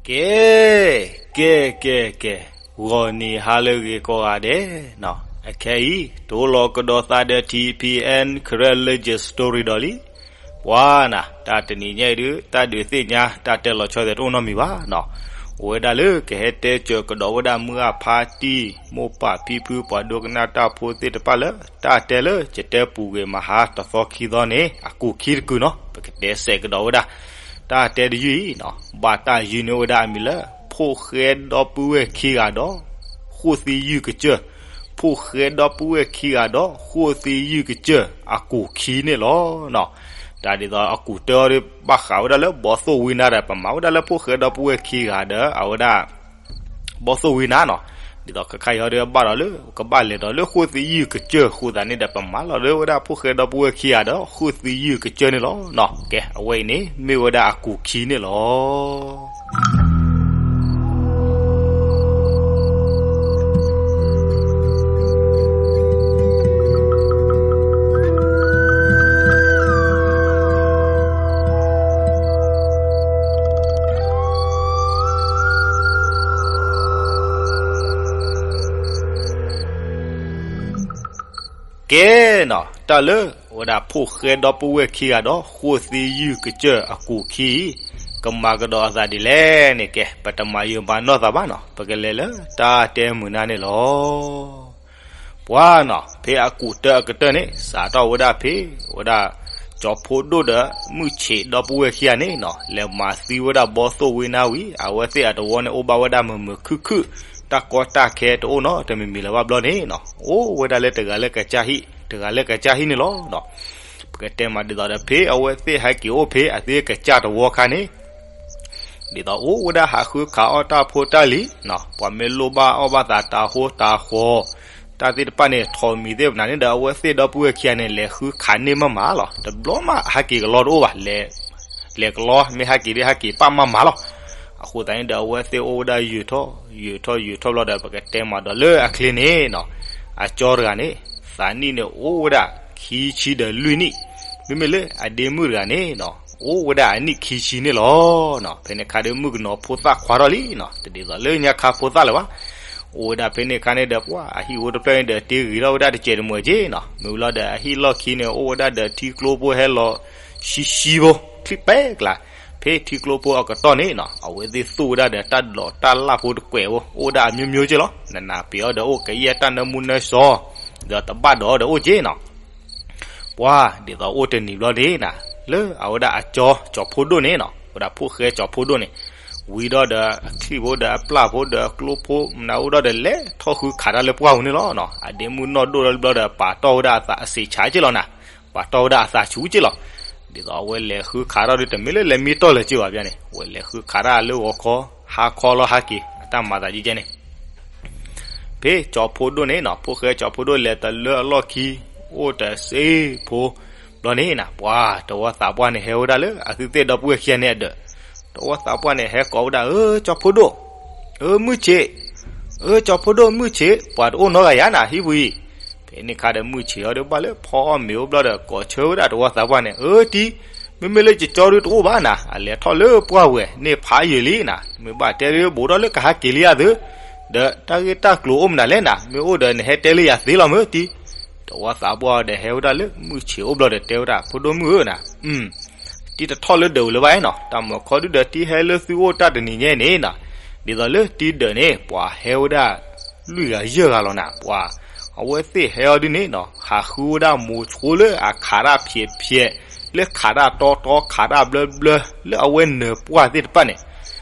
ကဲ, ကဲ, ကဲ, ကဲ, ဂီၤနံၤဟါလၢအဂ့ၤကိးဂၤဒဲးနီၤ, အခဲအံၤ တအိၣ်လီၤကဒီးသးဒီး ထံၣ်ဖံၣ်အဲၣ် Karen Legend Story ဒီးလံ. ပှၤနၤ, တၢ်တနံၤညါအံၤဒုး တၢ်ဒုးသ့ၣ်ညါ တၢ်တဲလီၤဆီသဲးတအိၣ်နီတမံၤဘၣ်နီၤ. အိၣ်ဝဲဒၣ်လၢကဟဲတဲစၢၤကဒီးဝဲဒၣ်မုၢ်အဖါတံၢ် မိၢ်ပၢ်ဖံဖု ပှၤဒိကနၣ်တၢ်ဖိသ့ၣ်တဖၣ်လၢ တၢ်တဲလၢယတဲပူၤကွံာ်မဟါတသီခံသီန့ၣ် အကူာ်ခံတကုာ်နီၤ, ပကတဲစဲးကဒီးဝဲဒၣ် တၢ်တဲတယုၢ်အံၤနီၤ, ဘၣ်တၢ်ယုၢ်န့ၢ်ဝဲဒၣ်အမံၤလၢ ဖိၣ်ဃဲဒီပုၢ်ဝဲၢ်ခံဂၤဒီး ဃိၣ်သံယုၢ်ကစၢၢ်, ဖိၣ်ဃဲဒီပုၢ်ဝဲၢ်ခံဂၤဒီး ဃိၣ်သံယုၢ်ကစၢၢ် အကူာ်ခံန့ၣ်လီၤ. တၢ်ဒ်သိးအကူာ်တၢ်အီၤဒီး ဘၣ်ဃးဝဲဒၣ်လၢဘီသိၣ်ဝံနါဒီး ပမၤဝဲဒၣ်လၢဖိၣ်ဃဲဒီပုၢ်ဝဲၢ်ခံဂၤဒီး အဝဲဒၣ် ဘီသိၣ်ဝံနါနီၤ. ဒ်သိးခဲခါအံၤဟီဒီး ဘၣ်ဒီးလၢ ကဘၣ်လဲၤဒီးလၢဃိၣ်သံယုၢ်ကစၢၢ်အဃိသတးန့ၣ်ဒီး ပမၤလီၤလၢဝဲဒၣ်ဖိၣ်ဃဲဒီပုၢ်ဝဲၢ်ခံဂၤဒီး ဃိၣ်သံယုၢ်ကစၢၢ်န့ၣ်လီၤနီၤ. ကဲ, အဝဲအံၤန့ၣ် မ့ၢ်ဝဲဒၣ်အကူာ်ခံန့ၣ်လီၤ. ကဲနီၤ, တၢ်လၢ ဝဲဒၣ်ဖိၣ်ဃဲဒီပုၢ်ဝဲၢ်ခံဂၤဒီး ဃိၣ်သံယုၢ်ကစၢၢ်အကူာ်ခံအံၤ ကမၤကဒီးအသးဒ်လဲၣ်န့ၣ် ကဲ, ပတမၤယုာ်မၤနီၢ်သးဘၣ်နီၤ, ပကလဲၤလၢတၢ်တဲမုာ်နါန့ၣ်လီၤ. ပှၤနီၤ, ဖဲအကူာ်တၢ်အကတၢၢ်န့ၣ် စးထီၣ်ဝဲဒၣ်ဖဲ ဝဲဒၣ် ကၠီၤဖိဒိၣ်ဒီးမုၢ်ဆံးဒီပုၢ်ဝဲၢ်ခံဂၤန့ၣ်နီၤ, လဲၤမၤသံဝဲဒၣ်ဘီသိၣ်ဝံနါဝံၤ အဝဲသ့ၣ်အတဝီန့ၣ် အိၣ်ဘၣ်ဝဲဒၣ်မုာ်မုာ်ခုၣ်ခုၣ်, တၢ်ကီတၢ်ခဲတအိၣ်နီတမံၤမံၤလၢၤဘၣ်ဘျီန့ၣ်နီၤ, အိၣ်ဝဲဒၣ်လၢတဂၤလၢကစၢ်ဟံၣ် တဂၤလၢကစၢ်ဟံၣ်န့ၣ်လီၤ. ပကတဲမးဒ်သိးဒီး ဖဲအဝဲသ့ၣ်ဟဲက့ၤအိၣ်ဖဲအသ့ၣ်ကစၢ်တဝီခါန့ၣ် ဒ်သိးအိၣ်ဝဲဒၣ်ဟးဃုခးအီၣ်တၢ်ဖိတၢ်လံၤနီၤ, ပှၤမ့ၢ်လိၣ်ဘၣ်အီၣ်ဘၣ်သးတၢ်ဟိတၢ်ဃီ တၢ်သ့ၣ်တဖၣ်န့ၣ် ထိးမံၤသ့ၣ်မနုၤန့ၣ်ဒီး အဝဲသ့ၣ်ဒီပုၢ်ဝဲၢ်ခံဂၤန့ၣ် လဲၤဃုခးန့ၢ်မးမးလီၤ. တဘျီမးဟဲက့ၤကလီတအိၣ်ဘၣ်, လဲၤကလီ မ့ၢ်ဟဲက့ၤဒ်ဟဲက့ၤပာ်မးမးလီၤ. အဃိသတးန့ၣ်ဒီး အဝဲသ့ၣ်အိၣ်ဝဲဒၣ်ယုၢ်ထီၣ် ယုၢ်ထီၣ် ယုၢ်ထီၣ်ဘျီဒီး ပကတဲမးဒီးလၢအချ့န့ၣ်နီၤ, အကၠီတဂၤန့ၣ် သးနံၣ်န့ၣ်အိၣ်ဝဲဒၣ် ခံဆံဒီးလွံၢ်နံၣ်, မ့မ့ၢ်လၢအဒ့မုၣ်တဂၤန့ၣ်နီၤ အိၣ်ဝဲဒၣ်အနံၣ်ခံဆံန့ၣ်လီၤ. ဖဲန့ၣ်အခါဒီးမုၣ်ကနီၤဖိသၣ်ခွါထီၣ်လံနီၤ, တဒ်သိးလၢညါခါဖိသၣ်လၢၤဘၣ်. အိၣ်ဝဲဒၣ်ဖဲန့ၣ်အခါန့ၣ်ဒီး ပှၤအဟံၣ်ဖိတဖျၢၣ်န့ၣ်ဒီး တ့ဂ့ၤထီၣ်ဝဲဒၣ်တစဲးတမှဲၤက့နီၤ, မ့ၢ်ဝံၤလီၤဒီးအဟံၣ်လီၢ်ခံန့ၣ် အိၣ်ဝဲဒၣ်ဒီးထံကျိဖိဟဲလီၤ ဆံဆံဖိ ချံၣ်ပဲကျါ, ဖဲထံကျိဖိအကတီၢ်န့ၣ်နီၤ အဝဲသ့ၣ်သူၣ်ဝဲဒၣ်ဒီးတၢ်ဒိးတၢ်လၣ်ဖိတကွဲးဖိ အိၣ်ဝဲဒၣ်အမျိုးမျိုးက့လီၤ. နနၢ်ပၢၢ်အီၤဒီး အိၣ်ကယဲၢ်တၢ်နၢမူနၢစီ ဒီးတဘၣ်ဒီးအီၤဒီးအိၣ်က့နီၤ. ပှၤဒ်သိးအိၣ်တနံၤဘျီန့ၣ်နီၤ, လၢအဝဲဒၣ်အကၠီ ကၠီၤဖိဒိၣ်န့ၣ်နီၤ, ဝဲဒၣ်ဖိၣ်ဃဲကၠီၤဖိဒိၣ်န့ၣ် ဝံၤဒီးဒီးအချံၣ်ဖိဒီးအပျၢ်ဖိဒီးအကျိဖိ မနုၤအိၣ်ဒီးဒီး လဲၤထီၣ်ဃုခးတၢ်လၢပှၢ်ပူၤန့ၣ်လီၤ. အဒ့မုၣ်နီၢ်ဒိၣ်ထီၣ်ဘျီဒီး ပာ်တီၢ်ဝဲဒၣ်အသးအစံးဆါက့လီၤနီၤ, ပာ်တီၢ်ဝဲဒၣ်အသးဆူက့လီၤ. ဒ်သိးအဝဲလဲၤဃုခးထီၣ်ဒီး တမ့ၢ်လၢလဲၤမံတီၢ်လၢၤက့ဘၣ်ဘၣ်န့ၣ်, အဝဲလဲၤဃုခးတၢ်လၢဂီၤခီ ဟါခီလီၤဟဲက့ၤ အတၢ်မၤသးကဲကဲန့ၣ် ဖဲကၠီၤဖိဒိၣ်န့ၣ်နီၤ, ဖိၣ်ဃဲကၠီၤဖိဒိၣ်လဲၤတလၢအလီၢ်ခံ အိၣ်တစ့ဖိ ဘျီန့ၣ်နီၤ, ပှၤတဝီသးပှၢ်န့ၣ် ဟဲဝဲဒၣ်လၢအသုသ့ၣ်ဒီပုၢ်ဝဲၢ်ခံဂၤန့ၣ်အဒၢး, တဝီသးပှၢ်န့ၣ် ဟဲကိးဝဲဒၣ် အၢ ကၠီၤဖိဒိၣ်, အၢ မုၢ်ဆံး, အၢ ကၠီၤဖိဒိၣ် မုၢ်ဆံး, ပှၤတအိၣ်နီတဂၤယၤနၤ ဟံၣ်ပူၤအံၤ. ဖဲန့ၣ်အခါဒီး မုၢ်ဆံးအီၤဒီး ဘၣ်လၢဖီအီၣ်မ့ၤအိၣ်ဘျီဒီး ကိးဆၢဝဲဒၣ်တဝီသးပှၢ်န့ၣ်, အၢ တံၤ, မ့မ့ၢ်လၢယကၠီဒုးတအိၣ်ဘၣ်နၤ, အလဲၤထီၣ်လၢပှၢ်ဝဲၤန့ၣ်ဖးယံာ်လံနၤ, မ့ၢ်ဘၣ်တဲဒုး ဘူးထီၣ်လၢကဟဲက့ၤလံဧါသု, ဒီးတၢ်ဂ့ၢ်တၢ်ကျိၤအိၣ်မနုၤလဲၣ်နၤ, မ့ၢ်အိၣ်ဒီးနဟဲတဲလၢယၤသ့လီၤမ့ၢ်တံၤ. တဝီသးပှၢ်ဒီးဟဲဝဲဒၣ်လၢမုၢ်ဆံးအိၣ်ဘျီဒီး တဲဝဲဒၣ် ဖိဒိၣ်မုၣ်ဧၢနၤ, တံၤတထီၣ်လၢဒၢးဝံၤလၢၤဘၣ်နီၤ, တၢ်မၤခီဒုဒီး တံၤဟဲလၢသုအိၣ်တၢ်တနံၤညါန့ၣ်နီၤ, ဒ်သိးလၢတံၤဒၢးန့ၣ် ပှၤဟဲဝဲဒၣ် လွံၢ်ဂၤယဲၢ်ဂၤလီၤနၤ, ပှၤအဝဲသ့ၣ်ဟဲအီၤဒုန့ၣ်နီၤ, ဟးဃုဝဲဒၣ်မိၤဆိလၢအခးတၢ်ဖျဲးဖျဲး လၢခးတၢ်တီတီ ခးတၢ်ဘျၢဘျၢ လၢအဝဲနၢၤပှၢ်သ့ၣ်တဖၣ်န့ၣ်,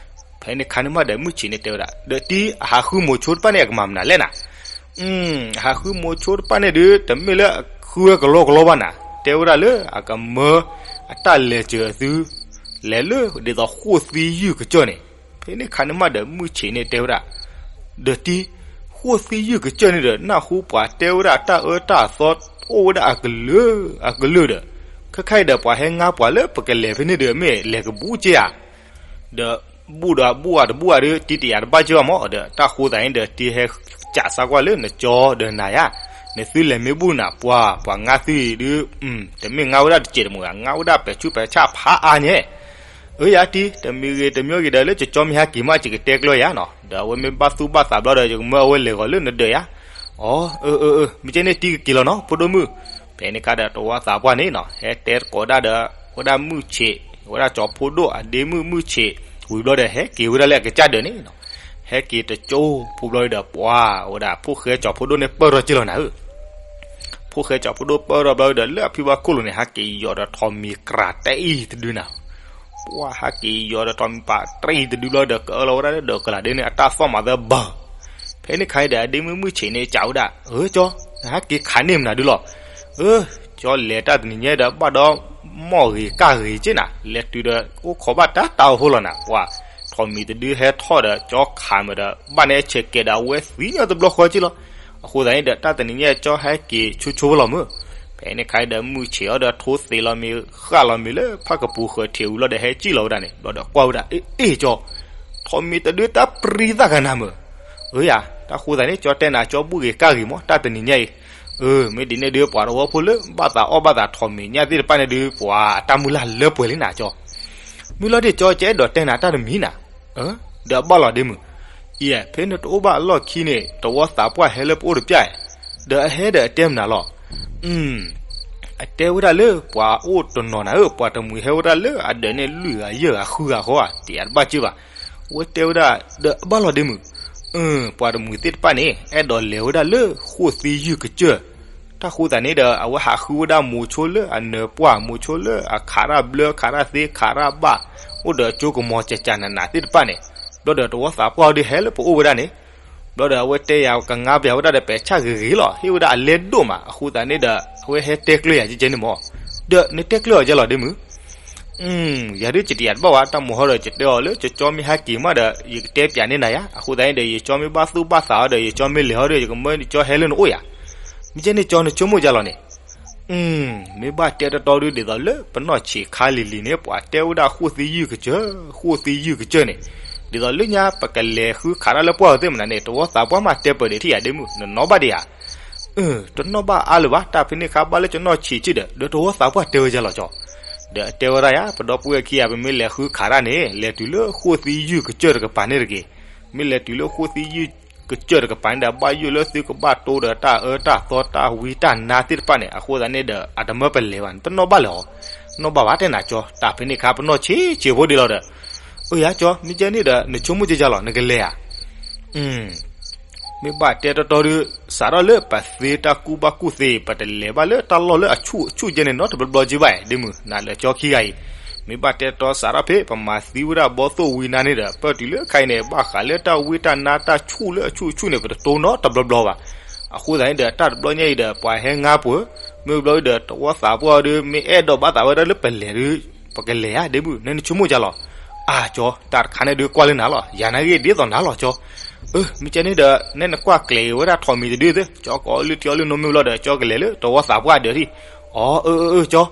ဖဲန့ၣ်အခါန့ၣ်မးဒီး မုၢ်ဆံးန့ၣ်တဲဝဲဒၣ် ဒီးတံၤ အဟးဃုမိၤဆိတဖၣ်န့ၣ် အကမၤမနုၤလဲၣ်နၤ, အဟးဃုမိၤဆိတဖၣ်န့ၣ်ဒီး တမ့ၢ်လၢအဃုဝဲကလီကလီဘၣ်နၤ, တဲဝဲဒၣ်လၢအကမၢအတၢ်လဲၤစၢၤအသု လဲၤလၢဒ်သိးဃိၣ်သံယုၢ်ကစၢၢ်န့ၣ်, ဖဲန့ၣ်အခါန့ၣ်မးဒီး မုၢ်ဆံးန့ၣ်တဲဝဲဒၣ် ဒီးတံၤ ဃိၣ်သံယုၢ်ကစၢၢ်န့ၣ်ဒီး နၢ်ဟူပှၤတဲဝဲဒၣ်တၢ်အၢတၢ်သီ အိၣ်ဝဲဒၣ်အကလုာ် အကလုာ်ဒီး ခဲခါအံၤဒီး ပှၤဟဲငါပှၤလၢပကလဲၤဖဲန့ၣ်ဒီး မ့ၢ်လဲၤကဘူးက့ဧါ, ဒီးဘူၣ်ဒီးအဘူၣ်အတဘူၣ်အဒီး တံၤတယာ်တဘၣ်က့ဘၣ်မး, ဒီးတၢ်ဃိသတးန့ၣ်ဒီး တံၤဟဲစးစါကွၢ်လၢနကၠီဒီးနၤယါ, နသုလဲၤမ့ၢ်ဘူၣ်နၤ ပှၤ ပှၤငါသုအံၤဒုး တမ့ၢ်ငါဝဲဒၣ်တစဲးတမှဲၤဘၣ်, ငါဝဲဒၣ်ပဲာ်ဆူးပဲာ်ဆၣ်ဖးအါညါ အၢ ယၤတံၤ တမံၤဂ့ၤတမံၤဂ့ၤဒီး လၢကၠီမ့ၢ်ဟဲက့ၤမး ယကတဲကျၢၤယၤနီၤ, ဒီးအဝဲမ့ၢ်ဘၣ်သူၣ်ဘၣ်သးဘျီဒီး ယကမၢအဝဲလဲၤဂီၤလၢနဒၢးယၤ. အိ အၢ အၢ အၢ မ့ၢ်ကဲန့ၣ်တံၤကက့ၤလီၤနီၤ ဖိဒိၣ်မုၣ်. ဖဲန့ၣ်ခါဒီး တဝီသးပှၢ်န့ၣ်နီၤ ဟဲတဲသကိးဒၣ်ဒီး ဝဲဒၣ်မုၢ်ဆ့း ဝဲဒၣ်ကၠီဖိဒိၣ်အဒ့မုၣ်မုၢ်ဆ့း ဝံၤဘျီဒီး ဟဲက့ၤဝဲဒၣ်လၢအကစၢ်ဒၢးန့ၣ်နီၤ. ဟဲက့ၤတကၠိ ဖိဘျီဒီး ပှၤဝဲဒၣ်ဖိၣ်ဃဲကၠီဖိဒိၣ်န့ၣ် ပၢၢ်ထီၣ်က့ၤလီၤနၤဧၢ. ဖိၣ်ဃဲကၠီဖိဒိၣ်ပၢၢ်ထီၣ်ဘျီဒီး လၢအဖံဘၣ်ခိၣ်လိၤန့ၣ် ဟဲက့ၤယီၤဒီးထိးမံၤကြးတအံၤတဒုနၤ. ပှၤဟဲက့ၤယီၤဒီးထိးမံၤပာ်တအံၤတဒုဘျီဒီး ကအၢလီၤဝဲဒၣ်လၢဒီးကလးဒ့န့ၣ် အတၢ်သီၣ်မၤသၢဘၢ. ဖဲန့ၣ်ခါအံၤဒီး အဒ့မုၣ်မုၢ်ဆ့းန့ၣ် စံးဝဲဒၣ် အၢ ကၠီ နဟဲက့ၤခးန့ၢ်မနုၤဒုလီၤ. အၢ ကၠီလဲၤတၢ်တနံၤညါဒီး ဘၣ်ဒီးမီၢ်ဂ့ၤကၢ်ဂ့ၤက့နၤ, လဲၤတုၤဒီး အိၣ်ခိးဘၣ်တၢ်တၢ်အိၣ်ဖိလီၤနၤ. ပှၤထိးမံၤတဒုဟဲထီၣ်ဒီး ကၠီခးမးဒီး ဘၣ်န့ၣ်ဆဲးကဲးဒီး အဝဲသံညီတဘျီဃီက့လီၤ. အဃိသတးန့ၣ်ဒီး တၢ်တနံၤညါကၠီဟဲက့ၤဆိဆိဖိလီၤမး. ဖဲန့ၣ်ခါအံၤဒီး မုၢ်ဆ့းအီၤဒီး ထိသ့လီၤမ့ၤဃၣ်လီၤမ့ၤလၢဖၣ်ကပူၤဃၢၤထံးဝံၤလီၤဒီး ဟဲကံၣ်လီၤဝဲဒၣ်န့ၣ် ဘျီဒီးကွၢ်ဝဲဒၣ် အ့ အ့ၣ် ကၠီ ထိးမံၤတဒုတၢ်ပြံသၣ်ဂၤနၤမး. အၢ ယၤ တၢ်ဃိသတးန့ၣ် ကၠီတဲနၤ ကၠီဘူၣ်ဂ့ၤကၢ်ဂ့ၤမး တၢ်တနံၤညါအံၤ. အၢ မ့ၢ်ဒ်န့ၣ်ဒီး ပှၤတဝီဖိလၢ ဘၣ်သးအီၣ်ဘၣ်သးထိးမံၤညၣ်သ့ၣ်တဖၣ်န့ၣ်ဒီး ပှၤအတၢ်မုၢ်လၢ်လၢပှဲၤလံနၤကၠီ. မုၢ်လီၤဒ့ၣ်ကၠီ ကအဲၣ်ဒိးတဲနၤတၢ်တမံၤနၤ. အၢ ဒီးအဘၣ်လီၤဒ့မုၣ်. အံၤ ဖဲနတအိၣ်ဘၣ်အလီၢ်ခံန့ၣ် တဝီသးပှၢ်ဟဲလၢပအိၣ်တပျၢ်, ဒီးအဟဲဒီးအတဲမနုၤလီၤ. အၢ အတဲဝဲဒၣ်လၢပှၤအိၣ်တနီၤနၤဧၢ, ပှၤတမှံၤဟဲဝဲဒၣ်လၢအဒၢးန့ၣ်လွံၢ်ဂၤယဲၢ်ဂၤဃုဂၤဃီဧါ, တယးတဘၣ်ကၢဘၣ်. အဝဲတဲဝဲဒၣ် ဒီးအဘၣ်လီၤဒ့မုၣ်. အၢ ပှၤတမှံၤသ့ၣ်တဖၣ်န့ၣ် အဲၣ်ဒိးလဲၤဝဲဒၣ်လၢဃိၣ်သံယုၢ်ကစၢၢ်. တၢ်ဃိသတးန့ၣ်ဒီး အဝဲဟးဃုဝဲဒၣ်မိၤဆိလၢအနၢၤပှၢ်, မိၤဆိလၢအခးတၢ်ဘျၢ, ခးတၢ်သ့, ခးတၢ်ဘၣ်, အိၣ်ဒီးကၠိကမီၤကကနးနးသ့ၣ်တဖၣ်န့ၣ်, ဘျီဒီးတဝီသးပှၢ်အီၤဒုးဟဲလၢပအိၣ်ဝဲဒၣ်န့ၣ်, ဘျီဒီးအဝဲတဲယၤကငါပယၤဝဲဒၣ်ဒီး ပဲာ်ဆၣ်ဂ့ၤဂ့ၤလီၤ, ဟ့ၣ်ဝဲဒၣ်အလဲဒိၣ်မး, အဃိသတးန့ၣ်ဒီး အဝဲဟဲတဲကျၢၤယၤကဲကဲန့ၣ်မး, ဒီးနတဲကျၢၤအီၤကဲလီၤဒ့မုၣ်. ယၤဒုးယတယးတဘၣ်ဝဲ တၢ်မိၤဟီဒီးယတဲအီၤလၢ ကၠီမ့ၢ်ဟဲက့ၤမးဒီး ယကတဲပၠးန့ၢ်နၤယၤ, အဃိသတးန့ၣ်ဒီး ယကၠီမ့ၢ်ဘၣ်သူၣ်ဘၣ်သးအီၤဒီး ယကၠီမ့ၢ်လဲၤအီၤဒီး ယကမၢကၠီဟဲလၢနအိၣ်ယၤ, မ့ၢ်ကဲန့ၣ်ကၠီနဆိကမိၣ်ကဲလီၤန့ၣ်. မ့ၢ်ဘၣ်တဲတီတီဒုး ဒ်သိးလၢပနီၢ်ဆံးခါလံၤလံၤန့ၣ် ပှၤတဲဝဲဒၣ်ဃိၣ်သံယုၢ်ကစၢၢ်, ဃိၣ်သံယုၢ်ကစၢၢ်န့ၣ်, ဒ်သိးလၢညါပကလဲၤဃုခးတၢ်လၢပှၢ်အီၤသ့ၣ်မနုၤန့ၣ် တဝီသးပှၢ်မးတဲပၢၢ်ဒံးထံၣ်ယၤဒ့မုၣ်, နနီၣ်ဘၣ်ဒံးဧါ. တနီၣ်ဘၣ်အါလၢၤဘၣ်, တၢ်ဖဲန့ၣ်ခါဘၣ်လၢကနီၢ်ဆံးဆံးဒီး ဒီးတဝီသးပှၢ်တဲဝဲယၤလီၤကၠီ. ဒီးအတဲဝဲဒၣ်ယၤ ပဒီပုၢ်ဝဲၢ်ခံဂၤ ပမ့ၢ်လဲၤဃုခးတၢ်န့ၣ် လဲၤတုၤလၢဃိၣ်သံယုၢ်ကစၢၢ်တကပၤန့ၣ်တဂ့ၤ. မ့ၢ်လဲၤတုၤလၢဃိၣ်သံယုၢ်ကစၢၢ်တကပၤန့ၣ်ဒီး ဘၣ်ယိၣ်လၢသုကဘၣ်တိဒီးတၢ်အၢတၢ်သီတၢ်ဝံတၢ်နါသ့ၣ်တဖၣ်န့ၣ်, အဃိသတးန့ၣ်ဒီး အတမၢပလဲၤဘၣ်န့ၣ် တနီၣ်ဘၣ်လၢၤဧါ. နီၣ်ဘၣ်ဘၣ်တဲနၤကၠီ, တၢ်ဖဲန့ၣ်ခါပနီၢ်ဆံးဆံးဖိဒံးလီၤဒီး. အၢ ယၤကၠီ, မ့ၢ်ကဲန့ၣ်ဒီး နဆိကမိၣ်ကဲယၤလီၤ နကလဲၤဧါ. မ့ၢ်ဘၣ်တဲတီတီဒုး စးထီၣ်လၢပသ့တၢ်ကူၣ်ဘၣ်ကူၣ်သ့ ပတလဲၤဘၣ်လၢတၢ်လီၢ်လၢအဆူၣ်အဆူၣ်ကဲန့ၣ် နီတဘျီဘျီကဲဘၣ် ဒ့မုၣ်, နၤလၢကၠီခံဂၤအံၤ, မ့ၢ်ဘၣ်တဲတီစးထီၣ်ဖဲ ပမၤသံဝဲဒၣ်ဘီသိၣ်ဝံနါန့ၣ်ဒီး ပၢၢ်တုၤလၢခါအံၤန့ၣ် ဘၣ်ဃးလၢတၢ်ဝံတၢ်နါတၢ်ဆူၣ်လၢအဆူၣ်အဆူၣ်န့ၣ် ပတတိၢ်နီတဘျီဘျီဘၣ်. အဃိသတးန့ၣ်ဒီး တၢ်တဘျီညါအံၤဒီး ပှၤဟဲငါပှၤ, မ့ၢ်ဘျီဒီး တဝီသးပှၢ်ဒုး မ့ၢ်အဲၣ်ဒိးဘၣ်သးဝဲဒၣ်လၢပလဲၤဒုး ပကလဲၤဧါ ဒ့မုၣ်, နနဆိကမိၣ်ကဲလီၤ. အၢ ကၠီ, တၢ်တခါန့ၣ်ဒုးကွၢ်လၢနၤလီၤ, ယၤနာ်က့ဒ်သိးနၤလီၤကၠီ. အၢ မ့ၢ်ကဲန့ၣ်ဒီး နဲနကွၢ်ကျဲၤအံၤဝဲဒၣ်ထိးမံၤတဒုသ့, ကၠီကအီလုၢ်ထံအီလုၢ်နိမ့ၢ်ဘျီဒီး ကၠီကလဲၤလၢတဝီသးပှၢ်ဒၢးထံၣ်. အီ အၢ အၢ အၢ ကၠီ.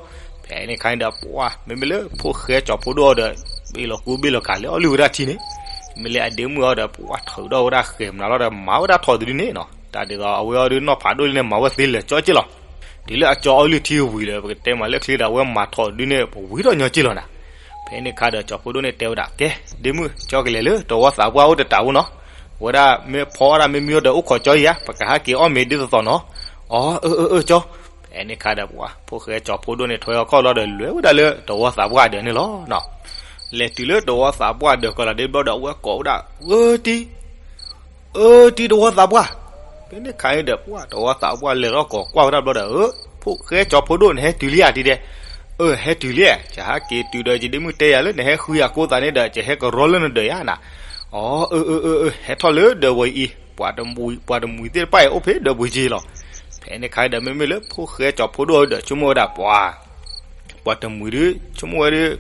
ဖဲန့ၣ်ခါန့ၣ်ဒီး ပှၤ မ့မ့ၢ်လၢဖိၣ်ဃဲကၠီဖိဒိၣ်အီၤဒီး ဘ့ၣ်လီၤကူဘ့ၣ်လီၤကၤလၢအီလုၢ်ဝဲဒၣ်ထံန့ၣ်, မ့ၢ်လၢအဒ့မုၣ်အီၤဒီး ပှၤထုးဒီၣ်ဝဲဒၣ်ဃဲၤမနုၤလီၤဒီး မၤဝဲဒၣ်ထိးတဒုန့ၣ်နီၤ, တၢ်ဒ်သိးအဝဲအီၤဒုးနီၢ်ဖးဒိၣ်လံန့ၣ် မၤဝဲသ့လၢာ်ကၠီက့လီၤ. တုၤလၢအကၠီအီလုၢ်ထံဝံၤဒီး ပကတဲမးလၢချ့ဒီး အဝဲမၤထိးတဒုန့ၣ် ပဝံထီၣ်ညီက့လီၤနၤ. ဖဲန့ၣ်ခါဒီး ကၠီဖိဒိၣ်န့ၣ်တဲဝဲဒၣ် ကဲ ဒ့မုၣ် ကၠီကလဲၤလၢတဝီသးပှၢ်အိၣ်တတးဖိနီၤ, ဝဲဒၣ်မ့ၢ်ဖီအီၣ်ဒၣ်မ့ၢ်မံအီၤဒီး အိၣ်ခိးကၠီယၤ, ပကဟးက့ၤအီၣ်မ့ၤဒ်သိးသိးနီၤ. အီ အၢ အၢ အၢ ကၠီ. ဖဲန့ၣ်ခါဒီးပှၤ ဖိၣ်ဃဲကၠီဖိဒိၣ်န့ၣ် ထွဲအီၤခီၣ်လီၤဒီး လဲၤဝဲဒၣ်လၢတဝီသးပှၢ်ဒၢးန့ၣ်လီၤနီၤ. လဲၤတုၤလၢတဝီသးပှၢ်ဒၢးကီးလီၤဒ့ဘျီဒီး အဝဲကိးဝဲဒၣ် အၢတံၤ အၢတံၤ တဝီသးပှၢ်. ဖဲန့ၣ်ခါန့ၣ်ဒီး ပှၤတဝီသးပှၢ်လဲၤထီၣ်ကိးကွၢ်ဝဲဒၣ်ဘျီဒီး အၢ ဖိၣ်ဃဲကၠီဖိဒိၣ် နဟဲတုၤလံဧါတံၤဒဲး. အၢ ဟဲတုၤလံ, ယဟဲက့ၤတုၤဒီး ယဒ့မုၣ်တဲယၤလၢ နဟဲဃုယၤကိးသးန့ၣ်ဒီး ယဟဲကရီလၢနဒၢးယၤနၤ. အီ အၢ အၢ အၢ အၢ ဟဲထီၣ်လၢဒၢးဝဲအံၤ, ပှၤတမှံၤသ့ၣ်တဖၣ်အံၤ အိၣ်ဖဲဒၢးပူၤက့လီၤ. ဖဲန့ၣ်ခါဒီး မ့မ့ၢ်လၢဖိၣ်ဃဲကၠီဖိဒိၣ်ဒီး ဆိကမိၣ်ဝဲဒၣ်ပှၤ ပှၤတမှံၤဒုး ဆိကမိၣ်ဝဲဒုး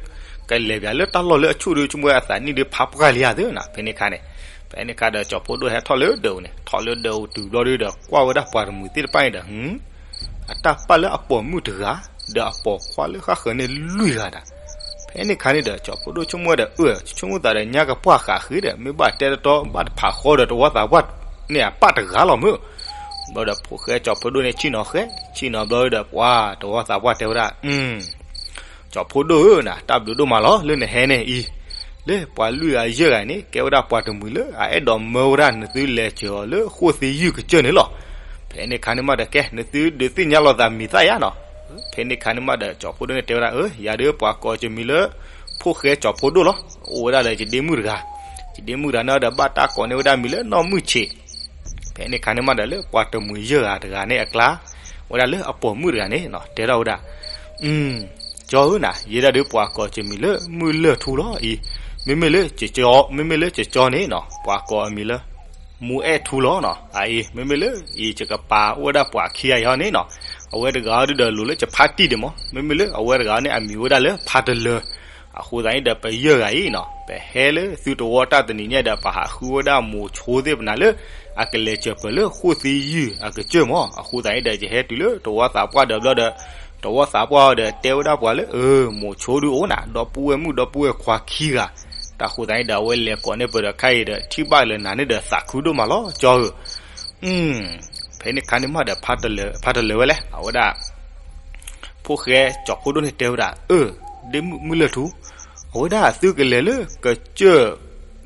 ကလဲၤပၠးလၢတၢ်လီၢ်လၢအဆူၣ်ဒုး ဆိကမိၣ်ဝဲအသးနံၣ်ဒုးဖးပှၢ်လံဧါသ့နီၤ. ဖဲန့ၣ်ခါန့ၣ်, ဖဲန့ၣ်ခါဒီး ကၠီဖိဒိၣ်ဟဲထီၣ်လၢဒၢးပူၤန့ၣ်, ထီၣ်လၢဒၢးပူၤတုၤဘျီဒုးဒီး ကွၢ်ဝဲဒၣ်ပှၤတမှံၤသ့ၣ်တဖၣ်န့ၣ်ဒီး အတၢ်ပာ်လၢအပိာ်မုၣ်တဂၤ, ဒီးအပိာ်ခွါလၢဃၣ်ဃၢၤန့ၣ်လွံၢ်ဂၤဒၣ်. ဖဲန့ၣ်ခါန့ၣ်ဒီး ကၠီဖိဒိၣ်ဆိကမိၣ်ဝဲဒီး အၢ ဆိကမိၣ်သးဒီးညါကပှၢ်ဃးဃ့ဒီး မ့ၢ်ဘၣ်တဲတီတီ ဘၣ်တဖးဃီဒီးတဝီသးပှၢ်န့ၣ်အပၢ်တဂၤလီၤမုၢ်. ဘျီဒီးဖိၣ်ဃဲကၠီဖိဒိၣ်န့ၣ် ဆ့ၣ်နီၤဃဲ, ဆ့ၣ်နီၤဘျီဒီးပှၤ တဝီသးပှၢ်တဲဝဲဒၣ် အၢ ကၠီဖှိၣ်ဒိၣ်ဧၢနၤ, တၢ်ဘျုးဒိၣ်မးလီၤ လၢနဟဲန့ၣ်အံၤ, လၢပှၤလွံၢ်ဂၤယဲၢ်ဂၤန့ၣ် ကဲဝဲဒၣ်ပှၤတမှံၤလၢအအဲၣ်ဒိးမၢဝဲဒၣ်နသုလဲၤစၢၤအီၤလၢဃိၣ်သ့ယုၢ်ကစၢၢ်န့ၣ်လီၤ. ဖဲန့ၣ်ခါန့ၣ်မးဒီး ကဲ နသုဒုးသ့ၣ်ညါလိာ်သးမံၤသၣ်ယါနီၤ. ဖဲန့ၣ်ခါန့ၣ်မးဒီး ကၠီဖှိၣ်ဒိၣ်န့ၣ်တဲဝဲဒၣ်, အၢ ယၤဒုးပှၤကိးကမံၤလၢ ဖိၣ်ဃဲကၠီဖှိၣ်ဒိၣ်လီၤ. အိၣ်ဝဲဒၣ်ဒီးယဒ့မုၣ်တဂၤ, ယဒ့မုၣ်တဂၤန့ၣ်ဒီး ဘၣ်တၢ်ကိးန့ၢ်ဝဲဒၣ်မံၤလၢနီၢ်မုၢ်ဆံး. ဖဲန့ၣ်ခါန့ၣ်မးဒီး လၢပှၤတမှံၤယဲၢ်ဂၤတဂၤန့ၣ်အကျါ, ဝဲဒၣ်လၢအပိာ်မုၣ်တဂၤန့ၣ်နီၤ တဲထီၣ်ဝဲဒၣ်, ကၠီဧၢနၤ, ယဲဒၣ်ဒုးပှၤကိးကမံၤလၢမုၢ်လၢၢ်ထူလီၤအံၤ. မ့မ့ၢ်လၢ, မ့မ့ၢ်လၢကၠီန့ၣ်နီၤ ပှၤကိးအမံၤလၢ မူအဲၣ်ထူလီၤနီၤ. အအံၤ မ့မ့ၢ်လၢအံၤ ယကပာ်အိၣ်ဝဲဒၣ်ပှၤခံဂၤအံၤဟီန့ၣ်နီၤ, အဝဲတဂၤအံၤဒုးဒီးလိၤလၢယဖါတံၢ်ဒံးမး. မ့မ့ၢ်လၢအဝဲတဂၤန့ၣ် အမံၤဝဲဒၣ်လၢဖါတလၢၤ. အဃိသတးန့ၣ်ဒီး ပယဲၢ်ဂၤအံၤနီၤ ပဟဲလၢသုတဝီတၢ်တနံၤညါဒီး ပဟးဃုဝဲဒၣ်မိၤဆိသ့ၣ်ပနၤလၢ အကလဲၤစၢၤပၢၤလၢဃိၣ်သ့ယုၢ်အကစၢၢ်မး. အဃိသတးန့ၣ်ဒီး ယဟဲတုၤလၢတဝီသးပှၢ်ဒီးဘျီဒီး တဝီသးပှၢ်အံၤဒီးတဲဝဲဒၣ်ပှၤလၢ အၢ မိၤဆိဒုးအိၣ်နၤ ဒီပုၢ်ဝဲၢ်မုၣ်ဒီပုၢ်ဝဲၢ်ခွါခံဂၤ. တၢ်ဃိသတးန့ၣ်ဒီး အဝဲလဲၤကိးန့ၢ်ပၢၤဒီးခဲအံၤဒီး ထံၣ်ဘၣ်လၢနၤန့ၣ်ဒီးသးခုဒိၣ်မးလီၤ ကၠီဧၢ. ဖဲန့ၣ်ခါန့ၣ်မးဒီး ဖါတလၢၤဝဲလဲၣ် အဝဲဒၣ် ဖိၣ်ဃဲကၠီဖှိၣ်ဒိၣ်န့ၣ်တဲဝဲဒၣ်, အၢ ဒ့မုၣ်မုၢ်လၢၢ်ထူ, အဝဲဒၣ်သုကလဲၤလၢကစၢၢ်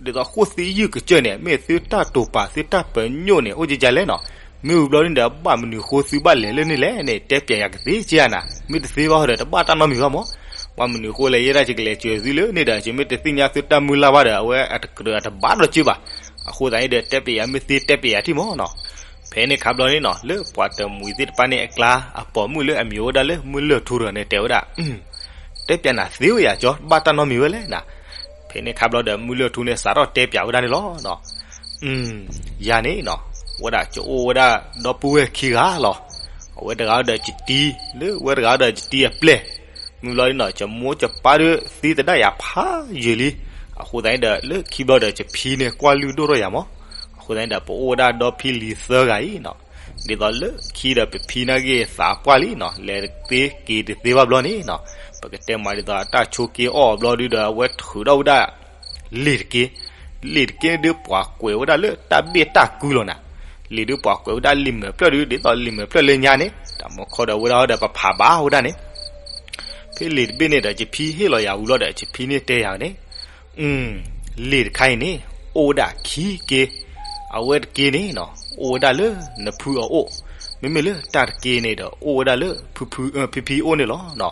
ဒ်သိးဃိၣ်သ့ယုၢ်ကစၢၢ်န့ၣ် မ့ၢ်သုတၢ်တိာ်ပာ်သုတၢ်ပညိၣ်န့ၣ် အိၣ်ကကလဲၣ်နီၤ. မ့ၢ်ဝံၤဘျီဒုးဒီး ဘၣ်မနုၤဃိသုဘၣ်လဲၤလၢန့ၣ်လဲၣ်န့ၣ် တဲပျးယၤကသ့က့ဧါနၤ. မ့ၢ်တသ့ဘၣ်ဒီးတဘၣ်တၢ်နီတမံၤဘၣ်မး. ဘၣ်မနုၤဃိလဲၣ် ယဲဒၣ်ယကလဲၤစၢၤသုလၢန့ၣ်ဒီး ယမ့ၢ်တသ့ၣ်ညါသုတၢ်မုၢ်လၢ်ဘၣ်ဒီး အဝဲအတကြၢးအတဘၣ်ဒီးက့ဘၣ်. အဃိသတးန့ၣ်ဒီး တဲပျးယၤမ့ၢ်သ့တဲပျးယၤထံၣ်မးနီၤ. ဖဲန့ၣ်ခါဘျီန့ၣ်နီၤ လၢပှၤတမှံၤသ့ၣ်တဖၣ်န့ၣ်အကျါ အပိာ်မုၣ်လၢအမံၤဝဲဒၣ်လၢမုၢ်လၢၢ်ထူတဂၤန့ၣ်တဲဝဲဒၣ်, တဲပျးနၤသ့ဝဲယၤကၠီ ဘၣ်တၢ်နီတမံၤဝဲလဲၣ်နၤ. ဖဲန့ၣ်ခါဘျီဒီး မုၢ်လၢၢ်ထူန့ၣ် စးထီၣ်တဲပျးဝဲဒၣ်န့ၣ်လီၤ. ယၤန့ၣ်နီၤ ဝဲဒၣ်ကအိၣ်ဝဲဒၣ်ဒီပုၢ်ဝဲၢ်ခံဂၤလီၤ. အဝဲတဂၤဒီးကတံၤ လၢဝဲတဂၤဒီးကတံၤအပျဲၢ်. မုၢ်ဘျီန့ၣ်နီၤ ကမိၢ်ကပၢ်ဒီးသံသဒၣ်ယၤဖးယံာ်လံ. အဃိသတးန့ၣ်ဒီး လၢခံဘျီဒီး ကဖံန့ၣ်ကွၢ်လုၢ်ဒိၣ်ထီၣ်ယၤမး. အဃိသတးန့ၣ်ဒီး ပအိၣ်ဝဲဒၣ်ဒီဖံလံၤသၢဂၤအံၤနီၤ. ဒ်သိးလၢခံဒီး ပဖံနာ်က့ၤသးပှၢ်လံနီၤ လဲၤတသ့က့ၤတသ့ဘၣ်ဘျီန့ၣ်နီၤ, ပကတဲမးဒ်သိးအတၢ်ဆိးက့အီၣ်အဘျီဒုးဒီး အဝဲထုးထီၣ်ဝဲဒၣ် လ့ၤတက့, လ့ၤတက့ဒုးပှၤကွဲးဝဲဒၣ်လၢတၢ်ဘ့ၣ်တၢ်ကုလီၤနၤ. လ့ၤဒုးပှၤကွဲးဝဲဒၣ်လံာ်မဲာ်ဖျၢၣ်ဒုး ဒ်သိးလံာ်မဲာ်ဖျၢၣ်လၢညါန့ၣ် တၢ်မုၢ်ခီဒီးဝဲဒၣ်ဒီးပဖးဘၣ်ဝဲဒၣ်န့ၣ် ဖဲလ့ၤတဘ့ၣ်န့ၣ်ဒီး ယဖံဟ့ၣ်လီၤယၤဝံၤလီၤဒီး ယဖံန့ၣ်တဲယၤန့ၣ်, လ့ၤတခါအံၤန့ၣ် အိၣ်ဝဲဒၣ်ခံက့, အဝဲတက့န့ၣ်နီၤ အိၣ်ဝဲဒၣ်လၢနဖုအအိၣ်, မ့မ့ၢ်လၢတၢ်တက့န့ၣ်ဒီး အိၣ်ဝဲဒၣ်လၢ ဖံဖံအအိၣ်န့ၣ်လီၤ.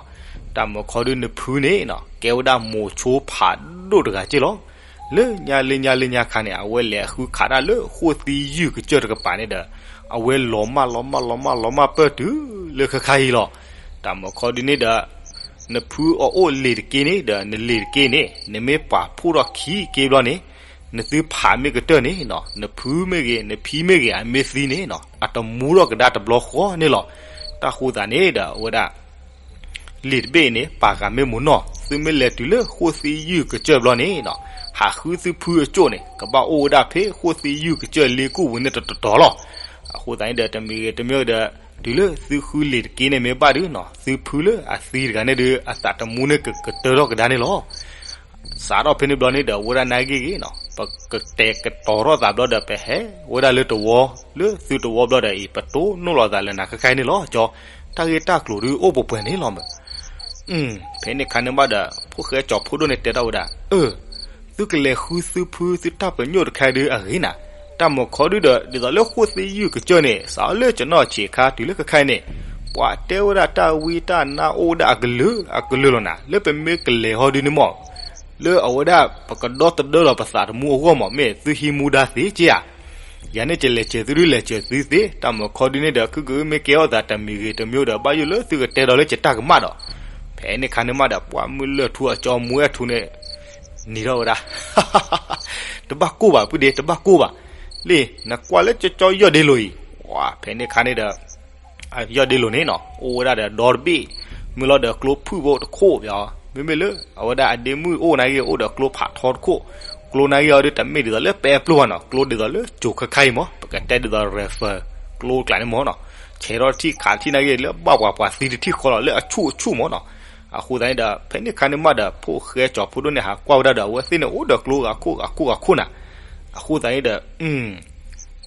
တၢ်မုၢ်ခီဒုးနဖုန့ၣ်နီၤ ကဲဝဲဒၣ်မိၤဆိဖးဒိၣ်တဂၤက့လီၤ. လၢညါလၢညါလၢညါခါန့ၣ် အဝဲလဲၤအဃုခးတၢ်လၢဃိၣ်သံယုၢ်ကစၢၢ်တကပၤန့ၣ်ဒီး အဝဲလီၤမၢ်လီၤမၢ်လီၤမၢ်လီၤမၢ်ပၢၢ်တုၤလၢခဲခါအံၤလီၤ. တၢ်မုၢ်ခီဒုးန့ၣ်ဒီး နဖုအအိၣ်လ့ၤတက့န့ၣ်ဒီး နလ့ၤတက့န့ၣ် နမ့ၢ်ပာ်ဖှိၣ်ထီၣ်ခံက့ဘျီန့ၣ် နသုဖးမ့ၢ်ကတၢၢ်န့ၣ်နီၤ နဖုမ့ၢ်ဂ့ၤ နဖံမ့ၢ်ဂ့ၤ အမ့ၢ်သံန့ၣ်နီၤ အတမူထီၣ်ကဒါတဘျီဃီန့ၣ်လီၤ. တၢ်ဃိသးန့ၣ်ဒီး အဝဲဒၣ် လ့ၤတဘ့ၣ်အံၤန့ၣ် ပာ်ဃာ်မ့ၢ်မိၢ်နီၢ် သုမ့ၢ်လဲၤတုၤလၢဃိၣ်သံယုၢ်ကစၢၢ်ဘျီန့ၣ်နီၤ ဟးဃုသုဖုအကၠိၣ်န့ၣ် ကဘၣ်အိၣ်ဝဲဒၣ်ဖဲဃိၣ်သံယုၢ်ကစၢၢ်လ့ကူၣ်ဝံၤန့ၣ်တတီၤလီၤ. အဃိသတးန့ၣ်ဒီး တမံၤဂ့ၤတမံၤဒီး တုၤလၢသုဃုလ့ၤတက့န့ၣ်မ့ၢ်ဘၣ်ဒုးနီၤ သုဖုလၢအသံတဂၤန့ၣ်ဒုး အသးတမူန့ၣ်ကကတၢၢ်ထီၣ်ကဒါန့ၣ်လီၤ. စးထီၣ်ဖဲန့ၣ်ဘျီန့ၣ်ဒီး ဝဲဒၣ်နာ်ဂ့ၢ်ဂ့ၢ်နီၤ ပကတဲာ်ကတီၤထီၣ်သးဘျီဒီး ပဟဲဝဲဒၣ်လၢတဝီ လၢသုတဝီဘျီဒီးအံၤ ပတိၢ်နီၣ်လီၤသးလၢနၤခဲခါအံၤန့ၣ်လီၤ. ကၠီ တၢ်ဂ့ၢ်တၢ်ကျိၤဒုးအိၣ်ပှဲၤပှဲၤန့ၣ်လီၤမး. ဖဲန့ၣ်ခါန့ၣ်ဘၣ်ဒီး ဖိၣ်ဃဲကၠီဖှိၣ်ဒိၣ်န့ၣ်တဲထီၣ်ဝဲဒၣ်, အၢ သုကလဲၤဃုသုဖု သုတၢ်ပညိၣ်တခါဒုးအဂ့ၤနၤ, တၢ်မုၢ်ခီဒုးဒီး ဒ်သိးလၢဃိၣ်သံယုၢ်ကစၢၢ်န့ၣ် စးလၢကနီၢ်ဆံးခါတုၤလၢခဲခါအံၤန့ၣ် ပှၤတဲဝဲဒၣ်တၢ်ဝံတၢ်နါအိၣ်ဝဲဒၣ်အကလုာ်အကလုာ်လီၤနၤ လၢပမ့ၢ်ကလဲၤဟီဒုးန့ၣ်မး လၢအဝဲဒၣ်ပကဒီသဒၢလီၤပသးတမူအဂီၢ်မး မ့ၢ်သုဟံးမူဒါသ့က့ဧါ. ယၤန့ၣ်ကလဲၤစၢၤသုဒုးလဲၤစၢၤသုသ့ တၢ်မုၢ်ခီဒုးန့ၣ်ဒီး ခုကမ့ၢ်ကဲထီၣ်သးတမံၤဂ့ၤတမံၤဒီး ဘၣ်ယိၣ်လၢသုကတဲဒီးလၢယတၢ်ကမၣ်ဒီး ဖဲန့ၣ်ခါန့ၣ်မးဒီး ပှၤမုၢ်လၢၢ်ထူအကၠီမူအဲၣ်ထူန့ၣ် နံၤထီၣ်ဝဲဒၣ် တဘၣ်ကိၢ်ဘၣ်ဖုဒ့ တဘၣ်ကိၢ်ဘၣ်. လံ နကွၢ်လၢကၠီကၠီယီၢ်ဒ့လိၤအံၤ ဝဲ ဖဲန့ၣ်ခါန့ၣ်ဒီး ယီၢ်ဒ့လိၤန့ၣ်နီၤ အိၣ်ဝဲဒၣ်ဒီးဒီတဘ့ၣ်, မ့ၢ်လီၤဒီးကျိဖုၣ်ဖိတခိၣ်ဘၣ်, မ့မ့ၢ်လၢ အဝဲဒၣ်အဒ့မုၣ်အိၣ်နာ်ဂ့ၢ် အိၣ်ဒီးကျိဖးထီတခိၣ်, ကျိနာ်ဂ့ၢ်အီၤဒုးတမ့ၢ်ဒ်သိးလၢပဲပျိဘၣ်နီၤ ကျိဒ်သိးလၢကၠိၤခဲခါအံၤမး ပကတဲဒ်သိး rifle ကျိကျါန့ၣ်မးနီၤ, ဆဲးထီၣ်တထံၣ်ခးတထံၣ်နာ်ဂ့ၢ် လၢဘၣ်ပှၤပှၤသံတထံၣ်ဃီလီၤ လၢအဆူၣ်အဆူၣ်မးနီၤ. အဃိသတးန့ၣ်ဒီး ဖဲန့ၣ်ခါန့ၣ်မးဒီး ဖိၣ်ဃဲကၠီဖှိၣ်ဒိၣ်န့ၣ် ဟးကွၢ်ဝဲဒၣ်ဒီး အဝဲသ့ၣ်န့ၣ် အိၣ်ဒီးကျိဂၤခိၣ်ဂၤခိၣ်ဂၤခိၣ်နၤ. အဃိသတးန့ၣ်ဒီး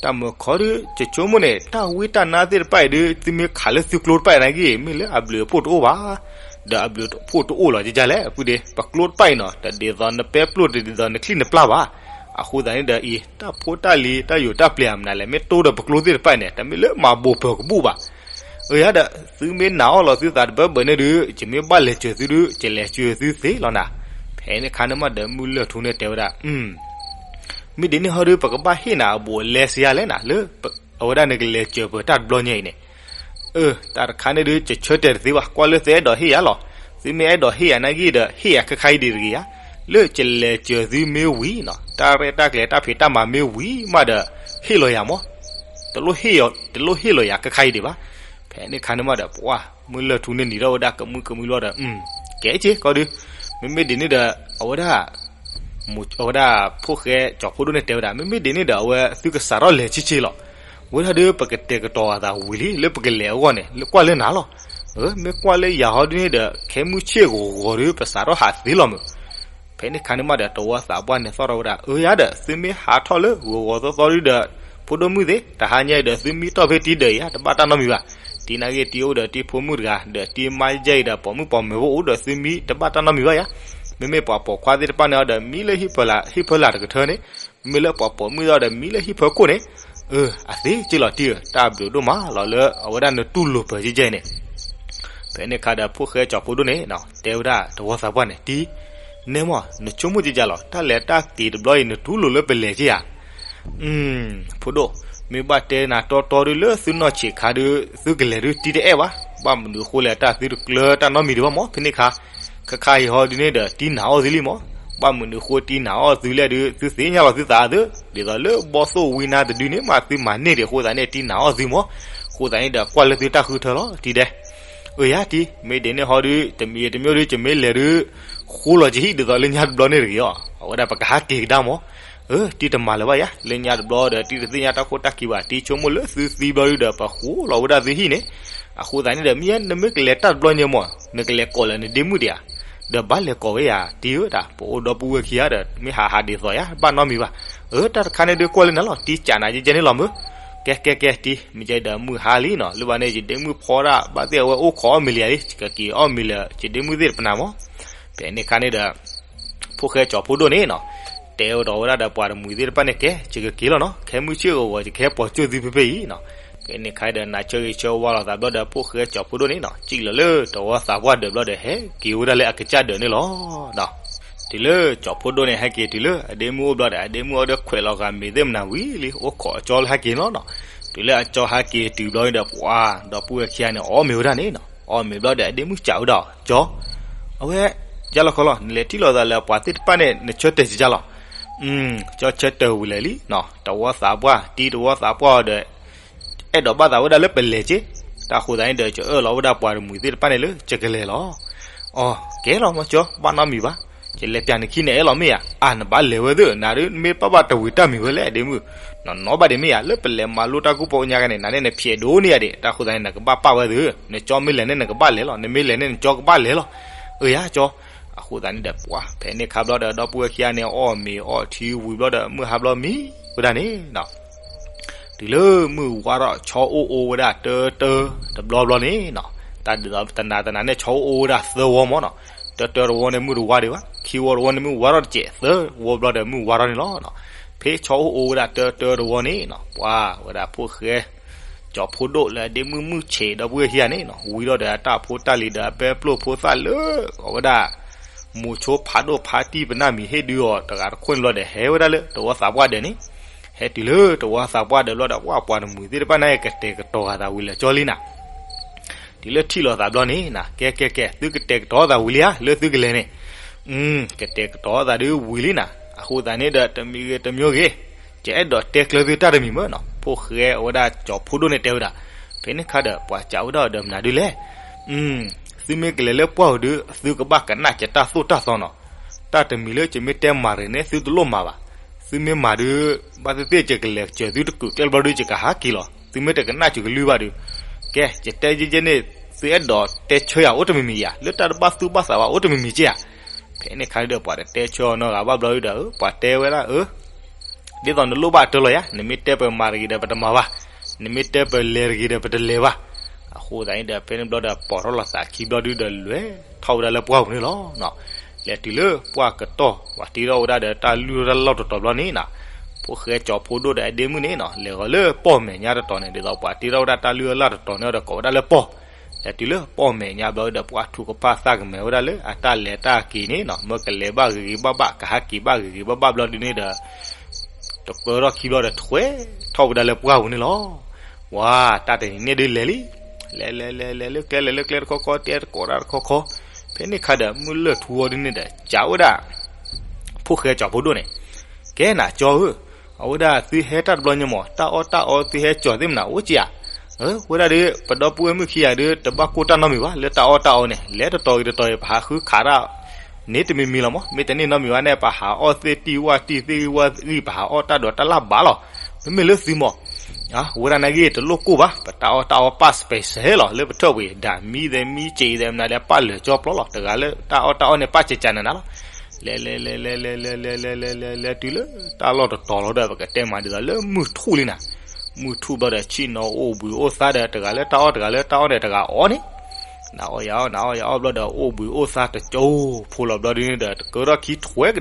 တၢ်မုၢ်ခီဒုး ကဆိကမိၣ်န့ၣ် တၢ်ဝံတၢ်နါသ့ၣ်တဖၣ်အံၤဒုး သုမ့ၢ်ခးလၢသုကျိတဖၣ်အံၤနာ်ဂ့ၢ် မ့ၢ်လၢအဘျုးအဖှိၣ်တအိၣ်ဘၣ်. ဒီးအဘျုးဖှိၣ်တအိၣ်လီၤကကလဲၣ် အပုၢ်ဒ့ ပကျိတဖၣ်အံၤနီၤ တဒ်သိးနပဲပျိၣ်တဒ်သိးနချံၣ်နပျၢ်ဘၣ်. အဃိသတးန့ၣ်ဒီးအံၤ တၢ်ဖိတၢ်လံၤတၢ်ယိာ်တၢ်ပျဲၤအမနုၤလဲၣ် မ့ၢ်တိၢ်ဒီးပကျိသ့ၣ်တဖၣ်န့ၣ် တမ့ၢ်လၢမၤဘိၣ်ပၢၤကဘူၣ်ဘၣ်. အၢ ယၤဒီး သုမ့ၢ်နာ်အီၤလီၤသုသးတဘၢဘၢန့ၣ်ဒုး ယမ့ၢ်ဘၣ်လဲၤစၢၤသုဒုး ယလဲၤစၢၤသုသ့လီၤနၤ. ဖဲန့ၣ်ခါန့ၣ်မးဒီး မုၢ်လၢၢ်ထူန့ၣ်တဲဝဲဒၣ် မ့ၢ်ဒ်န့ၣ်ဟီဒုး ပကဘၣ်ဟ့ၣ်နၤအဘူးအလဲစ့ယါလဲၣ်နၤ လၢအဝဲဒၣ်နကလဲၤစၢၤပၢၤတၢ်တဘျီညါအံၤန့ၣ်. အၢ တၢ်တခါန့ၣ်ဒုး ယဆၢတဲာ်တသ့ဘၣ် ကွၢ်လၢသုအဲၣ်ဒိးဟ့ၣ်ယၤလီၤ. သုမ့ၢ်အဲၣ်ဒိးဟ့ၣ်ယၤနာ်က့ဒီး ဟ့ၣ်ယၤခဲခါအံၤဒံးတဂ့ၤဧါ. လၢယလဲၤစၢၤသုမ့ၢ်ဝံၤနီၤ တၢ်ရဲၣ်တၢ်ကျဲၤတၢ်ဖံးတၢ်မၤမ့ၢ်ဝံၤမးဒီး ဟ့ၣ်လီၤယၤမး တလိၣ်ဟ့ၣ်လီၤယၤခဲခါအံၤဒံးဘၣ်. ဖဲန့ၣ်ခါန့ၣ်မးဒီး ပှၤမုၢ်လၢၢ်ထူန့ၣ်နံၤထီၣ်ဝဲဒၣ်ကမုၢ်ကမုၢ်လီၤဒီး ကဲက့ၤကီးဒုး မ့မ့ၢ်ဒ်န့ၣ်ဒီး အဝဲဒၣ် အဝဲဒၣ်ဖိၣ်ဃဲကၠီၤဖိဒိၣ်န့ၣ်တဲဝဲဒၣ် မ့မ့ၢ်ဒ်န့ၣ်ဒီး အဝဲသုကစးထီၣ်လဲၤဆ့ဆ့လီၤ. ဝဲဒၣ်ဒုး ပကတဲာ်ကတီၤအသးဝံၤလံ လၢပကလဲၤအဂီၢ်န့ၣ် ကွၢ်လၢနၤလီၤ. မ့ၢ်ကွၢ်လၢယၤဟီဒ်န့ၣ်ဒီး ခဲမုၢ်ဆ့ၣ်ဂီၤဂီၤဒုး ပစးထီၣ်ဟးသ့လီၤမုၢ်. ဖဲန့ၣ်ခါန့ၣ်မးဒီး တဝီသးပှၢ်န့ၣ်သီၣ်ထီၣ်ဝဲဒၣ် အၢ ယၤဒီး သုမ့ၢ်ဟးထီၣ်လၢဂီၤဂီၤသီသီဒုးဒီး ဖိဒိၣ်မုၣ်သ့ၣ် တဟါညါအံၤဒီး သုမံတီၢ်ဖဲတံၤဒၢးအံၤဧါ တဘၣ်တၢ်နီတမံၤဘၣ်. တံၤနာ်က့တံၤအိၣ်ဒီးတံၤဖိမုၣ်တဂၤ ဒီးတံၤမါယဲအံၤဒီးပိာ်မုၣ်ပိာ်မၢၤဖိအိၣ်ဒီး သုမံတဘၣ်တၢ်နီတမံၤဘၣ်ယၤ. မ့မ့ၢ်ပှၤပိာ်ခွါသ့ၣ်တဖၣ်န့ၣ်ဒီး မံလၢဟံၣ်ဖၢလာ်တကထၢန့ၣ်, မ့မ့ၢ်လၢပှၤပိာ်မုၣ်သ့ၣ်ဒီး မံလၢဟံၣ်ဖၢခိၣ်န့ၣ်. အၢ အသ့က့လီၤတံၢ်ဧၢ, တၢ်ဘျုးဒိၣ်မးလီၤလၢအဝဲဒၣ်နတူၢ်လိာ်ပၢၤကဲကဲန့ၣ်. ဖဲန့ၣ်ခါဒီး ဖိၣ်ဃဲကၠီၤဖိဒိၣ်န့ၣ် တဲဝဲဒၣ်တဝီသးပှၢ်န့ၣ် တံၤ, နဲမီၢ် နဆိကမိၣ်ကကလီၤ တၢ်လဲၤတၢ်က့ၤတဘျီအံၤ နတူၢ်လိာ်လၢပလဲၤက့ဧါ. ဖိဒိၣ်, မ့ၢ်ဘၣ်တဲနၤတီတီဒုး လၢသုနီၢ်ဆံးခါဒုး သုကလဲၤဒုးတံၤတအဲၣ်ဘၣ်, ဘၣ်မနုၤအဃိလဲၣ် တၢ်သုတကျၢတၢ်နီတမံၤဒံးဘၣ်မီၢ် ဖဲန့ၣ်ခါ. ခဲခါအံၤဟီဒုးန့ၣ်ဒီး တံၤနာ်အီၣ်သုလံမီၢ်, ဘၣ်မနုၤအဃိတံၤနာ်အီၣ်သုလဲၣ်ဒုး သုသ့ၣ်ညါလီၤသုသးသု, ဒ်သိးလၢဘီၣ်သိၣ်ဝံနါတဒုန့ၣ်မး သုမၤန့ၢ်ဒံးအဃိသတးန့ၣ် တံၤနာ်အီၣ်သုမီၢ်. အဃိသတးန့ၣ်ဒီး ကွၢ်လၢသုတၢ်ဃုထၢလီၤ တံၤဒဲး. အၢ ယၤတံၤ, မ့ၢ်ဒ်န့ၣ်ဟီဒုး တမံၤတမံၤဒုး ယမ့ၢ်လဲၤဒုး ဃိလီၤယဟံၣ်ဒ်သိးလၢညါတဘျီန့ၣ်တဂ့ၤအီၤ, အဝဲဒၣ်ပကဟးက့ၤကဒါမီၢ်. အၢ တံၤတမၤလၢၤဘၣ်ယၤ, လၢညါတဘျီဒီး တံၤတသ့ၣ်ညါတၢ်ခိၣ်တၢ်ခံဘၣ်, တံၤဆိကမိၣ်လၢသုသံဘျီဒုးဒီး ပဃိလီၤဝဲဒၣ်သုဟံၣ်န့ၣ်. အဃိသတးန့ၣ်ဒီး မ့ၢ်နမ့ၢ်ကလဲၤတၢ်တဘျီညါမီၢ် နကလဲၤကိးလၢနဒ့မုၣ်ဒံးဧါ. ဒီးဘၣ်လဲၤကိးဝဲယၤ တံၤဧၢဒၣ်, ပအိၣ်ဒီပုၢ်ဝဲၢ်ခံဂၤဒီး မ့ၢ်ဟးဟးဒ်သိးယၤ ဘၣ်နီတမံၤဘၣ်. အၢ တၢ်တခါန့ၣ်ဒုးကွၢ်လၢနၤလီၤ တံၤ ကးနၤယဲကဲန့ၣ်လီၤမုၢ်. ကဲကဲကဲတံၤ, မ့ၢ်ကဲဒီးမုၢ်ဟါလံနီၤ, လၢဘၣ်န့ၣ် ယဒ့မုၣ်ဖီဒၣ် ဘၣ်သ့ၣ်အဝဲအိၣ်ခိးအီၣ်မ့ၤလံဧါလံ, ယကက့ၤအီၣ်မ့ၤလၢ ယဒ့မုၣ်သ့ၣ်တပနၢ်မီၢ်. ဖဲန့ၣ်ခါန့ၣ်ဒီး ဖိၣ်ဃဲကၠီၤဖိဒိၣ်န့ၣ်နီၤ တဲဝဲဒီးဝဲဒၣ်ဒီးပှၤတမှံၤသ့ၣ်တဖၣ်န့ၣ် ကဲ ယကက့ၤလီၤနီၤ, ခဲမုၢ်ဆ့ၣ်ဂီၤဂီၤ ယကဟဲပိာ်ကၠိၣ်သုဖဲဖဲအံၤနီၤ. ဖဲန့ၣ်ခါဒီး နၤဆၢဂ့ၤဆၢဝါလိာ်သးဘျီဒီး ဖိၣ်ဃဲကၠီၤဖိဒိၣ်န့ၣ်နီၤ စံၣ်လီၤလၢတဝီသးပှၢ်ဒၢးဘျီဒီး ဟဲက့ၤဝဲဒၣ်လၢအကစၢ်ဒၢးန့ၣ်လီၤ. တုၤလၢကၠီၤဖိဒိၣ်န့ၣ် ဟဲက့ၤတုၤလၢအဒ့မုၣ်အိၣ်ဘျီဒီး အဒ့မုၣ်အီၤဒီးခွဲးလီၤဂာ်မ့ၤသ့ၣ်မနၤဝံၤလံ အိၣ်ခိးအကၠီလၢဟဲက့ၤန့ၣ်လီၤနီၤ. တုၤလၢအကၠီဟဲက့ၤတုၤဘျီန့ၣ်ဒီး ပှၤဒီပုၢ်ဝဲၢ်ခံဂၤန့ၣ် အီၣ်မ့ၤဝဲဒၣ်န့ၣ်နီၤ, အီၣ်မ့ၤဘျီဒီးအဒ့မုၣ်စံးဝဲဒၣ် ကၠီ အဝဲ ယလီခီလီၤ နလဲၤထံၣ်လိာ်သးလၢပှၤသ့ၣ်တဖၣ်န့ၣ် နဆၢတဲာ်ကကလီၤ. ကၠီဆၢတဲာ်ဝံၤလၢာ်လံနီၤ, တဝီသးပှၢ် တံၤတဝီသးပှၢ်အီၤဒီး အဲၣ်ဒိးဘၣ်သးဝဲဒၣ်လၢပလဲၤက့, တၢ်ဃိသတးန့ၣ်ဒီး ကအၢၣ်လီၤဝဲဒၣ်ပှၤတမှံၤသ့ၣ်တဖၣ်န့ၣ်လၢ ယကလဲၤလီၤ. အီ ကဲလီၤမီၢ်ကၠီ ဘၣ်နီတမံၤဘၣ်, ယလဲၤပျးနခံန့ၣ်အဲၣ်လီၤမ့ၢ်ဧါ, အါ နဘၣ်လဲၤဝဲသ့ၣ် နၤဒုးမ့ၢ်ပာ်ဘၣ်တဝံၤတၢ်မံၤဝဲလဲၣ် အဒ့မုၣ်, နီၢ်နီၢ်ဘၣ်ဒံးမ့ၢ်ဧါ, လၢပလဲၤမၤလိတၢ်ကူၣ်ပီညါကန့ၣ် နၤန့ၣ်နဖျဲးဒိၣ်န့ၢ်ယၤဒံး, တၢ်ဃိသတးန့ၣ် နကဘၣ်ပာ်ဝဲသ့ၣ်, နကၠီမ့ၢ်လဲၤန့ၣ် နကဘၣ်လဲၤလီၤ, နမ့ၢ်လဲၤန့ၣ် နကၠီကဘၣ်လဲၤလီၤ. အၢ ယၤကၠီ, အဃိသတးန့ၣ်ဒီး ပှၤ ဖဲန့ၣ်ခါဘျီဒီး ဒီပုၢ်ဝဲၢ်ခံဂၤန့ၣ် အီၣ်မ့ၤအီထံဝံၤဘျီဒီး မုၢ်ဟါဘျီမံဝဲဒၣ်န့ၣ် တုၤလၢမုၢ်ဝါထီၣ် ဆီအိၣ်အိၣ်ဝဲဒၣ်တၢတၢတဘျီဘျီန့ၣ်နီၤ, တၢ်ဒ်သိးတနၤတနၤန့ၣ် ဆီအိၣ်အိၣ်ဝဲဒၣ်သၢဝီမီၢ်နီၤ, တၢတၢတဝီန့ၣ် မုၢ်တဝါဒံးဘၣ်, ခံဝီတဝီန့ၣ် မုၢ်ဝါထီၣ်တစဲး, သၢဝီဘျီဒီး မုၢ်ဝါထီၣ်န့ၣ်လီၤ. ဖဲဆီအိၣ်အိၣ်ဝဲဒၣ်တၢတၢတဝီန့ၣ်နီၤ, ပှၤဝဲဒၣ်ဖိၣ်ဃဲ ကၠီၤဖိဒိၣ်လၢအဒ့မုၣ်မုၢ်ဆ့းဒီပုၢ်ဝဲၢ်ခံဂၤန့ၣ်နီၤ, ဝံၤထီၣ်ဒီးအတၢ်ဖိတၢ်လံၤဒီး အပဲပျိၢ်ဖိသၣ်လၢ အဝဲဒၣ် မိၤဆိဖးဒိၣ်ဖးတံၢ်ပနၢ်မံၤဟ့ၣ်ဒုးအီၤတဂၤတခိၣ်န့ၣ်ဘျီဒီး ဟဲဝဲဒၣ်လၢတဝီသးပှၢ်ဒၢးန့ၣ်, ဟဲတုၤလၢတဝီသးပှၢ်ဒၢးဘျီဒီး ပှၤပှၤတမှံၤသ့ၣ်တဖၣ်န့ၣ် ကတဲာ်ကတီၤဂာ်သးဝံၤလၢာ်ကၠီလံနၤ. တုၤလၢထံၣ်လိာ်သးဘျီန့ၣ်နီၤ, ကဲကဲကဲ သုကတဲာ်ကတီၤသးဝံၤလံဧါ လၢသုကလဲၤန့ၣ်, ကတဲာ်ကတီၤသးဒုးဝံၤလံနၤ, အဃိသတးန့ၣ်ဒီး တမံၤဂ့ၤတမံၤဂ့ၤ ယအဲၣ်ဒိးတဲကျၢၤသုတၢ်တမံၤမ့ၢ်နီၤ, ဖိၣ်ဃဲအဝဲဒၣ်ကၠီၤဖိဒိၣ်န့ၣ်တဲဝဲဒၣ်, ဖဲန့ၣ်ခါဒီး ပှၤစံးဝဲဒၣ်အီၤဒီးမနုၤဒုးလဲၣ်, သုမ့ၢ်ကလဲၤလၢပှၢ်ဧိၤဒုး သုကဘၣ်ကနၣ်ယတၢ်သိၣ်တၢ်သီနီၤ, တၢ်တမံၤလၢယမ့ၢ်တဲမၤရံၤန့ၣ် သုတလိၣ်မၤဘၣ်, သုမ့ၢ်မၤဒုး ဘၣ်သ့ၣ်သ့ၣ်ယကလဲၤစၢၤသုတကုာ်ကျဲဘျီဒုး ယကဟးက့ၤလီၤ, သုမ့ၢ်တကနၣ်ယကလုၢ်ဘၣ်ဒုး, ကဲ ယတဲယဲယဲန့ၣ် သုအဲၣ်ဒိးတဲဆၢယၤအိၣ်တမံၤမံၤဧါ, လၢတၢ်တဘၣ်သူၣ်ဘၣ်သးဘၣ်အိၣ်တမံၤမံၤက့ဧါ. ဖဲန့ၣ်ခါဒီး ပှၤတတဲဆၢအီၤနီတဂၤဘၣ်ဘျီဒုးဒီး ပှၤတဲဝဲဒၣ်အၢ ဒ်သိးနလိၣ်ဘၣ်တၢ်လီၤယၤ, နမ့ၢ်တဲပမၤတဂ့ၤဒီးပတမၤဘၣ်, နမ့ၢ်တဲပလဲၤတဂ့ၤဒီးပတလဲၤဘၣ်. အဃိ အဃိသတးန့ၣ်ဒီး ဖဲန့ၣ်ဘျီဒီး ပိာ်ထီၣ်လိာ်သးခံဘျီဒုဒီး လဲၤထီၣ်ဝဲဒၣ်လၢပှၢ်ပူၤန့ၣ်လီၤ. လဲၤတုၤလၢပှၢ်ကတီၢ် ပှၤတ့ထီၣ်ဝဲဒၣ်ဒီး တၢ်လုၢ်ထီၣ်တၢ်လီၢ်တတီၤဘျီန့ၣ်နီၤ, ဖိၣ်ဃဲကၠီၤဖိဒိၣ်ဒီးအဒ့မုၣ်န့ၣ်နီၤ လဲၤဃီၤလၢပီၢ်မဲာ်ညါတတီၤန့ၣ် ဒ်သိးပှၤတ့ထီၣ်ဝဲဒၣ်တၢ်လုၢ်အလၢ်တတီၤန့ၣ်ဒီး ကိးဝဲဒၣ်လၢပီၢ်. လဲၤတုၤလၢပီၢ်မဲာ်ညါဘျီဒီး ပှၤထုကဖၣ်သးကမဲာ်ဝဲဒၣ်လၢ အတၢ်လဲၤတၢ်က့ၤန့ၣ်နီၤ, မ့ၢ်ကလဲၤဘၣ်ဂ့ၤဂ့ၤဘၣ်ဘၣ် ကဟးက့ၤဘၣ်ဂ့ၤဂ့ၤဘၣ်ဘၣ်ဘျီဒုန့ၣ်ဒီး တကၢထီၣ်ခံဘျီဒီး ထွဲထီၣ်ဝဲဒၣ်လၢပှၢ်ပူၤန့ၣ်လီၤ. ဝါ, တၢ်တနံၤန့ၣ်ဒုလဲၤလံ, လဲၤလဲၤလဲၤလဲၤလၢကျဲ လဲၤလၢကျဲတခီခီ တဲတကိးတၢ်တခီခီ, ဖဲန့ၣ်ခါဒီး မုၢ်လၢၢ်ထူအီၤဒုန့ၣ်ဒီး စံးဝဲဒၣ် ဖိၣ်ဃဲကၠီၤဖိဒိၣ်န့ၣ်, ကဲနၤကၠီဧၢ, အဝဲဒၣ်သုဟဲတၢ်တဘျီညါမး တၢ်အီၣ်တၢ်အီသုဟဲကၠီၤသ့ၣ်မနၤအိၣ်က့ဧါ. ဝဲဒၣ်ဒီး ပဒီပုၢ်ဝဲၢ်မုၣ်ခံဂၤဒီး တဘၣ်ကိၢ်တၢ်နီတမံၤဘၣ် လၢတၢ်အီၣ်တၢ်အီန့ၣ် လဲၤတတီၤဂ့ၤတတီၤဂ့ၤ ပဟးဃုခးတၢ် န့ၣ်တမံၤမံၤလီၤမး, မ့ၢ်တန့ၢ်နီတမံၤဘၣ်န့ၣ် ပဟးအီၣ်သ့ၣ်တံၢ်ဝၣ်တံၢ်သ့ၣ်ဂံၢ်ဝၣ်ဂံၢ် ပဟးအီၣ်တၢ်ဒိးတၢ်လၢ်ဘၣ်လီၤ. မ့မ့ၢ်လၢသုမး ဝဲဒၣ်နာ်က့တလိၣ်ကိၢ်ဘၣ်, ပတၢ်အီၣ်တၢ်အီပၣ် special လီၤ လၢပထၢၣ်ပှ့ၤ ဒၣ်မံသဲးမံစ့းသဲးမနၤလဲၣ် ပၣ်လၢာ်ကၠီပျီလီၤ, တဂၤလၢတၢ်အီၣ်တၢ်အီန့ၣ် ပၣ်ကၠးကၠးနးနးလီၤ. လဲၤလဲၤလဲၤလဲၤလဲၤလဲၤလဲၤလဲၤလဲၤလဲၤလဲၤတုၤလၢတၢ်လီၢ်တတီၤလီၤဒီး ပကတဲမးဒ်သိးလၢမုၢ်ထူၣ်လံနၤ, မုၢ်ထူၣ်ဘျီဒီး ဆ့ၣ်နီၤအိၣ်ဘှံးအိၣ်သါဒီး တဂၤလၢတၢ်အီၣ်တဂၤလၢတၢ်အီၣ်န့ၣ် တဂၤအီၣ်န့ၣ် နၤအီၣ်ယၤအီၣ် နၤအီၣ်ယၤအီၣ်ဘျီဒီး အိၣ်ဘှံးအိၣ်သါတကၠိဖိလီၤဘျီဒုန့ၣ်ဒီး တကၢထီၣ်ခ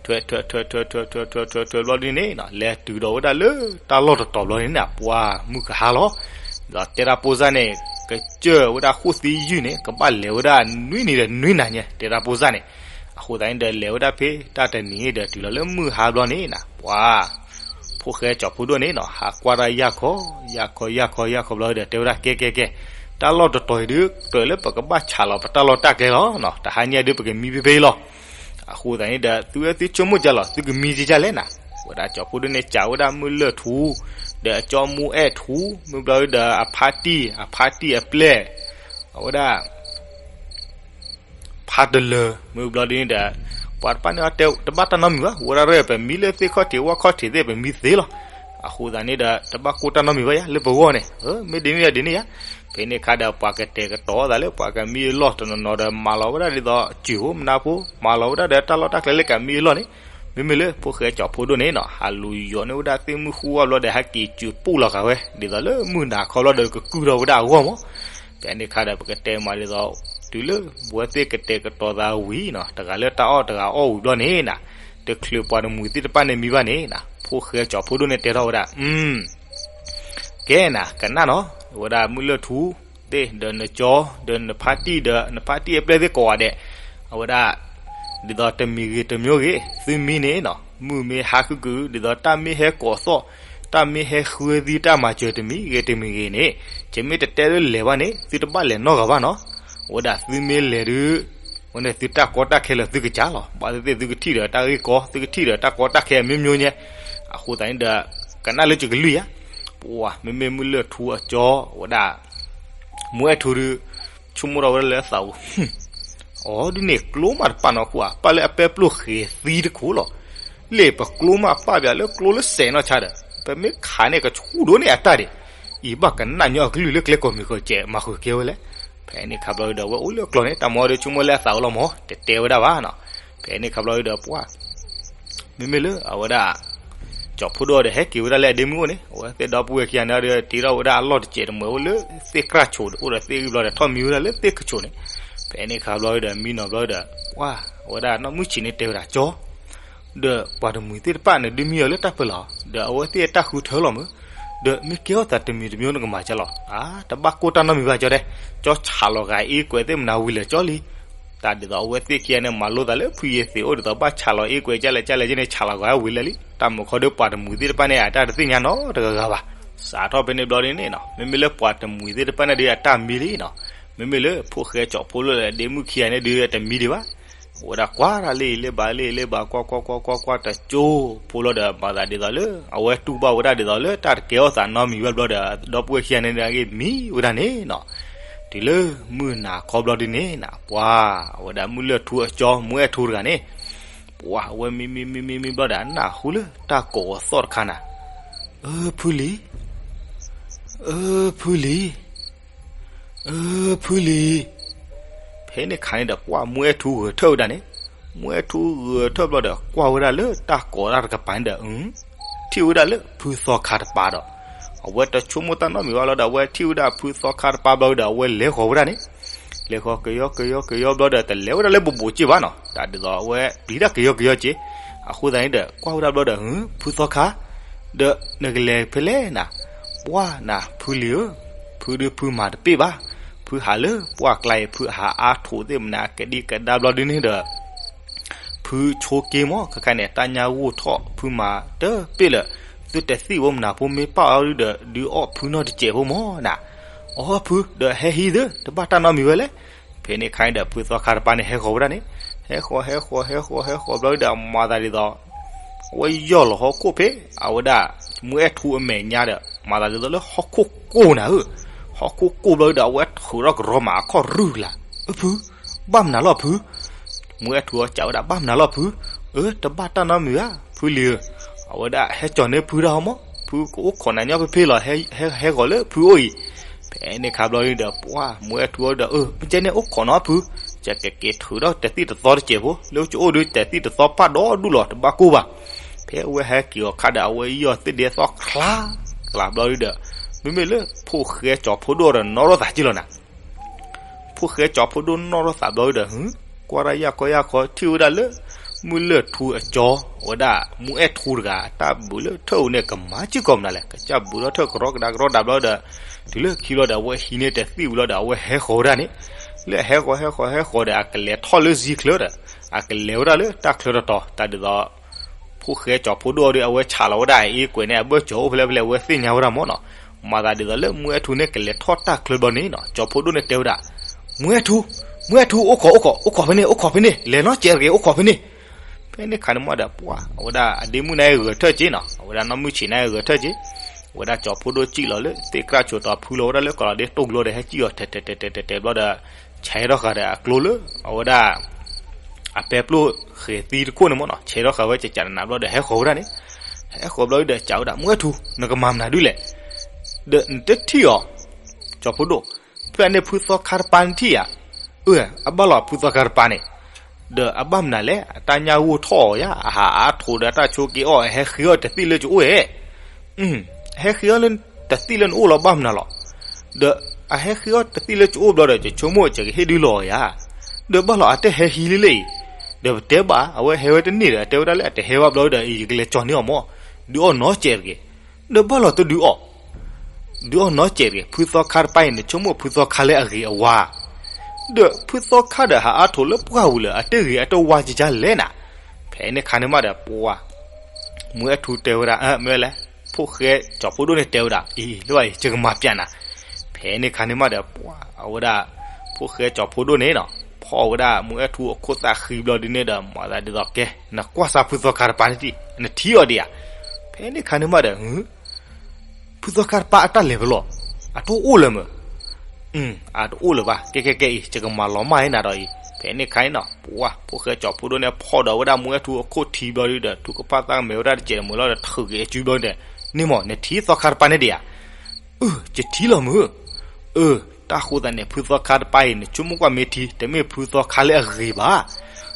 ံထွဲကဒီး ထွဲထွဲထွဲထွဲထွဲထွဲထွဲထွဲထွဲဘျီဒုန့ၣ် လဲၤတုၤဒီးဝဲဒၣ်လၢတၢ်လီၢ်တတီၤဘျီန့ၣ် ပှၤမုၢ်ကဟါလီၤ. ဒီးတဲတၢ်ဖိစၢ်န့ၣ် ကစၢၢ်ဝဲဒၣ်ဃိၣ်သံယုၢ်န့ၣ် ကဘၣ်လဲၤဝဲဒၣ်နွံနံၤဒီးနွံနၤညါ တဲတၢ်ဖိစၢ်န့ၣ်. အဃိသတးန့ၣ်ဒီး လဲၤဝဲဒၣ်ဖဲတၢ်တနံၤဒီး တုၤလီၤလၢမုၢ်ဟါဘျီန့ၣ် ပှၤ ဖိၣ်ဃဲကၠီၤဖိဒိၣ်န့ၣ်နီၤ ဟးကွၢ်တၢ်ယၢ်ခီ ယၢ်ခီ ယၢ်ခီ ယၢ်ခီဘျီဒီး တဲဝဲဒၣ် ကဲ ကဲ ကဲ တၢ်လီၢ်တတီၤအံၤဒုး ကြၢးလၢပကဘၣ်ဆးလီၤပတၢ်လီၢ်တၢ်ကျဲလီၤနီၤ. တဟါညါဒုး ပကမံဖဲဖဲအံၤလီၤ. အဃိသတးန့ၣ်ဒီး သုဝဲသုဆိကမိၣ်ဒ်လဲၣ် သုကမံဒ်လဲၣ်နၤ. ဝဲဒၣ်ကၠီၤဖိဒိၣ်န့ၣ် စံးဝဲဒၣ်မုၢ်လၢၢ်ထူ ဒီးအကၠီမူအဲၣ်ထူ မုၢ်ဘျီဒီးအဖါတံၢ် အဖါတံၢ်အပျဲၢ် အဝဲဒၣ် ဖါတလၢာ် မုၢ်ဘျီဒ်န့ၣ်ဒီး ပှၤတဖၣ်န့ၣ်တဲတဘၣ်တၢ်နီတမံၤဘၣ်. ဝဲဒၣ်ရဲၣ် ပမံလၢသ့ၣ်ခီၣ်ထံးဝၣ်ခီၣ်ထံးသ့ၣ် ပမံသ့လီၤ. အဃိသတးန့ၣ်ဒီး တဘၣ်ကိၢ်တၢ်နီတမံၤဘၣ်ယါ လၢပဂီၢ်န့ၣ် မ့ၢ်ဒ်န့ၣ်ယါဒ်န့ၣ်ယါ. ဖဲန့ၣ်အခါဒီး ပှၤကတဲာ်ကတီၤသးလၢပှၤကမံအလီၢ်တနီၤနီၤဒီး မၤလီၤဝဲဒၣ်ဒ်သိး စူၢ်ဖိမနါဖိ မၤလီၤဝဲဒၣ်ဒီးတၢ်လီၢ်တၢ်ကျဲလၢကမံအလီၢ်န့ၣ် မ့မ့ၢ်လၢဖိၣ်ဃဲကၠီၤဖိဒိၣ်န့ၣ်နီၤ ဟးလူၤယီၤန့ၢ်ဝဲဒၣ်သ့ၣ်မုၢ်ဃူဝၣ်ဘျီဒီး ဟဲက့ၤစူးပူၣ်လီၤဂာ်ဝဲ ဒ်သိးလၢမုၢ်နၤခီဘျီဒီး ကကုၢ်ထီၣ်ဝဲဒၣ်အဂီၢ်မး. ဖဲန့ၣ်အခါဒီး ပကတဲမးဒ်သိး တုၤလၢပဝဲသ့ၣ်ကတဲာ်ကတီၤသးဝံၤနီၤ တဂၤလၢတၢ်အီၣ်တဂၤအီၣ်ဝံၤဘျီန့ၣ်နီၤ တချုးပှၤတမှံၤသ့ၣ်တဖၣ်န့ၣ်မံဘၣ်န့ၣ်နီၤ ဖိၣ်ဃဲကၠီၤဖိဒိၣ်န့ၣ်တဲထီၣ်ဝဲဒၣ် ကဲနၤ ကနၣ်နီၤ ဝဲဒၣ်မုၢ်လၢၢ်ထူသ့ၣ်ဒီးနကၠီ ဒီးနဖါတံၢ်ဒီး နဖါတံၢ်အပျဲၢ်သ့ၣ်ကိးဂၤဒဲး အဝဲဒၣ် ဒ်သိးတမံၤဂ့ၤတမံၤဂ့ၤ သုမံန့ၣ်နီၤ မုၢ်မ့ၢ်ဟါခုကုာ် ဒ်သိးတၢ်မ့ၢ်ဟဲကိးသီၣ် တၢ်မ့ၢ်ဟဲဃုသံတၢ်မၤစၢၤတမံၤဂ့ၤတမံၤဂ့ၤန့ၣ် ယမ့ၢ်တတဲလၢလဲၤဘၣ်န့ၣ် သုတဘၣ်လဲၤနီတဂၤဘၣ်နီၤ. အဝဲဒၣ်သုမ့ၢ်လဲၤဒုး အဝဲန့ၣ်သုတၢ်ကီတၢ်ခဲလၢာ်သုကစၢ်လီၤ. ဘၣ်သ့ၣ်သ့ၣ်သုကထံၣ်ဒီးတၢ်ဂ့ၢ်ကီ သုကထံၣ်ဒီးတၢ်ကီတၢ်ခဲအမျိုးမျိုးညါ အဃိသတးန့ၣ်ဒီး ကနၣ်လၢယကလုၢ်ယါ ပှၤ မ့မ့ၢ်မုၢ်လၢၢ်ထူအကၠီ အဝဲဒၣ် မူအဲၣ်ထူဒုး ဆိကမိၣ်ထီၣ်ဝဲဒၣ်လၢအသးပူၤ အီၤဒုးန့ၣ် ကျိမးတပာ်နီၢ်ခိဧါ ပာ်လၢအပဲပျိၢ်ဃဲၤသံတခိၣ်လီၤ. လ့ၣ်ပကျိမးပာ်ဘၣ်လၢကျိလၢစဲးနီၢ်ဆါဒီး ပမ့ၢ်ခးန့ၣ် ကဆူၣ်ဒိၣ်န့ၢ်အတၢ်ဒံး အံၤဘၣ်ကနၣ်ညီအကလုၢ်လၢကျဲကိးမံၤဃီကဲး မၤဃုာ်ကဲဝဲလဲၣ်. ဖဲန့ၣ်ခါဘျီဒီး အဝဲအိၣ်လၢအကျီၢ်န့ၣ် တၢ်မၤဒီးဆိကမိၣ်လၢအသးပူၤလီၤမး တတဲဝဲဒၣ်ဘၣ်နီၤ. ဖဲန့ၣ်ခါဘျီဒီး ပှၤ မ့မ့ၢ်လၢအဝဲဒၣ် ကၠီၤဖိဒိၣ်ဒီး ဟဲက့ၤဝဲဒၣ်လၢအဒ့မုၣ်အိၣ်န့ၣ် အဝဲသ့ၣ်ဒီပုၢ်ဝဲၢ်ခံဂၤန့ၣ်ဒီး တ့ထီၣ်ဝဲဒၣ်အလီၢ်တစဲးတမှဲၤအိၣ်လၢသ့ၣ်ကြၢ်ဆိးဒီး အိၣ်ဒီးသ့ၣ်ဂံၢ်ဘျီဒီး ထီၣ်မံဝဲဒၣ်လၢသ့ၣ်ကဆိးန့ၣ်. ဖဲန့ၣ်ခါဘျီဒီး မံနီၤဘျီဒီး ပှၤ အဝဲဒၣ်နီၢ်မုၢ်ဆံးန့ၣ်တဲဝဲဒၣ် ကၠီ ဒီးပှၤတမှံၤသ့ၣ်တဖၣ်န့ၣ် ဒုးမံအီၤလၢတၢ်ပၢလီၤ ဒီးအဝဲသ့ၣ်အတၢ်ဃုထၢလီၤမး ဒီးမ့ၢ်ကဲထီၣ်သးတမံၤတမံၤနကမၤကလီၤ အါ တဘၣ်ကိၢ်တၢ်နီတမံၤဘၣ်ကၠီတဲ ကၠီဆးလီၤဂာ်အ့ကွဲးသ့ၣ်မနၤဝံၤလၢာ်ကၠီလံ. တၢ်ဒ်သိးအဝဲသ့ၣ်ခံဂၤန့ၣ် မၤလိသးလၢဖုယ့ၤသ့ၣ်အိၣ်ဒ်သိး ဘၣ်ဆးလီၤအ့ကွဲးကလဲၣ်ကလဲၣ်ကန့ၣ် ဆးလီၤဂာ်ဝံၤလၢာ်လံ. တၢ်မုာ်ခီဒီးပှၤတမှံၤသ့ၣ်တဖၣ်န့ၣ် အတၢ်တသ့ၣ်ညါနီတဂၤဂၤဘၣ်. စးထီၣ်ဖဲန့ၣ်ဘျီဒ်န့ၣ်နီၤ မ့မ့ၢ်လၢပှၤတမှံၤသ့ၣ်တဖၣ်န့ၣ်ဒီး အတၢ်မံလံနီၤ. မ့မ့ၢ်လၢဖိၣ်ဃဲကၠီၤဖိလၢဒ့မုၣ်ခံဂၤန့ၣ်ဒီး တမံဒံးဘၣ်. အဝဲဒၣ်ကွၢ်တၢ်လၢအံၤလၢဘၣ်လၢအံၤလၢဘၣ် ကွၢ်ကွၢ်ကွၢ်ကွၢ်ကွၢ်ကွၢ်တကၠိဖိလီၤဒီး မၤသးဒ်သိးလၢ အဝဲတူၢ်ဘၣ်ဝဲဒၣ်ဒ်သိးလၢတၢ်တကဲထီၣ်သးနီတမံၤဘၣ်ဘျီဒီး ဒီပုၢ်ဝဲၢ်ခံဂၤန့ၣ် အဂ့ၢ်မံဝဲဒၣ်န့ၣ်နီၤ. တုၤလၢမုၢ်နၤခီဘျီဒ်န့ၣ်နီၤ ပှၤ အဝဲဒၣ်မုၢ်လၢၢ်ထူအကၠီ မူအဲၣ်ထူတဂၤန့ၣ် ပှၤ အဝဲမံမံမံမံမံဘျီဒီး နၢ်ဟူလၢတၢ်ကိးအသီၣ်တခါနၤ အၢ ဖုလံၤ အၢ ဖုလံၤ အၢ ဖုလံၤ. ဖဲန့ၣ်ခါန့ၣ်ဒီး ပှၤမူအဲၣ်ထူဂဲၤထၢၣ်ဝဲဒၣ်န့ၣ်, မူအဲၣ်ထူဂဲၤထၢၣ်ဘျီဒီး ကွၢ်ဝဲဒၣ်လၢတၢ်ကိးတၢ်တကပၤန့ၣ်ဒီး ထံၣ်ဝဲဒၣ်လၢဖုသီခါတပၤဒီး, အဝဲတဆိကမိၣ်တၢ်နီတမံၤဘၣ်လီၤဒီး အဝဲထံၣ်ဝဲဒၣ်ဖုသီခါတပၤဘျီဒီး အဝဲလဲၤဃီၤဝဲဒၣ်န့ၣ်, လဲၤဃီၤကယီကယီကယီဘျီဒီး တလဲၤဝဲဒၣ်လၢဘူးဘူးက့ဘၣ်နီၤ, တၢ်ဒ်သိးအဝဲပျံၤတၢ်ကယီကယီက့, အဃိသတးန့ၣ်ဒီး ကွၢ်ဝဲဒၣ်ဘျီဒီး ဖုသီခါ, ဒီးနကလဲၤဖဲလဲၣ်နၤ, ပှၢ်နၤဖုလံၤဧၢ, ဖုဒုးဖုမၤတပ့ၢ်ဘၣ်, ဖုဟးလၢပှၢ်ကျါအံၤ ဖုဟးအါထိးသ့ၣ်မနုၤ ကဒံကဒါဘျီဒုန့ၣ်ဒီး ဖုဆိက့မး ခဲခါန့ၣ် တၢ်ညၣ်ဂိၢ်ထီၣ် ဖုမၤတပ့ၢ်လၢာ်, သုတသံၣ်ဝဲမနုၤဖိ မ့ၢ်ပာ်အီၤဒုဒီး ဒုးအီၣ်ဖုနီတစဲးဖိမးနၤ, အီဖုဒီးဟဲဟံးသု တဘၣ်တၢ်နီတမံၤဝဲလဲၣ်. ဖဲန့ၣ်ခါန့ၣ်ဒီး ဖုသီခါတပၤန့ၣ် ဟဲဃီၤဝဲဒၣ်န့ၣ်, ဟဲဃီၤ ဟဲဃီၤ ဟဲဃီၤ ဟဲဃီၤဘျီဒီး မၤသးဒ်သိး အဝဲယီၢ်လီၤဟီၣ်ခိၣ်ဖဲ အဝဲဒၣ် မုၢ်အဲၣ်ထူအမဲာ်ညါဒီး မၤသးဒ်သိးလၢဟီၣ်ခိၣ်ကိၢ်နၤဧၢ, ဟီၣ်ခိၣ်ကိၢ်ဘျီဒီး အဝဲထုးထီၣ်ကရီမၤအခီၣ်ရုၢ်လၢ်, အၢ ဖု, ဘၣ်မနုၤလီၤဖု, မုၢ်အဲၣ်ထူအီၤစံးဝဲဒၣ် ဘၣ်မနုၤလီၤဖု, အၢ တဘၣ်တၢ်နီတမံၤဧါ ဖုလံၤဧၢ, အဝဲဒၣ်ဟဲကၠီၤန့ၢ်ဖုဒၣ်ဟီမး, ဖုကအိၣ်ခိးနၤညီဖဲဖဲလီၤ, ဟဲဂီၤလၢဖုအိၣ်အံၤ. ဖဲန့ၣ်ခါဘျီဒီး ပှၢ် မုၢ်အဲၣ်ထူအီၤဒီး အၢ မ့ၢ်ကဲန့ၣ်အိၣ်ခိးနီၤဖု, ကက့ၤထုးထီၣ်တသံၣ်တသီတစဲးဖိ, လၢကအိၣ်ဒီး တသံၣ်တသီပာ်ဒီဒူၣ်လီၤ တဘၣ်ကိၢ်ဘၣ်. ဖဲအဝဲဟဲက့ၤအီၤခါဒီး အဝဲယီၢ်သ့ၣ်ဒဲသီၣ်ချါကျါဘျီဒီး မ့မ့ၢ်လၢဖိၣ်ဃဲကၠီၤဖိဒိၣ်ဒီးနီၣ်ထီၣ်သးက့လီၤနၤ ဖိၣ်ဃဲကၠီၤဖိဒိၣ်နီၣ်ထီၣ်သးဘျီဒီး ကွၢ်တၢ်ယၢ်ခီယၢ်ခီ ထံၣ်ဝဲဒၣ်လၢ မုၢ်လၢၢ်ထူအကၠီ အဝဲဒၣ် မုၢ်အဲၣ်ထူတဂၤ တၢ်ဘုးလၢထၢၣ်ဧိၤန့ၣ် ကမၤစ့ၢ်ကီးမနုၤလဲၣ်, ကစၢ်ဘုးထီၣ်ထၢၣ်ကရီကဒါကရီဒးဘျီဒီး တုၤလၢခံဘျီဒီး အဝဲဟံးန့ၢ်တသံၣ်ဝံၤလီၤဒီး အဝဲဟဲဃီၤဝဲဒၣ်န့ၣ်, လၢအဟဲဃီၤဟဲဃီၤဟဲဃီၤဒီး အကလဲၤထီၣ်လၢစံချၢဒီး အကလဲၤဝဲဒၣ်လၢတၢ်ချၢတတီၤ တၢ်ဒ်သိး ဖိၣ်ဃဲကၠီၤဖိဒိၣ်ဒီး အဝဲဆးလီၤဝဲဒၣ်အအ့ၣ်ကွဲးန့ၣ် အဘၢၣ်စၠီၤအိၣ်ဖဲလဲၣ်ဖဲလဲၣ် အဝဲသ့ၣ်ညါဝဲဒၣ်မးနီၤ. မၤသးဒ်သိးလၢမုၢ်အဲၣ်ထူန့ၣ် ကလဲၤထီၣ်တၢ်ချၢဘျီန့ၣ်နီၤ ကၠီၤဖိဒိၣ်န့ၣ်တဲဝဲဒၣ်, မုၢ်အဲၣ်ထူ, မုၢ်အဲၣ်ထူ အိၣ်ခိး အိၣ်ခိး အိၣ်ခိးဖဲန့ၣ် အိၣ်ခိးဖဲန့ၣ် လဲၤနီတစဲးတဂ့ၤ အိၣ်ခိးဖဲန့ၣ်. ဖဲန့ၣ်ခါန့ၣ်မးဒီး ပှၢ် အဝဲဒၣ်အဒ့မုၣ်န့ၣ်ဂဲၤထၢၣ်က့နီၤ အဝဲဒၣ်နီၢ်မုၢ်ဆံးန့ၣ်ဂဲၤထၢၣ်က့ အဝဲဒၣ်ကၠီၤဖိဒိၣ်စံၣ်လီၤလၢသ့ၣ်ကြၢ်ဆိးတီၤ ဖုလီၤဝဲဒၣ်လၢကီးလီၤဒ့တိၢ်ကျိဒီး ဟဲစံၣ်အီၤ ထဲးထဲးတဲာ်တဲာ်တဲာ်တဲာ်ဘျီဒီး ဆဲးထီၣ်ဃာ်ဒီးအကျိလၢ အဝဲဒၣ် အပဲပျိၢ်ဃဲၤသံတခိၣ်န့ၣ်မးနီၤ ဆဲးထီၣ်ဃာ်ဝဲကကးနးနးဘျီဒီး ဟဲဃီၤဝဲဒၣ်န့ၣ်, ဟဲဃီၤဘျီဒီး စံးဝဲဒၣ် မုၢ်အဲၣ်ထူ နကမၤမနုၤဒုလဲၣ်, ဒီးနတထံၣ်အီၤ ကၠီၤဖိဒိၣ်, ဖဲန့ၣ်ဖုသီခါတပၤနထံၣ်ဧါ, အၢ အဘၣ်လီၤဖုသီခါတပၤန့ၣ်, ဒီးအဘၣ်မနုၤလဲၣ် အတၢ်ညၣ်ဂိၢ်ထီၣ်အီၤယါ အဟးအါထိးဒီးတၢ်ဆိးက့အီၣ် အဟဲဃ့အီၣ်တသံၣ်လၢကအိၣ်ဧဲ အဟဲဃ့အီၣ်လၢတသံၣ်လၢနအိၣ်လီၤဘၣ်မနုၤလီၤ. ဒီးအဟဲဃ့အီၣ်တသံၣ်လၢကအိၣ်ဘျီဒီး ယဆိကမိၣ်ယကဟ့ၣ်ဒုးလီၤအီၤယါ. ဒီးဘၣ်လီၤအတဟဲဟံးလံလၢအံၤ, ဒီးပတဲဘၣ် အဝဲဟဲဝဲတန့ၢ်ဒီး အတဲဝဲဒၣ်လၢအတဟဲဘၣ်ဘျီဒီး ယကလဲၤကၠီၤန့ၢ်အီၤမး, ဒုးအီၣ်နီတစဲးတဂ့ၤ. ဒီးဘၣ်လီၤတဒုးအီၣ် ဒုးအီၣ်နီတစဲးတဂ့ၤ. ဖုသီခါတပၤအံၤ နဆိကမိၣ်ဖုသီခါလၢအဂ့ၤအဝါ, ဒီးဖုသီခါဒီးဟးအါထိးလၢပှၢ်ပူၤလၢာ် အတဂ့ၤအတဝါကကၢ်လဲၣ်နၤ. ဖဲန့ၣ်ခါန့ၣ်မးဒီး ပှၤ မုၢ်အဲၣ်ထူတဲဝဲဒၣ် မ့ၢ်လဲၣ်, ဖိၣ်ဃဲကၠီၤဖိဒိၣ်န့ၣ်တဲဝဲဒၣ် အံၤ လၢဘၣ်အံၤ ယကမၤပျးနၤ. ဖဲန့ၣ်ခါန့ၣ်မးဒီး ပှၤ အဝဲဒၣ် ဖိၣ်ဃဲကၠီၤဖိဒိၣ်န့ၣ်နီၤ ဖီၣ်ဝဲဒၣ်မုၢ်အဲၣ်ထူအခိၣ်သၣ်ဃံဘျီဒ်န့ၣ်ဒီး မၤသးဒ်သိးကဲ နကွၢ်စၢ်ဖုသီခါတပၤန့ၣ်တံၢ် နထံၣ်အီၤဒံးဧါ. ဖဲန့ၣ်ခါန့ၣ်မးဒီး ဖုသီခါတပၤအတၢ်လဲၤဖဲလဲၣ်, အတအိၣ်လၢၤမ့ၢ်, အတအိၣ်လၢၤဘၣ်, ကဲကဲကဲအံၤ ယကမၤလီၤမၢ်အံၤနၤဒီးအံၤ. ဖဲန့ၣ်ခါန့ၣ်နီၤ ပှၤ ဖိၣ်ဃဲကၠီၤဖိဒိၣ်န့ၣ် ဖီၣ်ဒီးဝဲဒၣ်မုၢ်အဲၣ်ထူအခိၣ်ထံဘျီဒီး ထုကဖၣ်သၣ်ကမဲာ်ဝဲဒၣ်တစဲးတမှဲၤလီၤဒီး ထုးက့ၤအစုဘျီဒီး န့ၣ်မ့ၢ် နထံၣ်သီခါတပၤန့ၣ်ဒံးဧါ. အၢ ယထံၣ်လီၤမ့ၢ်, အၢ တၢ်ဃိသးန့ၣ် ဖုသီခါတပၤအံၤ နဆိကမိၣ်ကွၢ်မ့ၢ်ထံ တမ့ၢ်ဖုသီခါလၢအဂ့ၤဘၣ်,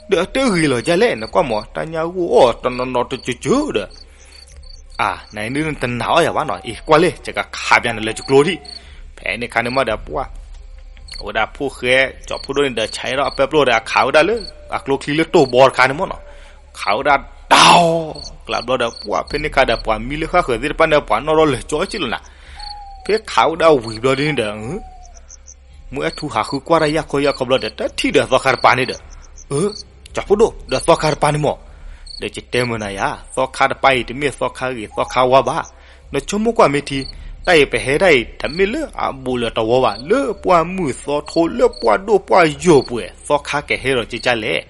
ဒီးအတဂ့ၤလီၤဒ်လဲၣ် နကွၢ်မ့ၢ် တၢ်ညၣ်ဂိၢ်အီၣ်တနီၤနီၤတစၢၤစၢၤဒီး အၢ နနတနာ်အီၤယၤဘၣ်နီၤ အံၤကွၢ်လၢ ယကခးပျးနၤလၢယကျိထံၣ်. ဖဲန့ၣ်ခါန့ၣ်မးဒီး ပှၤ အဝဲဒၣ်ဖိၣ်ဃဲကၠီၤဖိဒိၣ်န့ၣ်ဒီး ဆဲးထီၣ်အပဲပျိၢ်ဒီး ခးဝဲဒၣ်လၢ အကျိချံလၢတိၢ်ဘီတခါန့ၣ်မ့ၢ်နီၤ, ခးဝဲဒၣ်တၢ် ကျးဘျီဒီး ပှၤ ဖဲန့ၣ်ခါဒီး ပှၤမံလၢဃၣ်ဃၢၤသ့ၣ်တဖၣ်န့ၣ် ပှၤနီၣ်ထီၣ်လဲၤကၠီက့လီၤနၤ. ဖဲခးဝဲဒၣ်ဝံၤဘျီဒ်န့ၣ်ဒီး မုၢ်အဲၣ်ထူဟးဃုကွၢ်တၢ်ယၢ်ခီယၢ်ခီဘျီဒီး တထံၣ်ဒီးသီခါတပၤန့ၣ်ဒီး အၢ ကၠီၤဖိဒိၣ် ဒီးသီခါတပၤန့ၣ်မ့ၢ်, ဒီးယတဲမုာ်နၤယၤ သီခါတပၤအံၤ တမ့ၢ်သီခါဂ့ၤသီခါဝါဘၣ်. နဆိကမိၣ်ကွၢ်မ့ၢ်ထံ တၢ်အံၤပဟဲတၢ်အံၤ တမ့ၢ်လၢအဘူးလၢတဝီဘၣ် လၢပှၢ်မုၢ်သီထိ လၢပှၢ်ဒိၣ်ပှၢ်ယိာ်ပှဲၤ သီခါကဟဲဒီးကကၢ်လဲၣ်.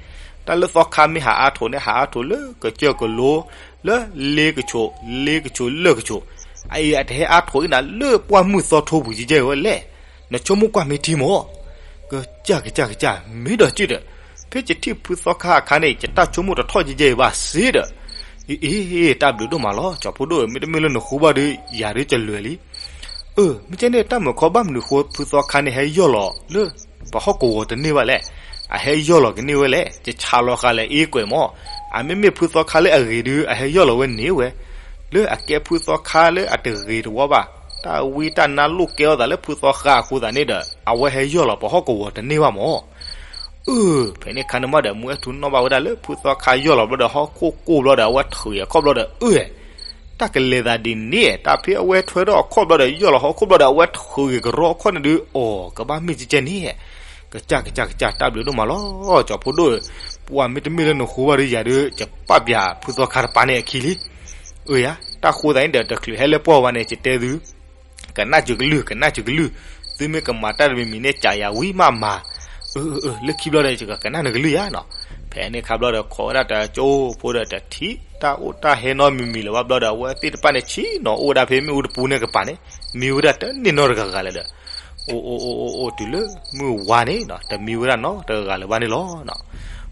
တၢ်လၢသီခါမ့ၢ်ဟးအါထိးန့ၣ် ဟးအါထိးလၢကစၢၢ်ကလိ လၢလ့ကဆိး လ့ကဆိးလၢကဆိး, အအံၤအတဟဲအါထိးအံၤနၤ လၢပှၢ်မုၢ်သီထိပူၤကကၢ်ဝဲလဲၣ်. နဆိကမိၣ်ကွၢ်မ့ၢ်ထံမ့ၢ်, ကစၢ်ကစၢ်ကစၢ် မ့ၢ်ဒီးကၠုၣ်ဒီး ဖဲယထံၣ်ဖုသီခါအခါန့ၣ် ယတၢ်ဆိကမိၣ်တထီၣ်ကကၢ်အံၤဘၣ်စ့ဒီး, အ့ အ့ တၢ်ဘျုးဒိၣ်မးလီၤ ကၠီၤဖိဒိၣ်ဧၢ မ့တမ့ၢ်လၢနဃူဘၣ်ဒီး ယၤဒုးကလွဲၤလံ. အၢ မ့ၢ်ကဲန့ၣ် တၢ်မုာ်ခီဘၣ်မနုၤဃိ ဖုသီခါန့ၣ် ဟဲယီၢ်လီၤလၢ ပှၤဟီၣ်ကဝီၤတန့ၢ်ဘၣ်လဲၣ်. အဟဲယီၢ်လီၤကန့ၢ်ဝဲလဲၣ်. ယဆးလီၤဃာ်လဲၣ်အ့ၣ်ကွဲးမ့ၢ်, အမ့မ့ၢ်ဖုသီခါလၢအဂ့ၤဒုး အဟဲယီၢ်လီၤဝဲန့ၢ်ဝဲ, လၢအကဲဖုသီခါလၢအတဂ့ၤတဝီဘၣ် တၢ်ဝံတၢ်နါလိၣ်ကဲထီၣ်သးလၢဖုသီခါအဃိသတးန့ၣ်ဒီး အဝဲဟဲယီၢ်လီၤပှၤဟီၣ်ကဝီၤတန့ၢ်ဘၣ်မၢ်. အၢ ဖဲန့ၣ်အခါန့ၣ်မးဒီး မူအဲၣ်ထူနီၣ်ဘၣ်ဝဲဒၣ်လၢဖုသီခါယီၢ်လီၤဘျီဒီး ဟီၣ်ခိၣ်ကိၢ်ဘျီဒီး အဝဲထုးအခီၣ်ဘျီဒီး အၢ တၢ်ကလဲၤသးဒ်န့ၣ် တၢ်ဖဲအဝဲထွဲထီၣ်အခီၣ်ဘျီဒီး ယီၢ်လီၤဟီၣ်ခိၣ်ဘျီဒီး အဝဲထုးကရီအခီၣ်န့ၣ်ဒုး အိ ကဘၣ်မ့ၢ်ကကဲန့ၣ် ကစၢ်ကစၢ်ကစၢ် တၢ်ဘျုးဒိၣ်မးလီၤ ကၠီၤဖိဒိၣ်ဧၢ, ပှၤမ့တမ့ၢ်လၢနဃိဘၣ်ဒီးယၤဒီး ယပာ်ပၠးဖုသီခါတပၤန့ၣ်အခံလံ. အၢယၤ တၢ်ဃိသတးန့ၣ်ဒီး တချုးဟဲလၢပှၢ်ဝဲန့ၣ် ယတဲသု ကနၣ်စၢၤကလုၢ် ကနၣ်စၢၤကလုၢ်, သုမ့ၢ်ကမၤတၢ်တမံၤမံၤန့ၣ် ကးယၤဝံၤမးမၤ. အၢ အၢ အၢ လၢခံဘျီဒီး ယကကနၣ်နကလုၢ်ယၤနီၤ. ဖဲန့ၣ်အခါဘျီဒီး ခိးဝဲဒၣ်တကၠိဖိဒီး တထံၣ်တၢ်အိၣ်တၢ်ဟဲနီတမံၤမံၤလၢၤဘၣ်ဘျီဒီး အဝဲသ့ၣ်တဖၣ်န့ၣ် ဆ့ၣ်နီၤအိၣ်ဝဲဒၣ်ဖဲမ့ၣ်အူတပူၤန့ၣ်ကပၤန့ၣ် မံဝဲဒၣ်တန့ၢ်နီတဂၤဂၤလၢၤဒီး အိၣ်အိၣ်အိၣ်အိၣ်အိၣ် တုၤလၢမုၢ်ဝါန့ၣ်နီၤ တမံဝဲဒၣ်နီတဂၤဂၤလၢၤဘၣ်န့ၣ်လီၤ.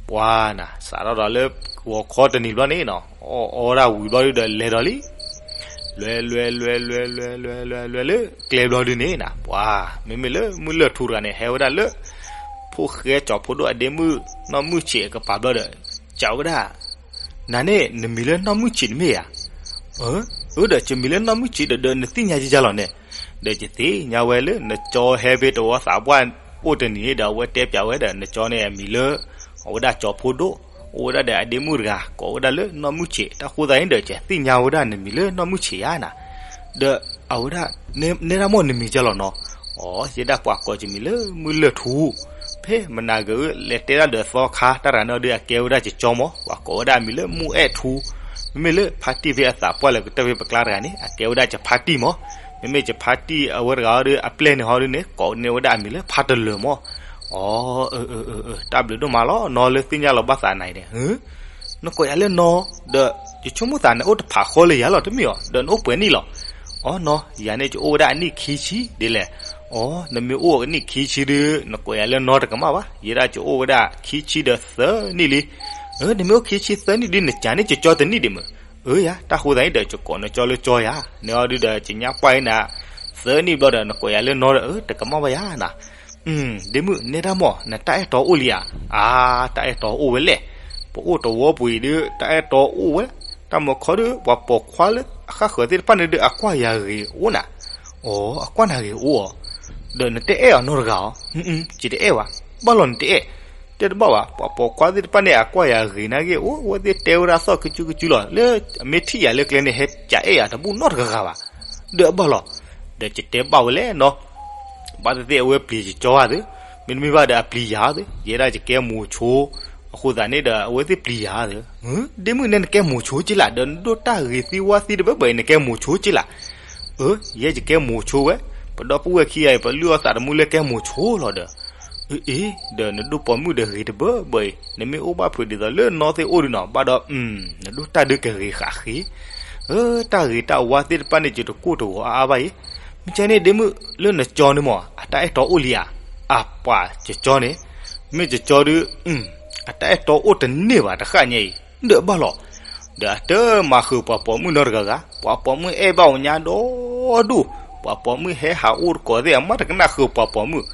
ပှၤနၤ စးထီၣ်ဒီးလၢဂီၤခီတနံၤဘျီန့ၣ်နီၤ အီၣ်အီဒၣ်ဝံၤဘျီဒီးလဲၤဒီးလံ လွဲလွဲလွဲလွဲလွဲလွဲလွဲလၢကျဲဘျီဒုန့ၣ်နၤ ပှၤ မ့မ့ၢ်လၢမုၢ်လၢၢ်ထူတဂၤန့ၣ် ဟဲဝဲဒၣ်လၢ ဖိၣ်ဃဲကၠီၤဖိဒိၣ်အဒ့မုၣ်နီၢ်မုၢ်ဆံးအကပၤဘျီဒီး စံးဝဲဒၣ် နၤန့ၣ် နမံၤလၢနီၢ်မုၢ်ဆံးတမ့ၢ်ဧါ. အၢ ဒီးယမံၤလၢနီၢ်မုၢ်ဆံးဒီး ဒီးနသ့ၣ်ညါယကလီၤန့ၣ်, ဒီးယသ့ၣ်ညါဝဲလၢနကၠီဟဲဖဲတဝီသးပှၢ်အိၣ်တနံၤန့ၣ်ဒီး အဝဲတဲပၠးဝဲဒီး နကၠီန့ၣ်အမံၤလၢ အဝဲဒၣ်ကၠီၤဖိဒိၣ်, အိၣ်ဝဲဒၣ်ဒီးအဒ့မုၣ်တဂၤ ကိးဝဲဒၣ်လၢနီၢ်မုၢ်ဆံး, တၢ်ဃိသတးန့ၣ်ဒီး ယသ့ၣ်ညါဝဲဒၣ်နမံၤလၢနီၢ်မုၢ်ဆံးဧါနၤ. ဒီးအဝဲဒၣ် နဲဒၣ်မိၢ်နမံၤကလီၤနီၤ. အိ ယဲဒၣ်ပှၤကိးယမံၤလၢမုၢ်လၢၢ်ထူ, ဖဲမနၤဂ့ၤ လဲၤတဲဒၣ်ဒီးသီခါ တၢ်တဂၤန့ၣ်ဒီး အကဲဝဲဒၣ်ယကၠီမး, ပှၤကိးဝဲဒၣ်အမံၤလၢမုၢ်အဲၣ်ထူ, မ့မ့ၢ်လၢဖါတံၢ်ဖဲအသးပှၢ်လၢကတၢၢ်ဖဲပကျါတဂၤန့ၣ် အကဲဝဲဒၣ်ယဖါတံၢ်မး, မ့မ့ၢ်ယဖါတံၢ်အဝဲတဂၤဒီး အပျဲၢ်န့ၣ်ဟီဒုန့ၣ် ကိးန့ၢ်ဝဲဒၣ်အမံၤလၢဖါတလၢၤမး. အိ တၢ်ဘျုးဒိၣ်မးလီၤနီၤ လၢသ့ၣ်ညါလီၤဘၣ်သးနၤအံၤန့ၣ် နကိးယၤလၢနီၤ, ဒီးယဆိကမိၣ်သးနအိၣ်တဖးဃီလၢယၤလီၤတမ့ၢ်ဧါ, ဒီးနအိၣ်ပှဲၤနံၣ်လီၤ. အိ နီၤ ယၤန့ၣ် ယအိၣ်ဝဲဒၣ်အနံၣ်ခံဆံဒ်လဲၣ်. အိ နမ့ၢ်အိၣ်အနံၣ်ခံဆံဒု နကိးယၤလၢနီၤတကမၣ်ဘၣ်, ယဲဒၣ်ယအိၣ်ဝဲဒၣ်ခံဆံဒီးသၢနံၣ်လံ. နမ့ၢ်အိၣ်ခံဆံသၢနံၣ်ဒု နကးန့ၢ်ယကၠီတနံၣ်ဒံးမ့ၢ်. အၢယၤ တၢ်ဃိသတးန့ၣ်ဒီး ယကိးနကၠီလၢကၠီယၤ, နအီၤဒုဒီး ယညါပှၢ်အံၤနၤ သၢနံၣ်ဘျီဒီး နကိးယၤလၢနီၤဒီး တကမၣ်ဘၣ်ယၤနၤ. ဒ့မုၣ် နဲဒၣ်မး နတၢ်အဲၣ်တီအိၣ်လံဧါ. အါ တၢ်အဲၣ်တီအိၣ်ဝဲလဲၣ်, ပအိၣ်တဝီပူၤအံၤဒု တၢ်အဲၣ်တီအိၣ်ဝဲ, တၢ်မုၢ်ခီဒု ပှၤပိာ်ခွါလၢအဃၣ်ဃၢၤသ့ၣ်တဖၣ်န့ၣ်ဒု အကွၢ်ယၤဂ့ၤအိၣ်နၤ. အိ အကွၢ်နၤဂ့ၤအိၣ်ဧါ. ဒီးနတအဲၣ်အီၤနီတဂၤဧါ. ယတအဲၣ်ဘၣ်. ဘၣ်လီၤနတအဲၣ်, တဲတဘၣ်ဘၣ်, ပှၤပိာ်ခွါသ့ၣ်တဖၣ်န့ၣ် အကွၢ်ယၤဂ့ၤနၤဂ့ၤအိၣ်, အဝဲသ့ၣ်တဲဝဲဒၣ်သီၣ်ကစုကစုလီၤ, လၢအမ့ၢ်ထံၣ်ယၤလၢကျဲန့ၣ် ဟဲကးအဲၣ်ယၤတဘူၣ်နီတဂၤဂၤဘၣ်. ဒီးအဘၣ်လီၤ. ဒီးယတဲဘၣ်ဝဲလဲၣ်နီၤ, ဘၣ်သ့ၣ်သ့ၣ်အဝဲပျံၤယကၠီဧါသ့, မ့တမ့ၢ်ဘၣ်ဒီးအပျံၤယၤသ့, ယဲဒၣ်ယကဲမိၤဆိ, အဃိသတးန့ၣ်ဒီး အဝဲသ့ၣ်ပျံၤယၤသ့. ဒ့မုၣ် နဲနကဲမိၤဆိက့လး, ဒီးနဒိၣ်တၢ်ဂ့ၤသံဝါသံတဘၢဘၢအံၤ နကဲမိၤဆိက့လး. အၢ ယဲယကဲမိၤဆိဝဲ, ပဒီပုၢ်ဝဲၢ်ခံဂၤအံၤ ပလုၢ်အီၣ်သးသမူလၢကဲမိၤဆိလီၤဒီး. အ့ ဒီးနဒိၣ်ပိာ်မုၣ်ဒီးဂ့ၤတဘၢဘၢအံၤ, နမ့ၢ်အိၣ်ဘၣ်ဖုးဒ်သိးလၢနီၢ်သ့ၣ်အိၣ်ဒုနီၤ, ဘၣ်ဒီး နဒိၣ်တၢ်ဒုးကဂ့ၤဃာ်ဃ့. အၢ တၢ်ဂ့ၤတၢ်ဝါသ့ၣ်တဖၣ်န့ၣ် ယတကိၢ်တဂီၤအါအါဘၣ်အံၤ. မ့ၢ်ကဲန့ၣ် ဒ့မုၣ် လၢနကၠီန့ၣ်မး အတၢ်အဲၣ်တီအိၣ်လံဧါ. အပှၤယကၠီန့ၣ်, မ့ၢ်ယကၠီဒု အတၢ်အဲၣ်တီအိၣ်တန့ၢ်ဘၣ်တဃၣ်ညါအံၤ, ဒီးအဘၣ်လီၤ. ဒီးအတမၤဃုာ်ပှၤပိာ်မုၣ်နီတဂၤဂၤ, ပှၤပိာ်မုၣ်အဲၣ်ဘၣ်အီၤညါဒီဒူၣ်, ပှၤပိာ်မုၣ်ဟဲဟးအိၣ်တကိးသ့ၣ် အမ့ၢ်တကနၣ်ဃုာ်ပှၤပိာ်မုၣ်,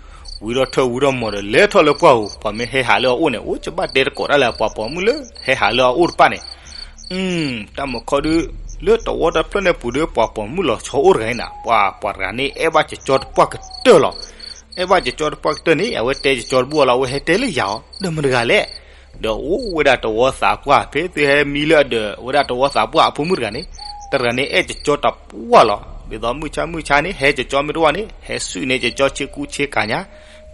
ဝံၤဒီးထၢၣ်ဝံၤဒီးမီၤဒီး လဲၤထီၣ်လၢပှၢ်ပူၤ, ပှၤမ့ၢ်ဟဲဟးလၢအအိၣ်န့ၣ် အိၣ်ကဘၣ်တဲတကိးတၢ်လၢပှၤပိာ်မုၣ်လၢဟဲဟးလၢအအိၣ်တဖၣ်န့ၣ်. တၢ်မုၢ်ခီဒု လၢတဝီတဖျၢၣ်န့ၣ်ပူၤဒီး ပှၤပိာ်မုၣ်လီၤဆီအိၣ်တဂၤန့ၣ်နၤ, ပှၤ ပှၤတဂၤန့ၣ် အဲၣ်ဘၣ်ယကၠီတပှၢ်ကတၢၢ်လီၤ. အဲၣ်ဘၣ်ယကၠီတပှၢ်ကတၢၢ်န့ၣ် အဝဲတဲယကၠီတဘူၣ်အီၤလီၤ, အဝဲဟဲတဲလၢယၤအီၤ, ဒီးမတၤတဂၤလဲၣ်. ဒီးအိၣ်ဝဲဒၣ်တဝီသးပှၢ် ဖဲသုဟဲမံလၢအဒၢးဝဲဒၣ်တဝီသးပှၢ်အဖိမုၣ်တဂၤန့ၣ်, တဂၤန့ၣ်အဲၣ်ယကၠီတပှၢ်လီၤ. ဒ်သိးမုၢ်ဆါမုၢ်ဆါန့ၣ် ဟဲယကၠီမ့ၢ်တအိၣ်န့ၣ် ဟဲစုၣ်န့ၢ်ယကၠီဆ့ကူဆ့ကၤညါ.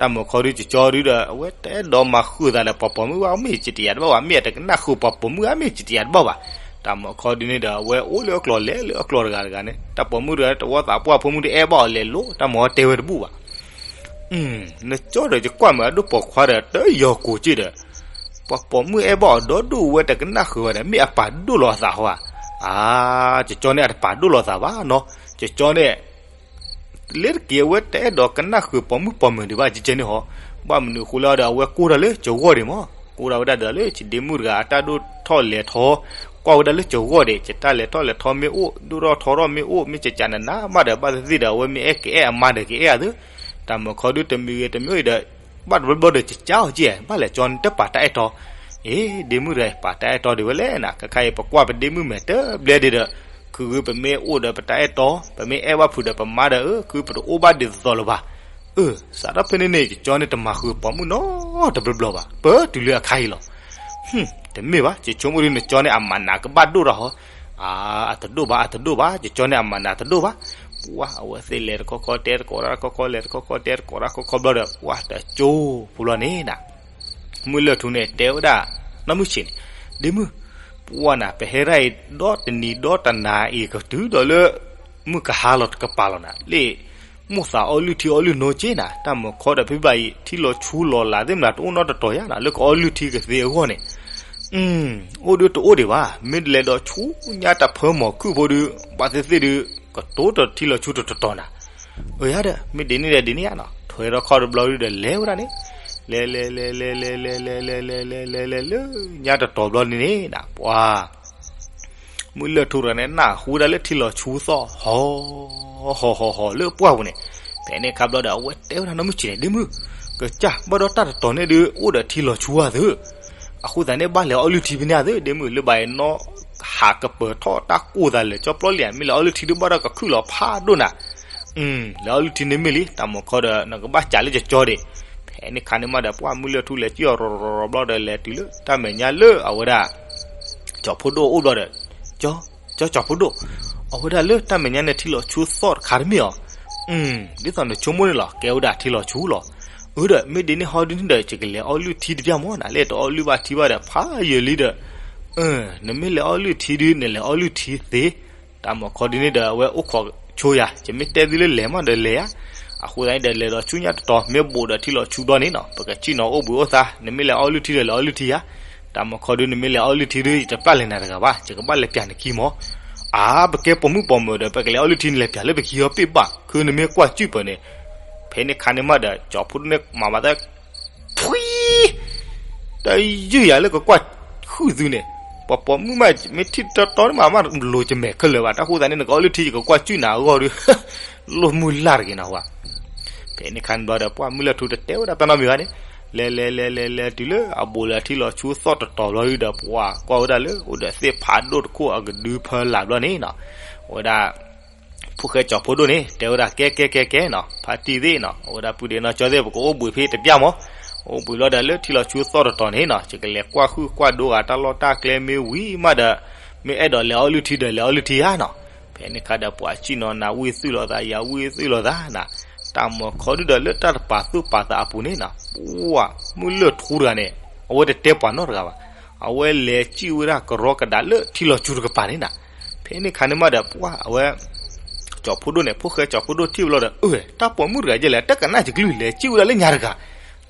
တၢ်မုၢ်ခီဒုယကၠီဒုဒီး အဝဲတအဲၣ်ဒိးမၤဃုာ်သးဒီးပှၤပိာ်မုၣ်ဘၣ်, မ့ၢ်ယတယၤတဘၣ်ဘၣ်, မ့ၢ်အတကနၣ်ဃုာ်ပှၤပိာ်မုၣ်ဧါမ့ၢ်ယတယၤတဘၣ်ဘၣ်. တၢ်မုၢ်ခီဒုန့ၣ်ဒီး အဝဲအိၣ်လၢအကျိၤလဲၤလၢအကျိၤတဂၤတဂၤန့ၣ်, တၢ်ပိာ်မုၣ်တဂၤန့ၣ် တဝီသးပှၢ်အဖိမုၣ်ဒုအဲၣ်ဘၣ်အီၤလဲၤလိၤ, တၢ်မုၢ်ခီတဲဝဲတဘူၣ်ဘၣ်. နကၠီဒီးယကွၢ်မုာ်အဒိၣ်ပိာ်ခွါဒီး တယီၤကိာ်က့ဒီး ပှၤပိာ်မုၣ်အဲၣ်ဘၣ်အီၤဒီဒူၣ်ဝဲတကနၣ်ဃုာ်ဝဲဒီး မ့ၢ်အပာ်ဒိၣ်လီၤအသးဟီဧါ. အါ ယကၠီန့ၣ်အတပာ်ဒိၣ်လီၤသးဘၣ်နီၤ, ယကၠီန့ၣ် လၢတက့ၢ်အဝဲတအဲၣ်ဒိးကနၣ်ဃုာ်ပိာ်မုၣ်ပိာ်မၢၤဒံးဘၣ် ကၠီကၠီန့ၣ်ဟီ, ဘၣ်မနုၤအဃိလဲၣ်ဒီး အဝဲကိၢ်တၢ်လၢယဂီၢ်ဒံးမး, ကိၢ်တၢ်ဝဲဒၣ်ဒီးလၢယဒ့မုၣ်တဂၤအတၢ်ဒိၣ်ထီၣ်လဲၤထီ, ကွၢ်ဝဲဒၣ်လၢယဂီၢ်ဒံး, ယတၢ်လဲၤထီၣ်လဲၤထီမ့ၢ်အိၣ်, ဒိၣ်ထီၣ်ထီထီၣ်မ့ၢ်အိၣ်, မ့ၢ်ကကးနးနးမးဒီး ဘၣ်သ့ၣ်သ့ၣ်ဒီး အဝဲမ့ၢ်အဲၣ်ကအဲၣ်အမါဒီးကအဲၣ်အသ့, တၢ်မုၢ်ခီဒုတမံၤဂ့ၤတမံၤအံၤဒီး ဘၣ်တဘျီဘျီဒီး ယကးအီၤက့, ဘၣ်လဲၣ်ကၠီန့ၣ်တပာ်တၢ်အဲၣ်တီ, အ့ ဒ့မုၣ်တဂၤအံၤ ပာ်တၢ်အဲၣ်တီဒံးဝဲလဲၣ်နၤ, ခဲခါအံၤ ပကွၢ်ပဒ့မုၣ်မဲာ်တဘျဲဒံးဒီး ခုဂုၤပမ့ၢ်အိၣ်ဒီးပတၢ်အဲၣ်တီ, ပမ့ၢ်အဲၣ်ဘၣ်ဖုးဒီးပမါဒီး အၢ ခုပတအိၣ်ဘၣ်ဒ်သိးသိးလၢၤဘၣ်. အၢ စးထီၣ်ဖဲန့ၣ်န့ၣ် ကကၠီန့ၣ်တမၤဃုာ်ပိာ်မုၣ်နီတဘျီဘျီဘၣ်, ပတုၤလၢအခါအံၤလီၤ. တမ့ၢ်ဘၣ်, ယဆိကမိၣ်ဒ်နကၠီန့ၣ်အမၤနးကဘၣ်ဒိၣ်တၢ်ဟီ. အတဒိၣ်ဘၣ်, အတဒိၣ်ဘၣ်, ယကၠီန့ၣ်အမၤနးတဒိၣ်ဘၣ်. ပှၢ် အဝဲသ့ၣ်လဲၤတခီခီတဲတကိးတၢ်တခီခီ လဲၤတခီခီတဲတကိးတၢ်တခီခီဘျီဒီး ပှၢ်တကၠိဖိလီၤန့ၣ်နၤ. မုၢ်လၢၢ်ထူန့ၣ် တဲဝဲဒၣ် နီၢ်မုၢ်ဆ့ၣ်န့ၣ်, ဒ့မုၢ်, ပှၢ်နၤ ပဟဲဒၣ်အံၤဒီတနံၤဒီတနၤအံၤ ကတုၤဒီးလၢ မုၢ်ကဟါလီၤတကပၤလီၤနၤ, လၢမိၢ်သးအီလုၢ်ထံအီလုၢ်နိက့နၤ, တၢ်မုၢ်ခီဒီးဖဲဘၣ်အံၤ ထံလီၤဆူလီၤလးသ့ၣ်မနၤ တအိၣ်နီတတီၤယါနၤ, လၢကအီလုၢ်ထံကသ့အဂီၢ်န့ၣ် အိၣ်ဒုးတအိၣ်ဒံးဘၣ်, မ့ၢ်လဲၤဒီးဆူညါတၢ်ဖၢမီၤခုၣ်ဖိဒုး ဘၣ်သ့ၣ်သ့ၣ်ဒုး ကတိၤတၢ်ထံလီၤဆူတတီၤနၤ. အၢ ယါဒီး မ့ၢ်ဒ်န့ၣ်ဒီးဒ်န့ၣ်ဧါနီၤ, ထွဲထီၣ်ခီၣ်တဘျီဒုးဒီးလဲၤဝဲဒၣ်န့ၣ်, လဲၤလဲၤလဲၤလဲၤလဲၤလဲၤလဲၤလဲၤလဲၤလဲၤလဲၤလဲၤလဲၤလၢညါတတီၤဘျီန့ၣ်န့ၣ်နၤ ပှၢ် မုၢ်လၢၢ်ထူတဂၤန့ၣ် နၢ်ဟူဝဲဒၣ်လၢထံလီၤဆူသီၣ် ဟီ ဟီၣ်ဟီၣ်ဟီၣ်ဟီၣ်လၢပှၢ်ပူၤန့ၣ်, ဖဲန့ၣ်အခါဘျီဒီး အဝဲတဲဝဲဒၣ်နီၢ်မုၢ်ဆ့ၣ်န့ၣ်, ဒ့မုၢ်, ကစၢ်ဘၣ်ဒီးတၢ်တတီၤန့ၣ်ဒုး အိၣ်ဒီးထံလီၤဆူဧါသု, အဃိသတးန့ၣ် ဘၣ်လဲၤအီလုၢ်ထံဖဲန့ၣ်ဧါသု, ဒ့မုၢ်, လၢဘၣ်အံၤနီၢ်ဟးကပၢၤထီၣ်တၢ်ကိၢ်သးလၢာ်ကၠီပျီလံဧါ, မ့ၢ်လဲၤအီလုၢ်ထံဒုးဘၣ်ဒီးကခုၣ်လီၤဖးဒိၣ်နၤ လဲၤအီလုၢ်ထံန့ၣ်မ့ၢ်လံ, တၢ်မုၢ်ခီဒီး နကဘၣ်စးလၢကကၠီဒံး. ဖဲန့ၣ်ခါန့ၣ်မးဒီး ပှၢ်မုၢ်လၢၢ်ထူလဲၤစံၣ်အီၤရီၤရီၤရီၤဘျီဒီး လဲၤတုၤလၢတၢ်မဲာ်ညါလၢအဝဲဒၣ် ကၠီၤဖိဒိၣ်အိၣ်ဘျီဒီး, ကၠီ, ကၠီၤဖိဒိၣ်, အဝဲဒၣ်လၢတၢ်မဲာ်ညါန့ၣ် ထံလီၤဆူသီၣ်တခါတမ့ၢ်ဧါ. ဒ်သိးနဆိကမိၣ်န့ၣ်လီၤ, ကဲဝဲဒၣ်ထံလီၤဆူလီၤ. အၢဒီး မ့ၢ်ဒ်န့ၣ်ဟီဒ်န့ၣ်ဒီး ယကလဲၤအီလုၢ်ထံတပျၢ်မးနၤ, လၢတအီလုၢ်ဘၣ်ထံဘၣ်ဒီး ဖးယံာ်လံဒီး နမ့ၢ်လဲၤအီလုၢ်ထံဒုး နလဲၤအီလုၢ်ထံသ့, တၢ်မုၢ်ခီဒ်န့ၣ်ဒီး အဝဲအိၣ်ခိးဆိယၤ, ယမ့ၢ်တဲသုလၢလဲၤမးဒီးလဲၤယါ, အဃိသတးန့ၣ်ဒီး လဲၤဒီးဆူညါတတီၤ မ့ၢ်ဘူးဒီးထံလီၤဆူဘျီန့ၣ်နီၤ ပကစံၣ်နီၤအိၣ်ဘှံးအိၣ်သါ, နမ့ၢ်လဲၤအီလုၢ်ထံဒီးလဲၤအီလုၢ်ထံယါ, တၢ်မုၢ်ခီဒုး နမ့ၢ်လဲၤအီလုၢ်ထံဒုး ယတပျၢ်လဲၤနၤတဂၤဘၣ်, ယကဘၣ်လဲၤပျၢ်နခံမး. အါ ပကဲပိာ်မုၣ်ပိာ်မၢၤဒီး ပကလဲၤအီလုၢ်ထံန့ၣ် လဲၤပျၢ်လၢပခံဟီပ့ၢ်ဘၣ်, ခုနမ့ၢ်ကွၢ်စုၣ်ပၢၢ်န့ၣ်, ဖဲန့ၣ်ခါန့ၣ်မးဒီး ကၠီၤဖိဒိၣ်န့ၣ်မၤဘၣ်သး ဖှံ, တယုၢ်ယၤလၢကကွၢ်ဃုာ်သုန့ၣ်, ပှၤပိာ်မုၣ်မး မ့ၢ်ထံၣ်တီတီန့ၣ်မး မးလိၤကမဲာ်ခဲလၢာ်ဘၣ်, တၢ်ဃိသတးန့ၣ် နကအီလုၢ်ထံ ယကကွၢ်စုၣ်နၤအဂီၢ်ဒီး လိၣ်မုၢ်လၢ်တဂ့ၤနၤဝဲ. ဖဲန့ၣ်ခါန့ၣ်ဘျီဒီး ပှၢ်မုၢ်လၢၢ်ထူတတဲဝဲဒၣ်တၢ်နီတမံၤဘၣ်န့ၣ်, လဲၤလဲၤလဲၤလဲၤလဲၤတုၤလၢအဘူးလၢထံလီၤဆူသီၣ်တတီၤဘျီဒုးဒီး ပှၢ်ကွၢ်ဝဲဒၣ်လၢ အိၣ်ဒီးသ့ၣ်ဖးဒိၣ်တခိၣ်အကဒုဖၢလၢ်ဘျီန့ၣ်နီၤ, အဝဲဒၣ် ဖိၣ်ဃဲကၠီၤဖိဒိၣ်န့ၣ် တဲဝဲဒၣ် ကဲကဲကဲကဲနီၤ, ဖါတံၢ်သ့ၣ်နီၤ, အဝဲဒၣ်ပုၢ်ဒ့နီၢ်ကၠီသ့ၣ် ပကအိၣ်ဘှံးဖဲတပျၢ်မး, အိၣ်ဘှံးလီၤဒီးလၢထံလီၤဆူသီၣ်တတီၤန့ၣ်နီၤ ယကလဲၤကွၢ်ဃုာ်ကွၢ်ဒိဂၤတၢ်လီၢ်တၢ်ကျဲမ့ၢ်ဝံၤမးဒီး, မ့ၢ်အဲၣ်ဒိးလဲၤအီလုၢ်ထံဒီးလဲၤအီလုၢ်ထံဧါနီၤ. ဖဲန့ၣ်ခါဒီးပှၤစံၣ်နီၤနၤဝံၣ်သုၣ်လိာ်သး ယၤဝံၣ်သုၣ်လိာ်သးနၤ, တၢ်မုၢ်ခီဒုးဒီးလၢတၢ်တပာ်သူၣ်ပာ်သးအပူၤန့ၣ်နီၤ, ပှၢ်မုၢ်လၢၢ်ထူတဂၤန့ၣ် အဝဲတတဲပှၤနီတဂၤဘၣ်, အဝဲလဲၤစံၣ်ဝဲဒၣ်ကရီကဒးလၢထံလီၤဆူတကပၤန့ၣ်နၤ. ဖဲန့ၣ်ခါန့ၣ်မးဒီး ပှၢ်အဝဲ ကၠီၤဖိဒိၣ်န့ၣ် ဖိၣ်ဃဲကၠီၤဖိဒိၣ်ထံၣ်ဝဲလီၤဒီး အၢ တၢ်ပိာ်မုၣ်တဂၤယဲလဲၣ် တကနၣ်ယကလုၢ် လဲၤစံၣ်ဝဲဒၣ်လၢညါတဂၤ,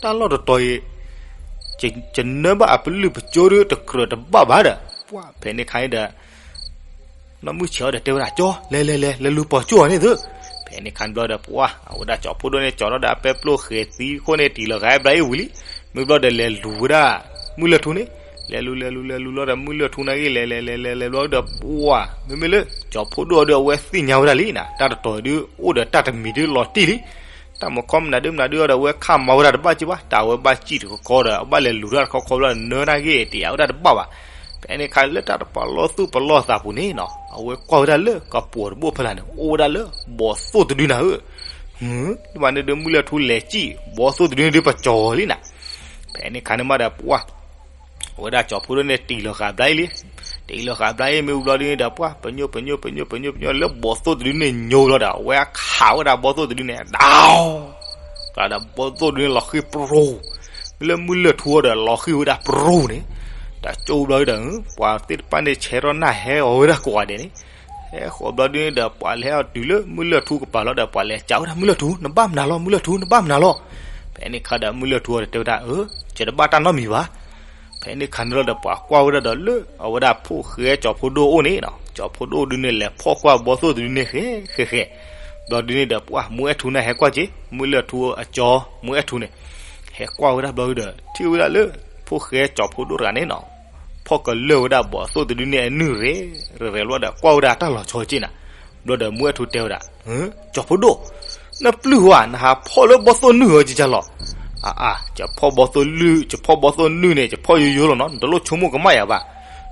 တၢ်လီၢ်တတီၤအံၤ ယနၢဘၣ်အပလုၢ်ပကၠိဒီး တကြၢးတဘၣ်ဘၣ်ဒီး ပှၢ်ဖဲန့ၣ်ခါန့ၣ်ဒီး နီၢ်မုၢ်ဆ့ၣ်အီၤဒီးတဲဝဲဒၣ် ကၠီ လဲၤလဲၤလဲၤ လဲၤလူၤပိာ်ကၠိအီၤန့ၣ်သု. ဖဲန့ၣ်ခါန့ၣ်ဘျီဒီး ပှၢ် အဝဲဒၣ်ကၠီၤဖိဒိၣ်န့ၣ် ကၠီၤထီၣ်ဒီးအပဲပျိၢ်ဃဲၤသံခိၣ်န့ၣ် တံၢ်လီၤဃာ်ဘျါအံၤဝံၤလံ. မ့ၢ်ဘျီဒီးလဲၤလူၤဝဲဒၣ် မုၢ်လၢၢ်ထူန့ၣ် လဲၤလူၤလဲၤလူၤလဲၤလူၤလီၤဒီး မုၢ်လၢၢ်ထူနာ်က့ လဲၤလဲၤလဲၤလဲၤလဲၤဘျီဒီး ပှၢ် မ့မ့ၢ်လၢ ကၠီၤဖိဒိၣ်အီၤဒီး အဝဲသ့ၣ်ညါဝဲဒၣ်လံနၤ တၢ်တတီၤဒုး အိၣ်ဒီးတၢ်တမံၤဒုးလီၤတံၢ်လံ. တၢ်မုၢ်ခီမနုၤဒုးမနုၤဒုးအီၤဒီး အဝဲခးမၤဝဲဒၣ်တဘၣ်က့ဘၣ် တၢ်အဝဲဘၣ်စံၣ်တခီခီဒီး အဘၣ်လဲၤလူၤတၢ်တခီခီဘျီ နၢနာ်က့ တယာ်ဝဲဒၣ်တဘၣ်ဘၣ်. ဖဲန့ၣ်ခါလၢတၢ်တပာ်လီၤသူၣ်ပာ်လီၤသးပူၤန့ၣ်နီၤ အဝဲကွၢ်ဝဲဒၣ်လၢကပိာ်တဘိၣ်ဖဲလဲၣ်န့ၣ် အိၣ်ဝဲဒၣ်လၢ ဘီၣ်သိၣ်တဒုနၤဧၢ မ့ၢ်ဘၣ်န့ၣ်ဒုး မုၢ်လၢၢ်ထူလဲၤစံၣ် ဘီၣ်သိၣ်တဒုန့ၣ်ဒုး ပကၠီၤလံနၤ. ဖဲန့ၣ်ခါန့ၣ်မးဒီး ပှၢ် အဝဲဒၣ်ကၠီၤဖိဒိၣ်န့ၣ် တံၢ်လီၤဃာ်ဘျါအံၤလံ. တံၢ်လီၤဃာ်ဘျါအံၤ မ့ၢ်ဝံၤဘျီဒုးန့ၣ်ဒီး ပှၢ် ပညိၣ် ပညိၣ် ပညိၣ် ပညိၣ် ပညိၣ် လၢဘီၣ်သိၣ်တဒုန့ၣ်ညိလီၤဒီး အဝဲခးဝဲဒၣ်ဘီၣ်သိၣ်တဒုန့ၣ် ဒီး ဒီးဘီၣ်သိၣ်တဒုန့ၣ် လီၤဃံၢ်ပရိၤ မ့ၢ်လၢမုၢ်လၢၢ်ထူအီၤဒီး လီၤဃံၢ်ဝဲဒၣ်ပရိၤန့ၣ် တၢ်ကၠိဘျီဒုးဒီး ပှၤသ့ၣ်တဖၣ်န့ၣ် ဆဲးထီၣ်နၢ်ဟဲအီၤဝဲဒၣ်ကိးဂၤဒဲးန့ၣ် ဟဲဃီၤဘျီဒုးန့ၣ်ဒီး ပှၤလဲၤဟဲအီၤတုၤလၢမုၢ်လၢၢ်ထူကပၤလီၤဒီး ပှၤလဲၤစံးဝဲဒၣ် မုၢ်လၢၢ်ထူ နဘၣ်မနုၤလီၤ မုၢ်လၢၢ်ထူ နဘၣ်မနုၤလီၤ. ဖဲန့ၣ်ခါဒီး မုၢ်လၢၢ်ထူအီၤဒီးတဲဝဲဒၣ် အၢ ယတဘၣ်တၢ်နီတမံၤဘၣ်. ဖဲန့ၣ်ခါန့ၣ်လီၤဒီး ပှၤကွၢ်ဝဲဒၣ်ဒီးလၢ အဝဲဒၣ်ဖိၣ်ဃဲကၠီၤဖိဒိၣ်အအိၣ်န့ၣ်နီၤ ကၠီၤဖိဒိၣ်ဒုးန့ၣ် လဲၤဖီၣ်ကွၢ်ဘီၣ်သိၣ်တဒုန့ၣ် ဃဲဃဲဃဲ ဘျီဒုးန့ၣ်ဒီး ပှၢ် မုၢ်အဲၣ်ထူန့ၣ်ဟဲကွၢ်က့ၤ မုၢ်လၢၢ်ထူအကၠီ မုၢ်အဲၣ်ထူန့ၣ် ဟဲကွၢ်ဝဲဒၣ်ဘျီဒုးဒီး ထံၣ်ဝဲဒၣ်လၢ ဖိၣ်ဃဲကၠီၤဖိဒိၣ်တဂၤန့ၣ်နီၤ ဖီၣ်ကလၢာ်ဝဲဒၣ်ဘီၣ်သိၣ်တဒုန့ၣ်အနုၢ်ရဲၣ်ရဲၣ်ဘျီဒီး ကွၢ်ဝဲဒၣ်တၢ်လီၤဆီက့ၤနၤ ဘျီဒီးမုၢ်အဲၣ်ထူတဲဝဲဒၣ် ကၠီၤဖိဒိၣ် နပျုၢ်ဝဲ နဟးဖီၣ်လၢဘီၣ်သိၣ်နုၢ်ဧါ ကကလီၤ. အါအါ ယဖီၣ်ဘီၣ်သိၣ်နုၢ် ယဖီၣ်ဘီၣ်သိၣ်နုၢ်န့ၣ် ယဖီၣ်ယိယိလီၤနီၤ နတလိၣ်ဆိကမိၣ်ကမၣ်ယၤဘၣ်.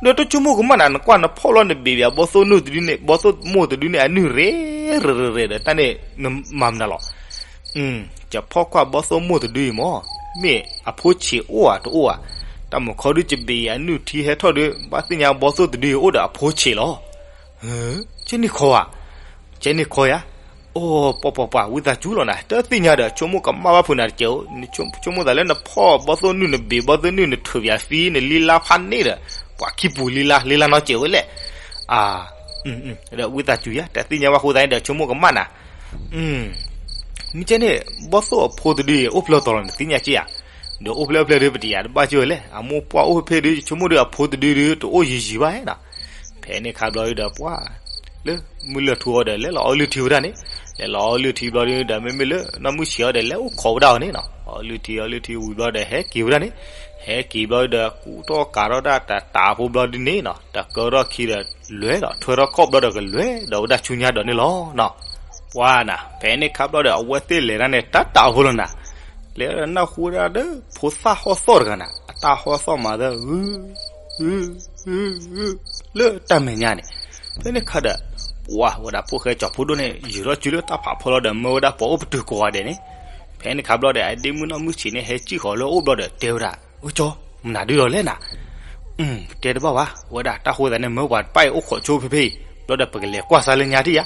ဒီးတဆိကမိၣ်ကမၣ်နၤ နကွၢ်နဖီၣ်လီၤနဘ့ၣ်ဘၣ်ဘီၣ်သိၣ်နုၢ်တဒုန့ၣ် ဘီၣ်သိၣ်မိၢ်တဒုန့ၣ် အနုၢ်ရ့ရ့ရ့ဒီး တၢ်န့ၣ် နမၤမနုၤလီၤ. ယဖီၣ်ကွၢ်ဘီၣ်သိၣ်မိၢ်တဒုအံၤမၢ် မ့ၢ်အဖိဆံးအိၣ်ဧါတအိၣ်ဧါ. တၢ်မုၢ်ခီဒု ယဘ့ၣ်အနုၢ်ထံဟဲထီၣ်ဒီး ဘၣ်သ့ၣ်ညါဘီၣ်သိၣ်တဒုအံၤအိၣ်ဒီးအဖိဆံးလီၤ. ကဲန့ၣ်ခီဧါ, ကဲန့ၣ်ခီဧါ. အိၣ် ပှၤပှၤပှၤ ဝံသးစူၤလီၤနၤ, တသ့ၣ်ညါဒီး ဆိကမိၣ်ကမၣ်ဘၣ်ဖုးနၤတကဲးဧိၤ, ဆိကမိၣ်သးလၢနဖီၣ်ဘီၣ်သိၣ်နုၢ် နဘ့ၣ်ဘီၣ်သိၣ်နုၢ် နထုးပၠးသံ နလံလါဖးန့ၣ်ဒီး ပှၤခံပူၤလံလါ လံလါနီတကဲးဧိၤလဲၣ်. အ ဒီးဝံသးစူၤယါ တသ့ၣ်ညါဘၣ်အဃိသတးန့ၣ်ဒီး ဆိကမိၣ်ကမၣ်နၤ. မ့ၢ်ကဲန့ၣ် ဘီၣ်သိၣ်အဖိတဒုအံၤ အိၣ်ဖျဲၣ်တီၤလီၤ နသ့ၣ်ညါက့ဧါ. ဒီးအိၣ်ဖျဲၣ်အိၣ်ဖျဲၣ်ဒီး ပတယၤတဘၣ်က့ၤဝဲလဲၣ်, အမိၢ်ပှၢ်အိၣ်ဖဲဖဲဒီး ယဆိကမိၣ်ဒီးအဖိတဒုဒီး တအိၣ်ယံၤယံၤဘၣ်နီၤ. ဖဲန့ၣ်ခါဘျီဒီးပှၤ လၢမုၢ်လၢၢ်ထူအီၤဒီး လဲၤလီၤအီလုၢ်ထံဝဲဒၣ်န့ၣ်, လဲၤလီၤအီလုၢ်ထံဘျီဒီး မ့မ့ၢ်လၢနီၢ်မုၢ်ဆံးအီၤဒီး လဲၤအိၣ်ခိးဝဲဒၣ်အီၤန့ၣ်နီၤ. အီလုၢ်ထံ အီလုၢ်ထံဝံၤဘျီဒီး ဟဲက့ၤဝဲဒၣ်န့ၣ်, ဟဲက့ၤဘျီဒီး ကူၣ်ထီၣ်ကးထီၣ်ဒၣ်တၢ်တးဖိဘျီဒ်န့ၣ်နီၤ, တကၢထီၣ်ခံဒီး လဲၤဒီးထွဲထီၣ်ခီၣ်ဘျီဒီး ကလဲၤဒီးဝဲဒၣ်ဆူညါဒီးန့ၣ်လီၤနီၤ. ပှၤနၤ ဖဲန့ၣ်ခါဘျီဒီး အဝဲသ့ၣ်လဲၤဒၣ်န့ၣ် တၢ်တးဖိလီၤနၤ. လဲၤဒီးနၢ်ဟူဝဲဒၣ်ဒီး ဖိသၣ်ဟီၣ်သီၣ်တဂၤနၤ, အတၢ်ဟီၣ်သီၣ်မၤသၢ ဂု ဂု ဂု ဂု လၢတၢ်မဲာ်ညါန့ၣ်. ဖဲန့ၣ်ခါဒီး ပှၤဝဲဒၣ်ဖိၣ်ဃဲကၠီၤဖိဒိၣ်န့ၣ် ယုာ်ထီၣ်စုလၢတၢ်ဖးဖီလီၤဒီး မၢဝဲဒၣ်ပှၤအိၣ်ပတုာ်ကိးဂၤဒဲးန့ၣ်. ဖဲန့ၣ်ခါဘျီဒီး အဒ့မုၣ်နီၢ်မုၢ်ဆံးန့ၣ် ဟဲစံၣ်ဃီၤလၢအအိၣ်ဘျီဒီး တဲဝဲဒၣ် အၢကၠီ မနုၤဒုလီၤလဲၣ်နၤ. တဲတဘၣ်ဘၣ်, ဝဲဒၣ်တၢ်ဃိသတးန့ၣ် မၢပှၤတဖၣ်အံၤအိၣ်ခိးဆိဖဲဖဲအံၤ ဘျီဒီး ပကလဲၤကွၢ်စါလၢညါထံၣ်ယါ.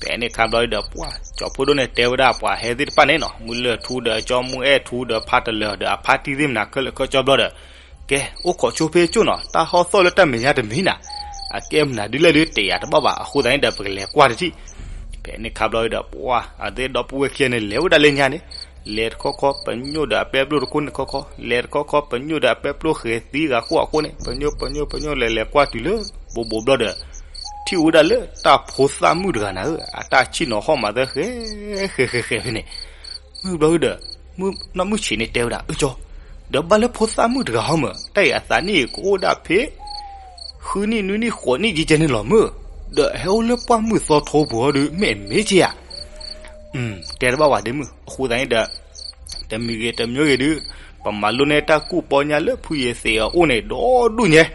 ဖဲန့ၣ်ခါဘျီဒီး ပှၤကၠီၤဖိဒိၣ်န့ၣ် တဲဝဲဒၣ်ပှၤဟဲသ့ၣ်တဖၣ်န့ၣ်နီၤ, မုၢ်လၢၢ်ထူဒီး ကၠီမုၢ်အဲၣ်ထူဒီး ဖါတလၢာ်ဒီး အဖါတံၢ်သ့ၣ်မနၤ ခဲလၢာ်ခဲဆ့ဘျီဒီး ကဲ အိၣ်ခိးဆိဖဲကၠိနီၤ, တၢ်ဟီၣ်သီၣ်လၢတၢ်မဲာ်ညါတမံၤနၤ, အကဲမနုၤဒုလဲၣ်ဒု တယၤတဘၣ်ဘၣ်, အဃိသတးန့ၣ်ဒီး ပကလဲၤကွၢ်တထံၣ်. ဖဲန့ၣ်ခါဘျီဒီး ပှၤအသ့ၣ်ဒီပုၢ်ဝဲၢ်ခံဂၤန့ၣ် လဲၤဝဲဒၣ်လၢညါန့ၣ်, လဲၤတခီခီ ပညိၣ်ဒီးအပဲပျိၢ်တခိၣ်န့ၣ်ခီခီ, လဲၤတခီခီ ပညိၣ်ဒီးအပဲပျိၢ်ဃဲၤသံဂၤဃိအဃိန့ၣ် ပညိၣ် ပညိၣ် ပညိၣ် လဲၤလဲၤကွၢ်တုၤလၢ ဘိးဘိးဘျီဒီး ထံၣ်ဝဲဒၣ်လၢတၢ်ဖိသၣ်မုၣ်တဂၤနၤဧၢ, အတၢ်ဆံၣ်နီၤဟီၣ်မးသၢ ဃဲ ဃဲ ဃဲ ဃဲ ဖဲန့ၣ် မုၢ်ဘျီဒီး နီၢ်မုၢ်ဆံးန့ၣ်တဲဝဲဒၣ် အၢကၠီ, ဒီးဘၣ်လၢဖိသၣ်မုၣ်တဂၤဟီမၢ် တၢ်အံၤအသးနံၣ်အံၤကအိၣ်ဒၣ်ဖဲ ဃုနံၣ်နွံနံၣ်ဃိးနံၣ်ကဲကဲန့ၣ်လီၤမၢ်, ဒီးဟဲအိၣ်လၢပှၢ်မုၢ်သီထိပူၤဟီဒုး မ့ၢ်အမ့ၢ်ကဲဧါ. တဲတဘၣ်ဝဲဒ့မုၣ်, အဃိသတးန့ၣ်ဒီး တမံၤဂ့ၤတမံၤဂ့ၤဒုး ပမၤလိန့ၢ်တၢ်ကူၣ်ပီညါလၢဖုယသံးအအိၣ်န့ၣ် ဒီဒူၣ်ညါ,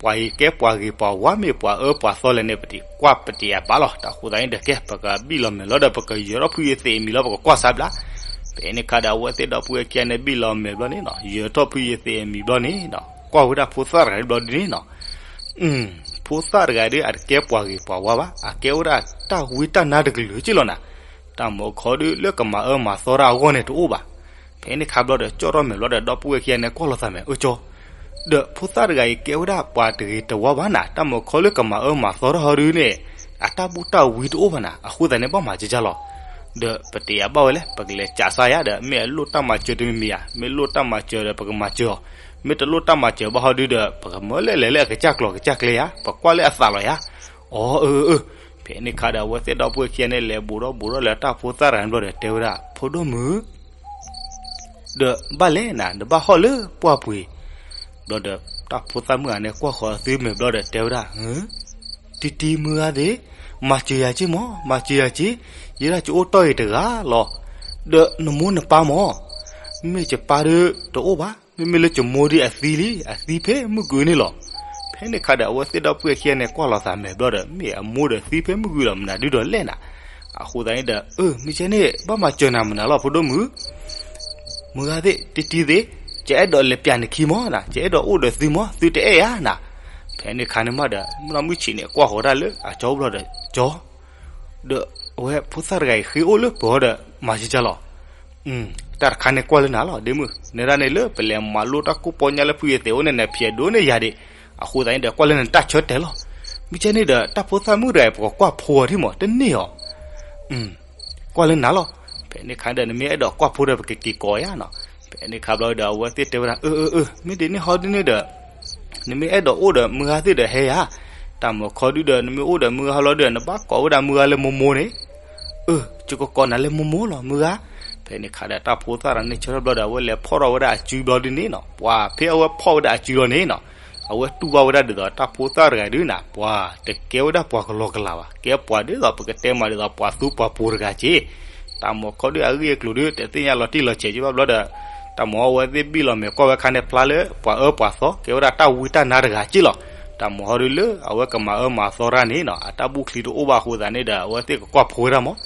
ပှၤအံၤကဲပှၤဂ့ၤပှၤဝါ မ့ၢ်ပှၤအၢပှၤသီလဲၣ်န့ၣ် ပတကွၢ်ပတယၤဘၣ်လီၤ. တၢ်ဃိသတးန့ၣ်ဒီး ကဲ ပကဘံၣ်လီၤမဲာ်လီၤဒီး ပကယၢၤထီၣ်ဖုယသံးအမံၤလီၤ ပကကွၢ်စါဘျါ. ဖဲန့ၣ်ခါဒီး အဝဲသ့ၣ်ဒီပုၢ်ဝဲၢ်ခံဂၤန့ၣ် ဘံၣ်လီၤမဲာ်ဘျီန့ၣ်နီၤ, ယၢၤထီၣ်ဖုယသံးအမံၤဘျီန့ၣ်နီၤ, ကွၢ်ဝဲဒၣ်ဖိသၣ်တဂၤန့ၣ်ဘျီဒ်န့ၣ်နီၤ. ဖိသၣ်တဂၤဒုး အတကဲပှၤဂ့ၤပှၤဝါဘၣ်, အကဲဝဲဒၣ်တၢ်ဝံတၢ်နါတကလုာ်က့လီၤနၤ. တၢ်မုၢ်ခီဒုး လၢကမၤအၢမၤသီတၢ်အဂီၢ်န့ၣ်တအိၣ်ဘၣ်. ဖဲန့ၣ်ခါဘျီဒီး ကၠီၣ်ထီၣ်မဲာ်ဘျီဒီး ဒီပုၢ်ဝဲၢ်ခံဂၤန့ၣ် ကွၢ်လိာ်သးမဲာ် အၢကၠီ, ဒီးဖိသၣ်တဂၤအံၤကဲဝဲဒၣ်ပှၤတဂ့ၤတဝါဘၣ်နၤ, တၢ်မုၢ်ခီလၢကမၤအၢမၤသီတၢ်ဟီဒုးန့ၣ် အတၢ်ဘူၣ်တၢ်ဝံတအိၣ်ဘၣ်နၤ, အဃိသတးန့ၣ် ဘၣ်မၤကကၢ်လီၤ. ဒီးပတယၤဘၣ်ဝဲလဲၣ်, ပကလဲၤကးစါယၤဒီး မ့ၢ်အလိၣ်တၢ်မၤစၢၤတမံၤမံၤဧါ, မ့ၢ်လိၣ်တၢ်မၤစၢၤဒီး ပကမၤစၢၤအီၤ, မ့ၢ်တလိၣ်တၢ်မၤစၢၤဘၣ်ဟီဒုးဒီး ပကမၢလဲၤလဲၤလၢအကစၢ်ကျိၤကစၢ်ကျဲဧါ, ပကွၢ်လၢအသးလီၤယၤ. အီ အၢ အၢ အၢ. ဖဲန့ၣ်ခါဒီး အဝဲသ့ၣ်ဒီပုၢ်ဝဲၢ်ခံဂၤန့ၣ် လဲၤဘူးထီၣ်ဘူးထီၣ်လၢတၢ်ဖိသၣ်တဂၤန့ၣ်ဘျီဒီး တဲဝဲဒၣ် ဖိဒိၣ်မုၣ် ဒီးဘၣ်လဲၣ်နၤ, နဘၣ်ဟီၣ်လၢပှၢ်ပူၤအံၤ. ဘျီဒီး တၢ်ဖိသၣ်မုၣ်ဂၤန့ၣ်ကွၢ်ဃီၤအသုမဲာ်ဘျီဒီး တဲဝဲဒၣ်, တံတံမုၢ်ဂၤသ့ၣ်, မၤစၢၤယၤက့မး, မၤစၢၤယၤက့, ယဲဒၣ်ကအိၣ်တီၢ်အံၤတဂၤလီၤ. ဒီးနမိၢ်နပၢ်မး, မ့ၢ်ယပၢ်ဒီးတအိၣ်ဘၣ်, မ့မ့ၢ်လၢယမိၢ်ဒီးအသံလံ, အသံဖဲမုၢ်ကွံာ်န့ၣ်လီၤ. ဖဲန့ၣ်ခါဒီး အဝဲသ့ၣ်ဒီပုၢ်ဝဲၢ်ခံဂၤန့ၣ် ကွၢ်လိာ်သးမဲာ်ဘျီဒီး မ့ၢ်အမိၢ်ဒီးသံဖဲမုၢ်ကွံာ်လီၤ မနုၤဒုဒီးလဲၣ်နၤ. အဃိသတးန့ၣ်ဒီး အၢ မ့ၢ်ကဲန့ၣ် ဘၣ်မၤစၢၤနၤမနုၤလီၤ ဖိဒိၣ်မုၣ် မုၢ်ဂၤသ့ၣ်, တံတံသ့ၣ်, ယအဲၣ်ဒိးလဲၤပျးနခံမးနၤ, ယအဲၣ်ဒိးအိၣ်ဒီးသုမး, သုတအဲၣ်ဧါနၤ. ဖဲန့ၣ်ခါန့ၣ်မးဒီး မုၢ်နီၢ်မုၢ်ဆံးန့ၣ် ကွၢ်ဃီၤဒၣ်လၢအကၠီဘျီဒီး ကၠီ, ဒီးအဝဲဖိသၣ်တဂၤအံၤဃ့အိၣ်လၢပှၤဒီး မၤစၢၤကၢ်လီၤ. တၢ်တခါန့ၣ်ကွၢ်လၢနၤလီၤ ဒ့မုၣ်, နဲဒၣ်န့ၣ်လၢပလဲၤမၤလိတၢ်ကူၣ်ပီညါလၢဖုယသံးအိၣ်န့ၣ် နဖျဲးဒိၣ်န့ၢ်ယၤဒံး, အဃိသတးန့ၣ်ဒီး ကွၢ်လၢနတၢ်ဆၢတဲာ်လီၤ. မ့ၢ်ကဲန့ၣ်ဒီး တၢ်ဖိသၣ်မုၣ်တဂၤအံၤ ပကကွၢ်ဖိအီၤထံမး တန့ၢ်အီၤ ကွၢ်လၢနၤလီၤ. ဖဲန့ၣ်ခါဒီး နမ့ၢ်အဲၣ်ဒိးကွၢ်ဖိဒီး ပကက့ၤကိးယၤနီၤ. ဖဲန့ၣ်ခါဘျီဒီး အဝဲသ့ၣ်တဲဝဲဒၣ် အၢ အၢ အၢ မ့ၢ်ဒ်န့ၣ်ဟီဒ်န့ၣ်ဒီး နမ့ၢ်အဲၣ်ဒိးအိၣ်ဒီးမုၢ်ဂၤသ့ၣ်ဒီးဟဲယၤ, တၢ်မုၢ်ခီဒုဒီး နမ့ၢ်အိၣ်ဒီးမုၢ်ဂၤဟီလီၤဒီး နဘၣ်ကိးဝဲဒၣ်မုၢ်ဂၤလၢမိၢ်မိၢ်န့ၣ်. အၢ ယကကိးနၤလၢမိၢ်မိၢ်လီၤ မုၢ်ဂၤ. ဖဲန့ၣ်ခါဒီး တၢ်ဖိသၣ်တဂၤန့ၣ်ဆၢထၢၣ်ဘျီဒီး အဝဲလဲၤဖီၣ်ထီၣ်ဝဲဒၣ်အစုဘျီဒ်န့ၣ်နီၤ. ပှၤဖဲအဝဲဖီၣ်ဝဲဒၣ်အစုလီၤန့ၣ်နီၤ, အဝဲတူၢ်ဘၣ်ဝဲဒၣ်ဒ်သိး တၢ်ဖိသၣ်တဂၤဒုနီၤ ပှၤတကဲဝဲဒၣ်ပှၤကလီကလီဘၣ်, ကဲပှၤဒ်သိးပကတဲမးဒ်သိးပှၤသူပှၤပိၤတဂၤက့ တၢ်မုၢ်ခီဒုအဂ့ၢ်အကျိၤဒု တသ့ၣ်ညါလီၤတံၢ်လီၤဆဲးက့ဘၣ်ဘျီဒီး တၢ်မုၢ်အဝဲသ့ၣ်ဘံၣ်လီၤမဲာ်ကွၢ်ဝဲခါန့ၣ်ဖျါလၢ ပှၤအၢပှၤသီ ကဲဝဲဒၣ်တၢ်ဝံတၢ်နါတဂၤက့လီၤ. တၢ်မၤဟီဒုလၢအဝဲကမၤအၢမၤသီတၢ်န့ၣ်နီၤ အတၢ်ဘူၣ်ချံတအိၣ်ဘၣ်အဃိသတးန့ၣ်ဒီး အဝဲသ့ၣ်ကကွၢ်ဖိဝဲဒၣ်မး.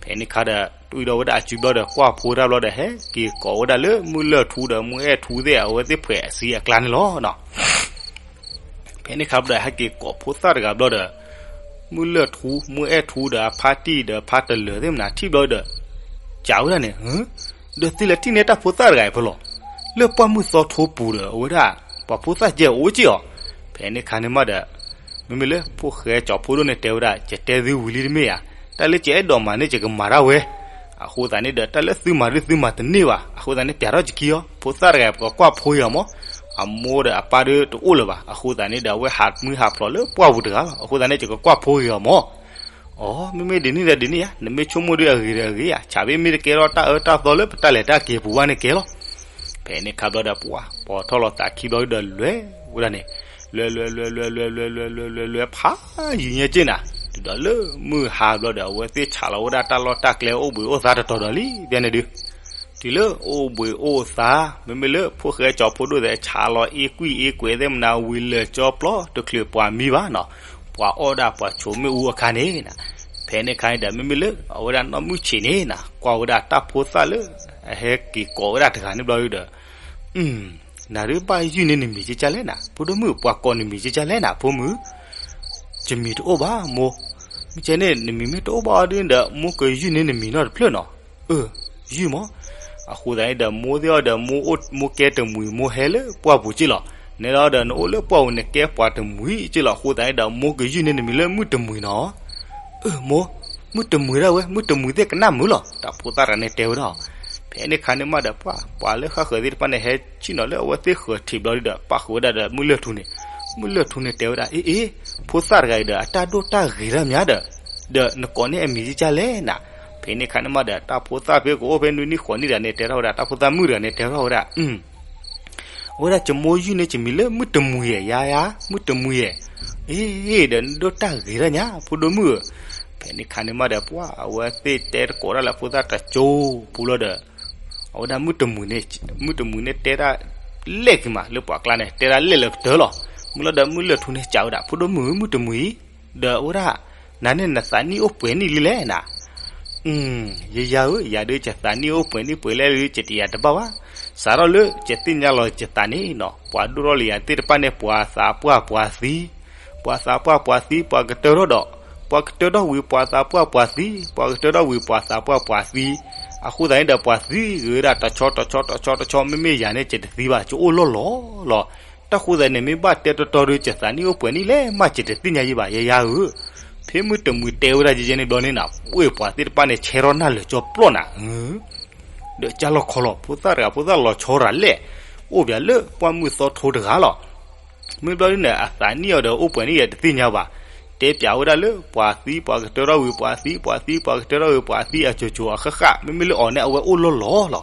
ဖဲန့ၣ်ခါဒီး တွံၢ်ဒီးဝဲဒၣ်အစုဘျီဒီး ကွၢ်ဖိဝဲဒၣ်ဘျီဒီး ဟဲက့ၤကိးဝဲဒၣ်လၢမုၢ်လၢၢ်ထူဒီး မုၢ်အဲၣ်ထူသ့ၣ် အဝဲသ့ၣ်ဖှဲးအဆံးအကျါန့ၣ်လီၤနီၤ. ဖဲန့ၣ်ခါဘျီဒီး ဟဲက့ၤကိးဖိသၣ်တဂၤဘျီဒီး မုၢ်လၢၢ်ထူ မုၢ်အဲၣ်ထူဒီးအဖါတံၢ်ဒီး ဖါတလၢၤသ့ၣ်မနၤထံၣ်ဘျီဒီး ကးဝဲဒၣ်န့ၣ် ဒီးသုလဲၤထံၣ်န့ၢ်တၢ်ဖိသၣ်တဂၤအံၤဖဲလဲၣ်, လၢပှၢ်မုၢ်သီထိပူၤဒီး အဝဲဒၣ် ပှၤဖိသၣ်ကဲအိၣ်က့ၢ်အီၤ. ဖဲန့ၣ်ခါန့ၣ်မးဒီး မ့မ့ၢ်လၢဖိၣ်ဃဲကၠီၤဖိဒိၣ်န့ၣ်တဲဝဲဒၣ် ယတဲသုဝံၤလံတမ့ၢ်ဧါ, တၢ်လၢယအဲၣ်ဒိးမၤန့ၣ် ယကမၤဒၣ်ဝဲ. အဃိသတးန့ၣ်ဒီး တၢ်လၢသုမၤဒုသုမၤတန့ၢ်ဘၣ်. အဃိသတးန့ၣ် ပျးထီၣ်ယခံအီၤ, ဖိသၣ်တဂၤ ပကကွၢ်ဖိဂ့ၤအီၤမး. အမိၢ်ဒီးအပၢ်ဒုတအိၣ်လၢၤဘၣ်. အဃိသတးန့ၣ်ဒီး အဝဲဟးမုၢ်ဟးဖျိးလၢပှၢ်ပူၤတဂၤလီၤ. အဃိသတးန့ၣ် ယကကွၢ်ဖိဂ့ၤအီၤမး. အိ မ့မ့ၢ်ဒ်န့ၣ်ဒီးဒ်န့ၣ်ဧါ, နမ့ၢ်ဆိကမိၣ်ဒုအဂ့ၤဒီးအဂ့ၤဧါ, ဆၣ်ဘ့ၣ်မ့ၢ်တကဲထီၣ်တၢ်အၢတၢ်သီလၢပတၢ်လဲၤတၢ်က့ၤပူၤဘၣ်န့ၣ်ကဲလီၤ. ဖဲန့ၣ်ခါဘျီဒီး ပှၤပိာ်ထီၣ်လီၤသးခံဘျီဒီး လဲၤဝဲဒၣ်န့ၣ်, လဲၤလဲၤလဲၤလဲၤလဲၤလဲၤလဲၤလဲၤလဲၤလဲၤလဲၤလဲၤလဲၤ ဖးယံၤညါက့ၢ်နၤ, တုၤဒီးလၢမုၢ်ဟါဘျီဒီး အဝဲသ့ၣ်ဆးလီၤဝဲဒၣ်တၢ်လီၢ်တၢ်ကျဲအိၣ်ဘှံးအိၣ်သါတတီၤဒီးလံ ဖဲန့ၣ်ဒုး တုၤလၢအိၣ်ဘှံးအိၣ်သါ, မ့မ့ၢ်လၢဖိၣ်ဃဲကၠီၤဖိဒိၣ်သဲး ဆးလီၤအ့ကွံၢ်အ့ကွဲးသ့ၣ်မနၤ ဝံၤလၢာ်ကၠီပျီ တချုးပှၤမံဘၣ်နီၤ, ပှၤအီၣ်ဒၣ်ပှၤဆိးမ့ၣ်အူအခါန့ၣ်, ဖဲန့ၣ်အခါန့ၣ်ဒီး မ့မ့ၢ်လၢအဝဲဒၣ်နီၢ်မုၢ်ဆံးန့ၣ်နၤ ကွၢ်ဝဲဒၣ်တၢ်ဖိသၣ်လၢ အဟဲက့ၤကိးဝဲဒၣ်တဂၤန့ၣ်ဘျီဒီး နၤဒုးဘၣ်ယုၢ်န့ၢ်နမံၤကကလဲၣ်နၤ, ဖိဒိၣ်မုၣ် ပှၤကိးနမံၤကကလဲၣ်နၤ ဖိမုၣ်. ယမံၤတအိၣ်ဘၣ်မိၢ်. မ့ၢ်ကဲန့ၣ် နမံၤမ့ၢ်တအိၣ်ဘၣ်အီၤဒုဒီး မိၢ်ကယုၢ်န့ၢ်နမံၤနီတဖျၢၣ်နီၤ. အၢ ယုၢ်မး. အဃိသတးန့ၣ်ဒီး မိၢ်သ့ၣ်အီၤဒီး မိၢ်ကဲတမှံၤ မိၢ်ဟဲလၢပှၢ်ပူၤက့ၢ်လီၤ. နဲဒၣ်ဒီး နအိၣ်လၢပှၢ်ပူၤန့ၣ် ကဲပှၤတမှံၤက့ၢ်လီၤ. အဃိသတးန့ၣ်ဒီး မိၢ်ကယုၢ်န့ၢ်နမံၤလၢမုၢ်တမှံၤနီၤ. အၢ မိၢ်, မုၢ်တမှံၤဒၣ်ဝဲ, မုၢ်တမှံၤသ့ၣ်ကနၣ်မုာ်လီၤ. တၢ်ဖိသၣ်တဂၤန့ၣ်တဲဝဲဒၣ်. ဖဲန့ၣ်ခါန့ၣ်မးဒီး ပှၤ, ပှၤလၢဃၣ်ဃၢၤသ့ၣ်တဖၣ်န့ၣ် ဟဲဆ့ၣ်နီၤလၢအဝဲသ့ၣ်ဃၢၤထံးဘျီဒီး ပာ်ဃုာ်ဝဲဒၣ်ဒီးမုၢ်လၢၢ်ထူန့ၣ်, မုၢ်လၢၢ်ထူန့ၣ်တဲဝဲဒၣ် အ့ အ့ ဖိသၣ်တဂၤအံၤဒီး အတၢ်ဒိၣ်တၢ်ဂ့ၤတၢ်မးဒီး, ဒီးနကိးန့ၢ်အမံၤကကလဲၣ်နၤ. ဖဲန့ၣ်ခါန့ၣ်မးဒီး တၢ်ဖိသၣ်ဖဲကအိၣ်ဖဲနွံနံၣ်ဃိးနံၣ်တဂၤန့ၣ် တဲထီၣ်ဝဲဒၣ်, တၢ်ဖိသၣ်မုၣ်တဂၤန့ၣ် တဲထီၣ်ဝဲဒၣ် အဝဲဒၣ် ယမိၢ်ယုၢ်န့ၢ်ယမံၤလၢမုၢ်တမှံၤဧါ, ယၤယၤ, မုၢ်တမှံၤဧါ. အ့ ဒီးနဒိၣ်တၢ်ဂ့ၤတၢ်ညါ ဖိဒိၣ်မုၣ်ဧၢ. ဖဲန့ၣ်ခါန့ၣ်မးဒီး ပှၤအဝဲသ့ၣ်တဲတကိးတၢ်လၢဖိသၣ်တကၠိပူၤလီၤဒီး အဝဲဒၣ်မုၢ်တမှံၤန့ၣ်, မုၢ်တမှံၤန့ၣ်တဲတၢ်လဲၣ်က့ၤမး လၢပှၤကျါန့ၣ် တဲတၢ်လဲၣ်လၢကတၢၢ်လီၤ. မုၢ်လီၤဒီးမုၢ်လၢၢ်ထူန့ၣ်စံးဝဲဒၣ် ဖိဒိၣ်မုၣ်ဧၢ မုၢ်တမှံၤအံၤ, ဒီးအဝဲဒၣ် နၤန့ၣ်နသးနံၣ်အိၣ်ပှဲၤနံၣ်လံလဲၣ်နၤ. ယယၤဧၢ, ယၤဒုး ယသးနံၣ်အိၣ်ပှဲၤနံၣ်ပှဲၤလဲၣ်ဒုး ယတယာ်တဘၣ်ဘၣ်. စးထီၣ်လၢယသ့ၣ်ညါလီၤယသးန့ၣ်နီၤ ပှၤဒိၣ်ထီၣ်လၢယၤသ့ၣ်တဖၣ်န့ၣ် ပှၤသးပှၢ်ပှၤသံ, ပှၤသးပှၢ်ပှၤသံ ပှၤကတၢၢ်ထီၣ်ဒီး, ပှၤကတၢၢ်ထီၣ်ဝံၤ ပှၤသးပှၢ်ပှၤသံ, ပှၤကတၢၢ်ထီၣ်ဝံၤ ပှၤသးပှၢ်ပှၤသံ. အဃိသတးန့ၣ်ဒီး ပှၤသံဂ့ၤဝဲဒၣ်တဆီတဆီတဆီတဆီတဆီ မ့မ့ၢ်ယၤန့ၣ် ယတသံဘၣ် ယအိၣ်လီၢ်လီၢ်လီၤ. တၢ်ဃိသတးန့ၣ် မ့ၢ်ဘၣ်တဲတီတီဒီး ယသးနံၣ်အိၣ်ပှဲၤနံၣ်လဲၣ်မး ယတသ့ၣ်ညါယံဘၣ် ယယၤဧၢ. ဖဲမုၢ်တမှံၤတဲဝဲဒၣ်ယဲန့ၣ်ဘျီန့ၣ်နၤ ပှဲၤပှၤသ့ၣ်တဖၣ်န့ၣ် ဆဲထီၣ်နၢ်လၢာ်ကၠီပျီနၤ ဒီးကၢ်လီၤခီလီၤ ဖိသၣ်တဂၤဖိသၣ်လီၤဆီရၤလဲၣ်, အိၣ်ပၠးလၢပှၢ်မုၢ်သီထိတဂၤလီၤ. မ့ၢ်ဘျီဒ်န့ၣ် အသးနံၣ်အီၤဒီးအိၣ်ပှဲၤနံၣ်ယဲတသ့ၣ်ညါဘၣ်. တဲပၠးဝဲဒၣ်လၢပှၤသံ ပှၤကတၢၢ်ထီၣ်ဝံၤ ပှၤသံ ပှၤသံ ပှၤကတၢၢ်ထီၣ်ဝံၤ ပှၤသံအကိၤကိၤအဃၣ်ဃၣ် မ့မ့ၢ်လၢအီၤန့ၣ် အဝဲအိၣ်လီၢ်လီၢ်လီၤ.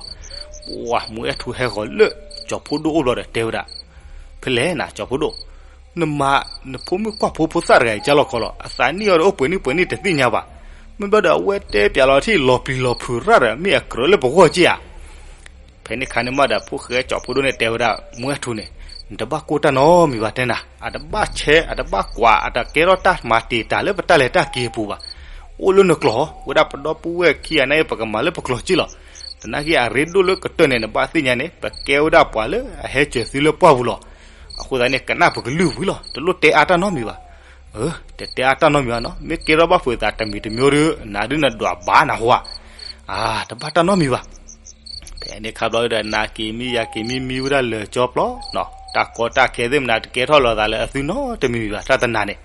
ပှၤမူအဲၣ်ထူဟဲဂီၤလၢကၠီၤဖိဒိၣ်အိၣ်ဘျီဒီးတဲဝဲဒၣ် ဖဲလဲၣ်နၤ ကၠီၤဖိဒိၣ်, နမၤ နဖိမုၣ်ကွၢ်ဖိဖိသၣ်တဂၤအံၤကၢ်လီၤခီလီၤ အသးနံၣ်အီၤဒီးအိၣ်ပှဲၤနံၣ်ပှဲၤနံၣ်တသ့ၣ်ညါဘၣ်. မ့ၢ်ဘျီဒီးအဝဲတဲပၠးလီၤထံၣ်လီၤပျံၤလီၤဖုးရၣ်ဒီး မ့ၢ်အကြၢးလၢပဂီၢ်က့ဧါ. ဖဲန့ၣ်ခါန့ၣ်မးဒီး ဖိၣ်ဃဲကၠီၤဖိဒိၣ်န့ၣ်တဲဝဲဒၣ် မူအဲၣ်ထူန့ၣ်, နတဘၣ်ကိၢ်တၢ်နီတမံၤဘၣ်တဲနၤ, အတဘၣ်ဆဲ အတဘၣ်ကွၢ် အတကဲထီၣ်တၢ်မၤတံာ်တာ်လၢပတၢ်လဲၤတၢ်က့ၤအပူၤဘၣ်. အိၣ်လၢနကျိာ် ဝဲဒၣ်ပဒီပုၢ်ဝဲၢ်ခံဂၤန့ၣ် ပကမၤလၢပကျိာ်က့လီၤ. သနာ်က့အရ့ဒိၣ်လၢကတၢၢ်န့ၣ် နဘၣ်သ့ၣ်ညါန့ၣ် ပကဲဝဲဒၣ်ပှၤလၢအဟဲစၢၤသုလၢပှၢ်ပူၤလီၤ. အဃိသတးန့ၣ် ကနၣ်ပကလုၢ်ဝံၤလီၤ တလိၣ်တဲအါတၢ်နီတမံၤဘၣ်. တတဲအါတၢ်နီတမံၤဘၣ်နီၤ မ့ၢ်ကဲထီၣ်ဘၣ်ဖုးသးတမံၤတမံၤဒီး နၤဒုးနဒွးဘၣ်နၢ်ဟူဧါ. တဘၣ်တၢ်နီတမံၤဘၣ်. ဖဲန့ၣ်ခါဘျီဒီး နၤက့ၤမံယၤက့ၤမံ မံဝဲဒၣ်လၢာ်ကၠီပျီနီၤ တၢ်ကီတၢ်ခဲသ့ၣ်မနုၤ တကဲထီၣ်လီၤသးလၢအသုနီတမံၤမံၤဘၣ် တၢ်တနၤန့ၣ်.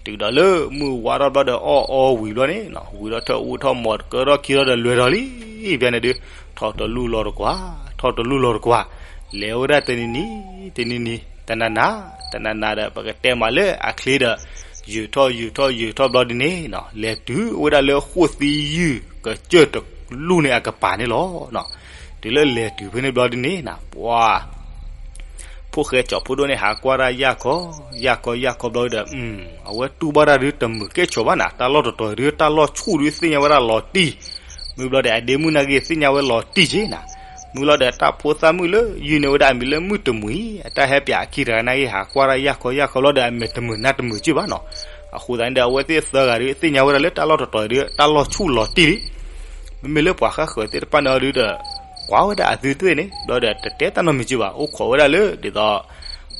တုၤဒီးလၢမုၢ်ဝါထီၣ်ဘျီဒီး အီၣ်အီဝံၤဘျီန့ၣ် ဝံၤဒီးထၢၣ်အူထီၣ်မီၤတကၢထီၣ်ခံထီၣ်ဒီးလွဲၤထီၣ်လံ. ဖဲန့ၣ်ဒုး ထီၣ်တလူၢ်လီၤတကွၢ် ထီၣ်တလူၢ်လီၤတကွၢ် လဲၤဝဲဒၣ်တနံၤနံၤ တနံၤနံၤ တနၤနၤ တနၤနၤဒီး ပကတဲမးလၢအချ့ဒီး ယုာ်ထီၣ်ယုာ်ထီၣ်ယုာ်ထီၣ်ဘျီဒ်န့ၣ် လဲၤတုၤဝဲဒၣ်လၢဃိၣ်သံယုၢ်ကစၢၢ်တလူၢ်န့ၣ်အကပၤန့ၣ်လီၤ. တုၤလၢလဲၤတုၤဖဲန့ၣ်ဘျီဒ်န့ၣ် ပှၤ ဖိၣ်ဃဲကၠီၤဖိဒိၣ်န့ၣ် ဟးကွၢ်တၢ်ယၢ်ခီ ယၢ်ခီ ယၢ်ခီဘျီဒီး အဝဲတူၢ်ဘၣ်တၢ်ဒုးတမုာ်ကဲဆိးဘၣ်နၤ တၢ်လီၢ်တတီၤဒုး တၢ်လီၢ်ဆူၣ်ဒုးသ့ၣ်ညါဝဲဒၣ်လီၤတံၢ်. မ့ၢ်ဘျီဒီး အဒ့မုၢ်နာ်က့ၤသ့ၣ်ညါဝဲလီၤတံၢ်က့နၤ. မုၢ်လီၤဒီးတၢ်ဖိသၣ်မုၣ်လၢယုၢ်န့ၢ်ဝဲဒၣ်အမံၤလၢမုၢ်တမုာ်အံၤ အတၢ်ဟဲပၠးအခံတဂၤန့ၣ်ဂ့ၤ ဟးကွၢ်တၢ်ယၢ်ခီယၢ်ခီလီၤဒီး အမဲာ်တမုာ်နါတမုာ်ကၠ့ၢ်ဘၣ်နီၤ. အဃိသတးန့ၣ်ဒီး အဝဲသ့ၣ်သၢဂၤဒီးသ့ၣ်ညါဝဲဒၣ်လၢတၢ်လီၢ်တတီၤအံၤဒီး တၢ်လီၢ်ဆူၣ်လီၤတံၢ်လံ. မ့မ့ၢ်လၢပှၤဃၣ်ဃၢၤသ့ၣ်တဖၣ်န့ၣ်အီၤဒုဒီး ကွၢ်ဝဲဒၣ်အသုတသ့ၣ်န့ၣ် ဘျီဒီးတတဲတၢ်နီတမံၤကၠ့ၢ်ဘၣ် အိၣ်ခိးဝဲဒၣ်လၢဒ်သိး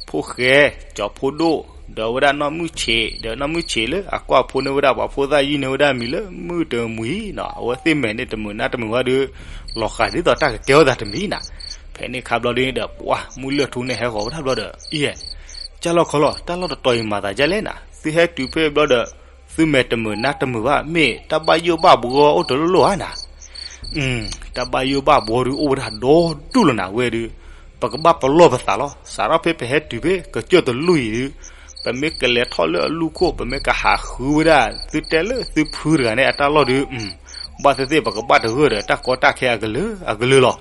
ဖိၣ်ဃဲ ကၠီၤဖိဒိၣ် ဒီးဝဲဒၣ်နီၢ်မုၢ်ဆံး ဒီးနီၢ်မုၢ်ဆံးလၢအကွၢ်ဖိန့ၢ်ဝဲဒၣ်ပှၤဖိသၣ်ယုၢ်န့ၢ်ဝဲဒၣ်အမံၤလၢမုၢ်တမုာ်အံၤနီၤ အဝဲသ့ၣ်မဲာ်န့ၣ်တမုာ်နါတမုာ်ဘၣ်ဒီး လီၤဃာ်ဒ်သိးတၢ်ကကဲထီၣ်သးတမံၤနၤ. ဖဲန့ၣ်အခါဘျီဒ်န့ၣ်ဒီး ပှၤမုၢ်လၢၢ်ထူန့ၣ်ဟဲဃီၤဝဲဒၣ်ဘျီဒီး အံၤ ကၢ်လီၢ်ခီလီၢ် တၢ်လီၢ်တတီၤအံၤမၤသးဒ်လဲၣ်နၤ သုဟဲတုၤဖဲဘျီဒီး သုမဲာ်တမုာ်နါတမုာ်ဘၣ် မ့ၢ်တၢ်ဘၣ်ယိၣ်ဘၣ်ဘှီအိၣ်တလိၣ်လိၣ်ဧါနၤ. တၢ်ဘၣ်ယိၣ်ဘၣ်ဘှီဒုအိၣ်ဝဲဒၣ်ဒီဒူၣ်လီၤနၤဝဲဒု ပကဘၣ်ပလီၢ်ပသးလီၤ စးထီၣ်ဖဲပဟဲတုၤဖဲကစၢၢ်တလူၢ်အံၤဒု ပမ့ၢ်ကလဲၤထီၣ်လၢအလူၢ်ခိၣ် ပမ့ၢ်ကဟးဃုဝဲဒၣ် သုတဲလၢသုဖုတဂၤန့ၣ်အတၢ်လီၢ်ဒု ဘၣ်သ့ၣ်သ့ၣ်ပကဘၣ်တဂၢၢ်ဒီးတၢ်ကီတၢ်ခဲအကလုာ်အကလုာ်လီၤ.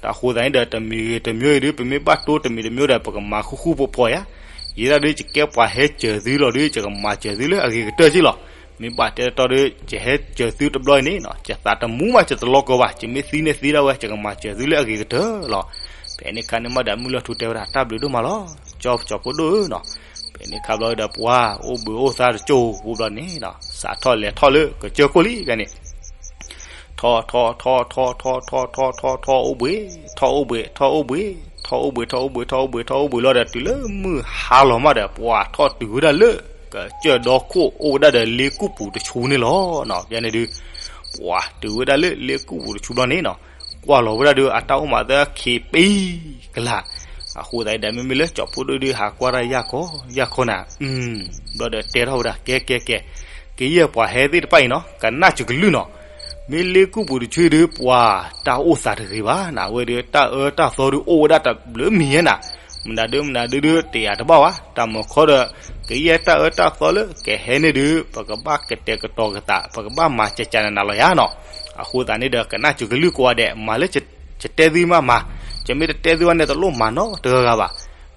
တၢ်ဃိသးန့ၣ်ဒီးတမံၤဂ့ၤတမံၤအံၤဒု ပမ့ၢ်ဘၣ်တိတမံၤတမံၤဒီး ပကမၤဃူဃူဖိးဖိးယၤ ယဲဒၣ်ဒု ယကဲပှၤဟဲစၢၤသုလီၤဒု ယကမၤစၢၤသုလၢအဂ့ၤကတၢၢ်က့လီၤ. မ့ၢ်ဘၣ်တဲတီဒီး ယဟဲစၢၤသုတဘျီအံၤန့ၣ် ယသးတမူမး ယတလီၤကီဘၣ် ယမ့ၢ်သံန့ၣ်သံဒၣ်ဝဲ ယကမၤစၢၤသုလၢအဂ့ၤကတၢၢ်လီၤ. ဖဲန့ၣ်အခါန့ၣ်မးဒီးမုၢ်လၢၢ်ထူတဲဝဲဒၣ် တၢ်ဘျုးဒိၣ်မးလီၤ ကၠီကၠီၤဖိဒိၣ်ဧၢနီၤ. ဖဲန့ၣ်အခါဘျီဒီးပှၤအိၣ်ဘှံးအိၣ်သါတကၠိဖိဘျီန့ၣ် စးထီၣ်လဲၤထီၣ်လၢကစၢၢ်ခိၣ်လံဖဲန့ၣ် ထီၣ်ထီၣ်ထီၣ်ထီၣ်ထီၣ်ထီၣ်ထီၣ်ထီၣ်ထီၣ် အိၣ်ဘှံး ထီၣ်အိၣ်ဘှံး ထီၣ်အိၣ်ဘှံး ထီၣ်အိၣ်ဘှံး ထီၣ်အိၣ်ဘှံး ထီၣ်အိၣ်ဘှံးလီၤဒီး တုၤလၢမုၢ်ဟါလီၤမးဒီး ပှၤထီၣ်တုၤဝဲဒၣ်လၢ ကစၢၢ်ဒီခိၣ်အိၣ်ဝဲဒၣ်ဒီးလ့ကူၣ်ပူၤတဆူန့ၣ်လီၤ. ဖဲန့ၣ်ဒု ပှၤတုၤဝဲဒၣ်လၢလ့ကူၣ်ပူၤတဆူဘျီန့ၣ်နီၤ ကွၢ်လီၤဝဲဒၣ်ဒီးအတၢ်အိၣ်မးသၢခံပံကလး. အဃိသတးဒီး မ့မ့ၢ်လၢကၠီၤဖိဒိၣ်ဒုဟးကွၢ်တၢ်ယၢ်ခီယၢ်ခီနၤ ဘျီဒီးတဲထီၣ်ဝဲဒၣ် ကဲကဲကဲ ကယဲၢ်ပှၤဟဲသ့ၣ်တဖၣ်အံၤနီၤ ကနၣ်စူၤကလုၢ်နီၤ မ့ၢ်လ့ကူၣ်ပူၤတဆူဒု ပှၤတၢ်အိၣ်သးတဂ့ၤဘၣ်နၤ အဝဲဒု တၢ်အၢတၢ်သီဒုအိၣ်ဝဲဒၣ်တဘျုးမံၤညါနၤ မနုၤဒုမနုၤဒုဒု တယာ်တဘၣ်ဘၣ် တၢ်မုၢ်ခီဒီး ကယဲၢ်တၢ်အၢတၢ်သီလၢ ကဟဲန့ၣ်ဒု ပကဘၣ်ကတဲာ်ကတီၤကသး ပကဘၣ်မၤကကနနၤလီၤယါနီၤ. အဃိသတးန့ၣ်ဒီး ကနၣ်စူၤကလုၢ်ကိးဂၤဒဲး မၤလၢယတဲသုမးမၤ ယမ့ၢ်တတဲသုဘၣ်န့ၣ် တလိၣ်မၤနီတဂၤဂၤဘၣ်.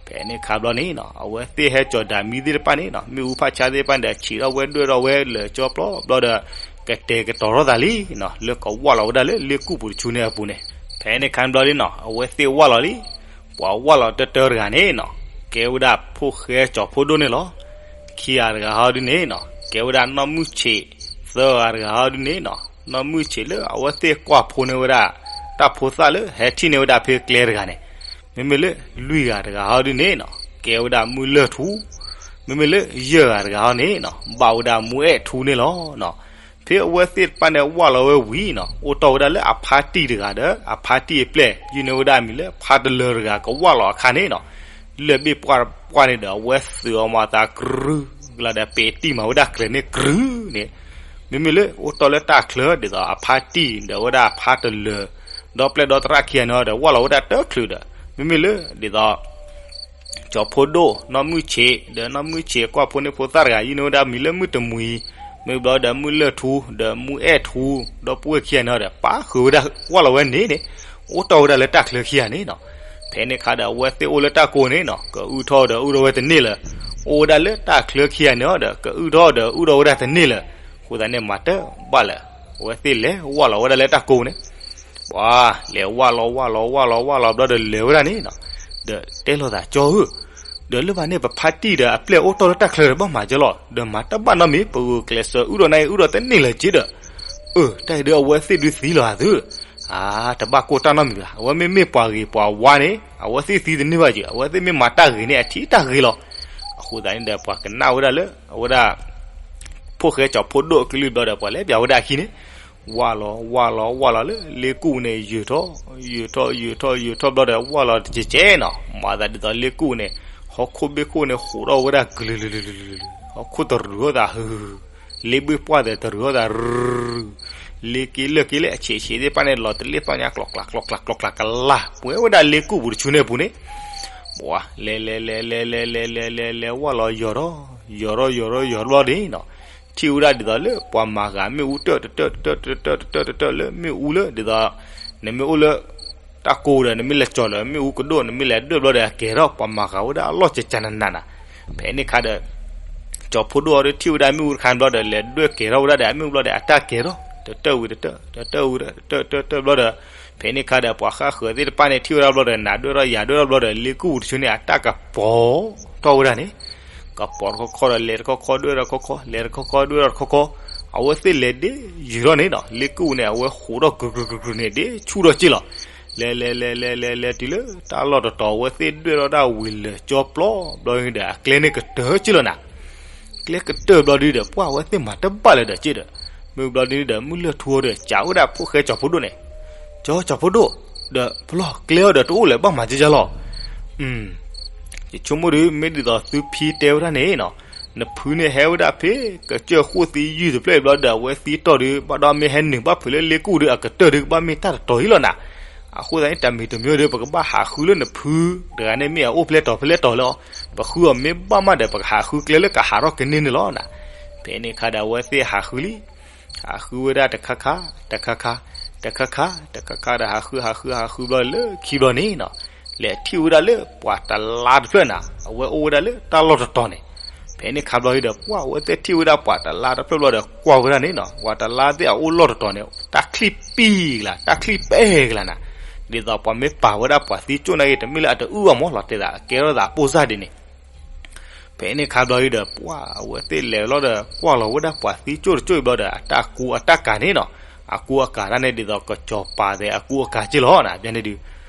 ဖဲန့ၣ်အခါဘျီန့ၣ်နီၤ အဝဲသ့ၣ်ဟဲကၠီၤဒၤမံသ့ၣ်တဖၣ်န့ၣ်နီၤ မ့ၣ်အူဖးဆါသ့ၣ်တဖၣ်န့ၣ်ဒီး ဆံးထီၣ်ဝဲဒွဲၣ်ထီၣ်ဝဲလၢာ်ကၠီပျီဘျီဒီး ကတဲာ်ကတီၤထီၣ်သးလံနီၤ လၢကဝၢ်လီၤဝဲဒၣ်လၢလ့ကူၣ်ပူၤတဆူန့ၣ်အပူၤန့ၣ်. ဖဲန့ၣ်အခါဘျီန့ၣ်နီၤ အဝဲသ့ၣ်ဝၢ်လီၤလံ ပှၤဝၢ်လီၤတၢတၢတဂၤန့ၣ်နီၤ ကဲဝဲဒၣ်ဖိၣ်ဃဲကၠီၤဖိဒိၣ်န့ၣ်လီၤ. ခံဂၤတဂၤဟီဒုန့ၣ်နီၤ ကဲဝဲဒၣ်နီၢ်မုၢ်ဆံး သၢဂၤတဂၤဟီဒုန့ၣ်နီၤ နီၢ်မုၢ်ဆံးလၢအဝဲသ့ၣ်ကွၢ်ဖိန့ၢ်ဝဲဒၣ် တၢ်ဖိသၣ်လၢဟဲထံၣ်န့ၢ်ဝဲဒၣ်ဖဲကျဲတဂၤန့ၣ် မ့မ့ၢ်လၢလွံၢ်ဂၤတဂၤဟီဒုန့ၣ်နီၤ ကဲဝဲဒၣ်မုၢ်လၢၢ်ထူ မ့မ့ၢ်လၢယဲၢ်ဂၤတဂၤဟီန့ၣ်နီၤ ဘၣ်ဝဲဒၣ်မူအဲၣ်ထူန့ၣ်လီၤ. ဖဲအဝဲသ့ၣ်တဖၣ်န့ၣ်ဝၢ်လီၤဝဲဝံၤနီၤ အိၣ်တီၢ်ဝဲဒၣ်လၢအဖါတံၢ်တဂၤဒီး အဖါတံၢ်အပျဲၢ် ယုၢ်န့ၢ်ဝဲဒၣ်အမံၤလၢဖါတလၢတဂၤ ကဝၢ်လီၤအခါန့ၣ်နီၤ လၢၢ်ဘ့ၣ်ပှၢ်ပှၢ်န့ၣ်ဒီး အဝဲသုးအီၤမၤသးကရု ကလါဒီး ပ့ၤတံၢ်မၤဝဲဒၣ်ကျဲၤန့ၣ်ကရုန့ၣ် မ့မ့ၢ်လၢအိၣ်တီၢ်လၢတၢ်ချၢ ဒ်သိးအဖါတံၢ်ဒီးဝဲဒၣ်အဖါတလၢ ဒီပျဲၢ်ဒီတရၣ်ခံဂၤန့ၣ်ဒီး ဝၢ်လီၤဝဲဒၣ်တချုးဒီး မ့မ့ၢ်လၢဒ်သိး ကၠီၤဖိဒိၣ် နီၢ်မုၢ်ဆံး ဒီးနီၢ်မုၢ်ဆံးကွၢ်ဖိန့ၢ်ဖိသၣ်တဂၤ ယုၢ်န့ၢ်ဝဲဒၣ်မံၤလၢမုၢ်တမှံၤ မ့ၢ်ဘျီဒီးမုၢ်လၢၢ်ထူ ဒီးမူအဲၣ်ထူ ဒီပုၢ်ဝဲၢ်ခံဂၤန့ၣ်ဒီး ပာ်ဃုာ်ဝဲဒၣ် ဝၢ်လီၤဝဲန့ၣ်န့ၣ် အိၣ်တီၢ်ဝဲဒၣ်လၢတၢ်ချၢခံဂၤန့ၣ်နီၤ. ဖဲန့ၣ်အခါဒီး အဝဲသ့ၣ်အိၣ်လၢတၢ်ကိးန့ၣ်နီၤ ကအုၣ်ထီၣ်ဒီးအုၣ်ထီၣ်ဝဲတန့ၢ်လၢၤ အိၣ်ဝဲဒၣ်လၢတၢ်ချၢခံဂၤန့ၣ်ဒီး ကအုၣ်ထီၣ်ဒီးအုၣ်ထီၣ်ဝဲဒၣ်တန့ၢ်လၢၤ. အဃိသတးန့ၣ် မၤတဘၣ်လၢၤ အဝဲသ့ၣ်လဲၤဝၢ်လီၤဝဲဒၣ်လၢတၢ်ကိးန့ၣ် ပှၤလဲၤဝၢ်လီၤဝၢ်လီၤဝၢ်လီၤဝၢ်လီၤဘျီဒီးလဲၤဝဲဒၣ်န့ၣ်နီၤ. ဒီးတဲလိာ်သး ကၠီဧၢ, ဒီးလၢဘၣ်န့ၣ် ပဖါတံၢ်ဒီးအပျဲၢ်အိၣ်တီၢ်လၢတၢ်ချၢဒီး ဘၣ်မၤကၢလီၤ ဒီးမၤတဘၣ်နီတမံၤ ပဂုာ်ကျဲးစၢးအုၣ်ဒီးနၤအံၤ အုၣ်ဒီးတန့ၢ်လၢၤက့ဒီး အၢ တၢ်အံၤဒီးအဝဲသ့ၣ်ဒုးသံလီၤသု အါ တဘၣ်ကိၢ်တၢ်နီတမံၤဘၣ်. အဝဲမ့မ့ၢ်ပှၤဂ့ၤပှၤဝါန့ၣ် အဝဲသ့ၣ်သံတန့ၢ်ဘၣ်က့ အဝဲသ့ၣ်မ့ၢ်မၤတၢ်ဂ့ၤန့ၣ် အထံၣ်တၢ်ဂ့ၤလီၤ. အဃိသတးန့ၣ်ဒီး ပှၤကနၣ်ဝဲဒၣ်လၢ အဝဲဒၣ် ဖိၣ်ဃဲကၠီၤဖိဒိၣ်အကလုၢ်ဘျီဒီး ပှၤလဲၤပျးဝဲဒၣ်အခံန့ၣ် ဝၢ်လီၤ ဝၢ်လီၤ ဝၢ်လီၤလၢ လ့ကူၣ်န့ၣ် ယုာ်ထီၣ် ယုာ်ထီၣ် ယုာ်ထီၣ် ယုာ်ထီၣ်ဘျီဒီး ဝၢ်လီၤတကဲးကဲးနီၤ. မၤသးဒ်သိးလ့ကူၣ်န့ၣ် ဟီၣ်ခိၣ်ဘ့ၣ်ခိၣ်န့ၣ် ဟူးထီၣ်ဝဲဒၣ်ကလုာ်လုာ်လုာ်လုာ် ဟီၣ်ခိၣ်တရူးထီၣ်သးဟု လ့ဘ့ၣ်ပှၢ်သဲးတရူးထီၣ်သး လ့က့လၢာ်က့လၢအဆံးဆံးသ့ၣ်တဖၣ်န့ၣ် လီၤတလ့ၣ်ပၢ်ညါ ကျီၤကျါ ကျီၤကျါ ကျီၤကျါကလၢ် ပှဲၤဝဲဒၣ်လ့ကူၣ်ပူၤတဆူန့ၣ်အပူၤန့ၣ် ပှၤလဲၤလဲၤလဲၤလဲၤလဲၤလဲၤလဲၤလဲၤလဲၤ ဝၢ်လီၤယီၤထီၣ် ယီၤထီၣ်ယီၤထီၣ်ယီၤထီၣ်ဘျီန့ၣ်နီၤ ထံၣ်ဝဲဒၣ်ဒ်သိးလၢပှၤမၤဂၤမ့ၣ်အူတၢၢ်တတၢၢ်တတၢၢ်တတၢၢ်တတၢၢ်လၢမ့ၣ်အူလၢဒ်သိး နမ့ၢ်အိၣ်လၢ တၢ်ကိးဒီး နမ့ၢ်လဲၤကၠီၤလၢမ့ၣ်အူကဒိၣ် နမ့ၢ်လဲၤဒွဲၣ်ဘျီဒီး အကဲၤထီၣ် ပှၤမၤဂၤဝဲဒၣ်အလီၢ်ကကနနၤနၤ. ဖဲန့ၣ်အခါဒီး ကၠီၤဖိဒိၣ်အီၤဒီးထံၣ်ဝဲဒၣ်မ့ၣ်အူတခါဘျီဒီး လဲၤဒွဲၣ်ကဲၤထီၣ်ဝဲဒၣ်ဒီး အမ့ၣ်အူဘျီဒီး အတၢ်ကဲၤထီၣ် တတၢၢ်ဝံၤတတၢၢ် တတၢၢ်ဝံၤတတၢၢ် တတၢၢ်ဘျီဒီး ဖဲန့ၣ်ခါဒီးပှၤဃၣ်ဃၢၤသ့ၣ်တဖၣ်န့ၣ် ထံၣ်ဝဲဒၣ်ဘျီဒီး နၤဒွဲၣ်ထီၣ်ယၤဒွဲၣ်ထီၣ်ဘျီဒီး လ့ကူၣ်ပူၤတဆၢန့ၣ် အတၢ်ကပီၤထီၣ်ဝဲဒၣ်န့ၣ်, ကပီၤတခီခီဒီး လဲၤတခီခီဒွဲၣ်ထီၣ်တခီခီ လဲၤတခီခီဒွဲၣ်ထီၣ်တခီခီ, အဝဲသ့ၣ်လဲၤဒ်ယုာ်ထီၣ်န့ၣ်ဒီး လ့ကူၣ်ပူၤန့ၣ် အဝဲဟူးထီၣ်ကြူးကြူးကြူးကြူးန့ၣ် ဒ်ဆူၣ်ထီၣ်စ့ၢ်လီၤ. လဲၤလဲၤလဲၤလဲၤလဲၤလဲၤတုၤလၢတၢ်လီၢ်တတီၤ အဝဲသ့ၣ်ဒွဲၣ်ထီၣ်ဒၣ်ဝံၤလၢာ်ကၠီပျီဘျီဒီး အကျဲန့ၣ်ကတၢၢ်စ့ၢ်လီၤနၤ. ကျဲကတၢၢ်ဘျီဒီး ပှၢ်အဝဲသ့ၣ်မၤတဘၣ်လၢၤဒီးစ့ၢ်ဒီး, မ့ၢ်ဘျီဒီး မုၢ်လၢၢ်ထူဒီး စံးဝဲဒၣ်ဖိၣ်ဃဲကၠီၤဖိဒိၣ်န့ၣ်, ကၠီ ကၠီၤဖိဒိၣ်, ဒီးဖဲလဲၣ်ကျဲအီၤဒီးတအိၣ်လဲၣ် ဘၣ်မၤကဲကဲလီၤ. ယဆိကမိၣ်ဒီး မ့ၢ်ဒ်သိးသုဖံတဲဝဲဒၣ်န့ၣ်နီၤ, နဖုန့ၣ်ဟဲဝဲဒၣ်ဖဲ ကစၢၢ်ဃိၣ်သံယုၢ်တဖျၢၣ်အံၤဘျီဒီး အဝဲသံတီၢ်ဒီး ဘၣ်ဒီးမ့ၢ်ဟဲနုာ်ဘၣ်ဖုးလၢလ့ကူၣ်ဒီး အကတၢၢ်ဒီးကဘၣ်မ့ၢ်တၢ်တတီၤအံၤလီၤနၤ. အဃိသတးန့ၣ် တၢ်မံၤတမံၤဒီး ပကဘၣ်ဟးဃုလၢနဖုတဂၤန့ၣ် မ့ၢ်အအိၣ်ဖျဲၣ်တီၤဖဲလဲၣ်တီၤလၢအီၤ, ပဃုအီၤမ့ၢ်ဘၣ်မးဒီး ပကဟးဃုကျဲလၢကဟးထီၣ်ကန့ၢ်န့ၣ်လီၤနၤ. ဖဲန့ၣ်ခါဒီး အဝဲသ့ၣ်ဟးဃုလံ, ဟးဃုဝဲဒၣ်တခါခါ, တခါခါ, တခါခါ, တခါခါဒီး ဟးဃု ဟးဃု ဟးဃုဘျီလၢခံဘျီန့ၣ်နီၤ, လဲၤထံၣ်ဝဲဒၣ်လၢပှၤတလါတဖျၢၣ်နၤ, အဝဲအိၣ်ဝဲဒၣ်လၢတၢ်လီၢ်တတီၤန့ၣ်. ဖဲန့ၣ်ခါဘျီဒီး ပှၢ်အဝဲသ့ၣ်ထံၣ်ဝဲဒၣ်ပှၤတလါတဖျၢၣ်ဘျီဒီး ကွၢ်ဝဲဒၣ်န့ၣ်နီၤ, ပှၤတလါသ့ၣ်အအိၣ်လီၢ်တတီၤန့ၣ် တၢ်ချံၣ်ပံၢ်ကလၤ တၢ်ချံၣ်ပဲာ်ကလၤနၤ, ဒ်သိးပှၤမ့ၢ်ပာ်ဝဲဒၣ်ပှၤသံကၠိၣ်နာ်က့ တမ့ၢ်လၢအတအုၣ်အီၤမးလီၤ, တဲဒၣ်ကဲထီၣ်သးပိၢ်စၢ်ဒ်န့ၣ်. ဖဲန့ၣ်ခါဘျီဒီး ပှၢ်အဝဲသ့ၣ်လဲၤလီၤဒီး ကွၢ်လီၤဝဲဒၣ်ပှၤသံကၠိၣ်တကၠိၣ်အံၤဘျီဒီး အတၢ်ကူအတၢ်ကၤန့ၣ်နီၤ, အကူအကၤတၢ်န့ၣ် ဒ်သိးကစီၤပၤသဲးအကူအကၤက့လီၤနၤ, ဘၣ်န့ၣ်ဒုး.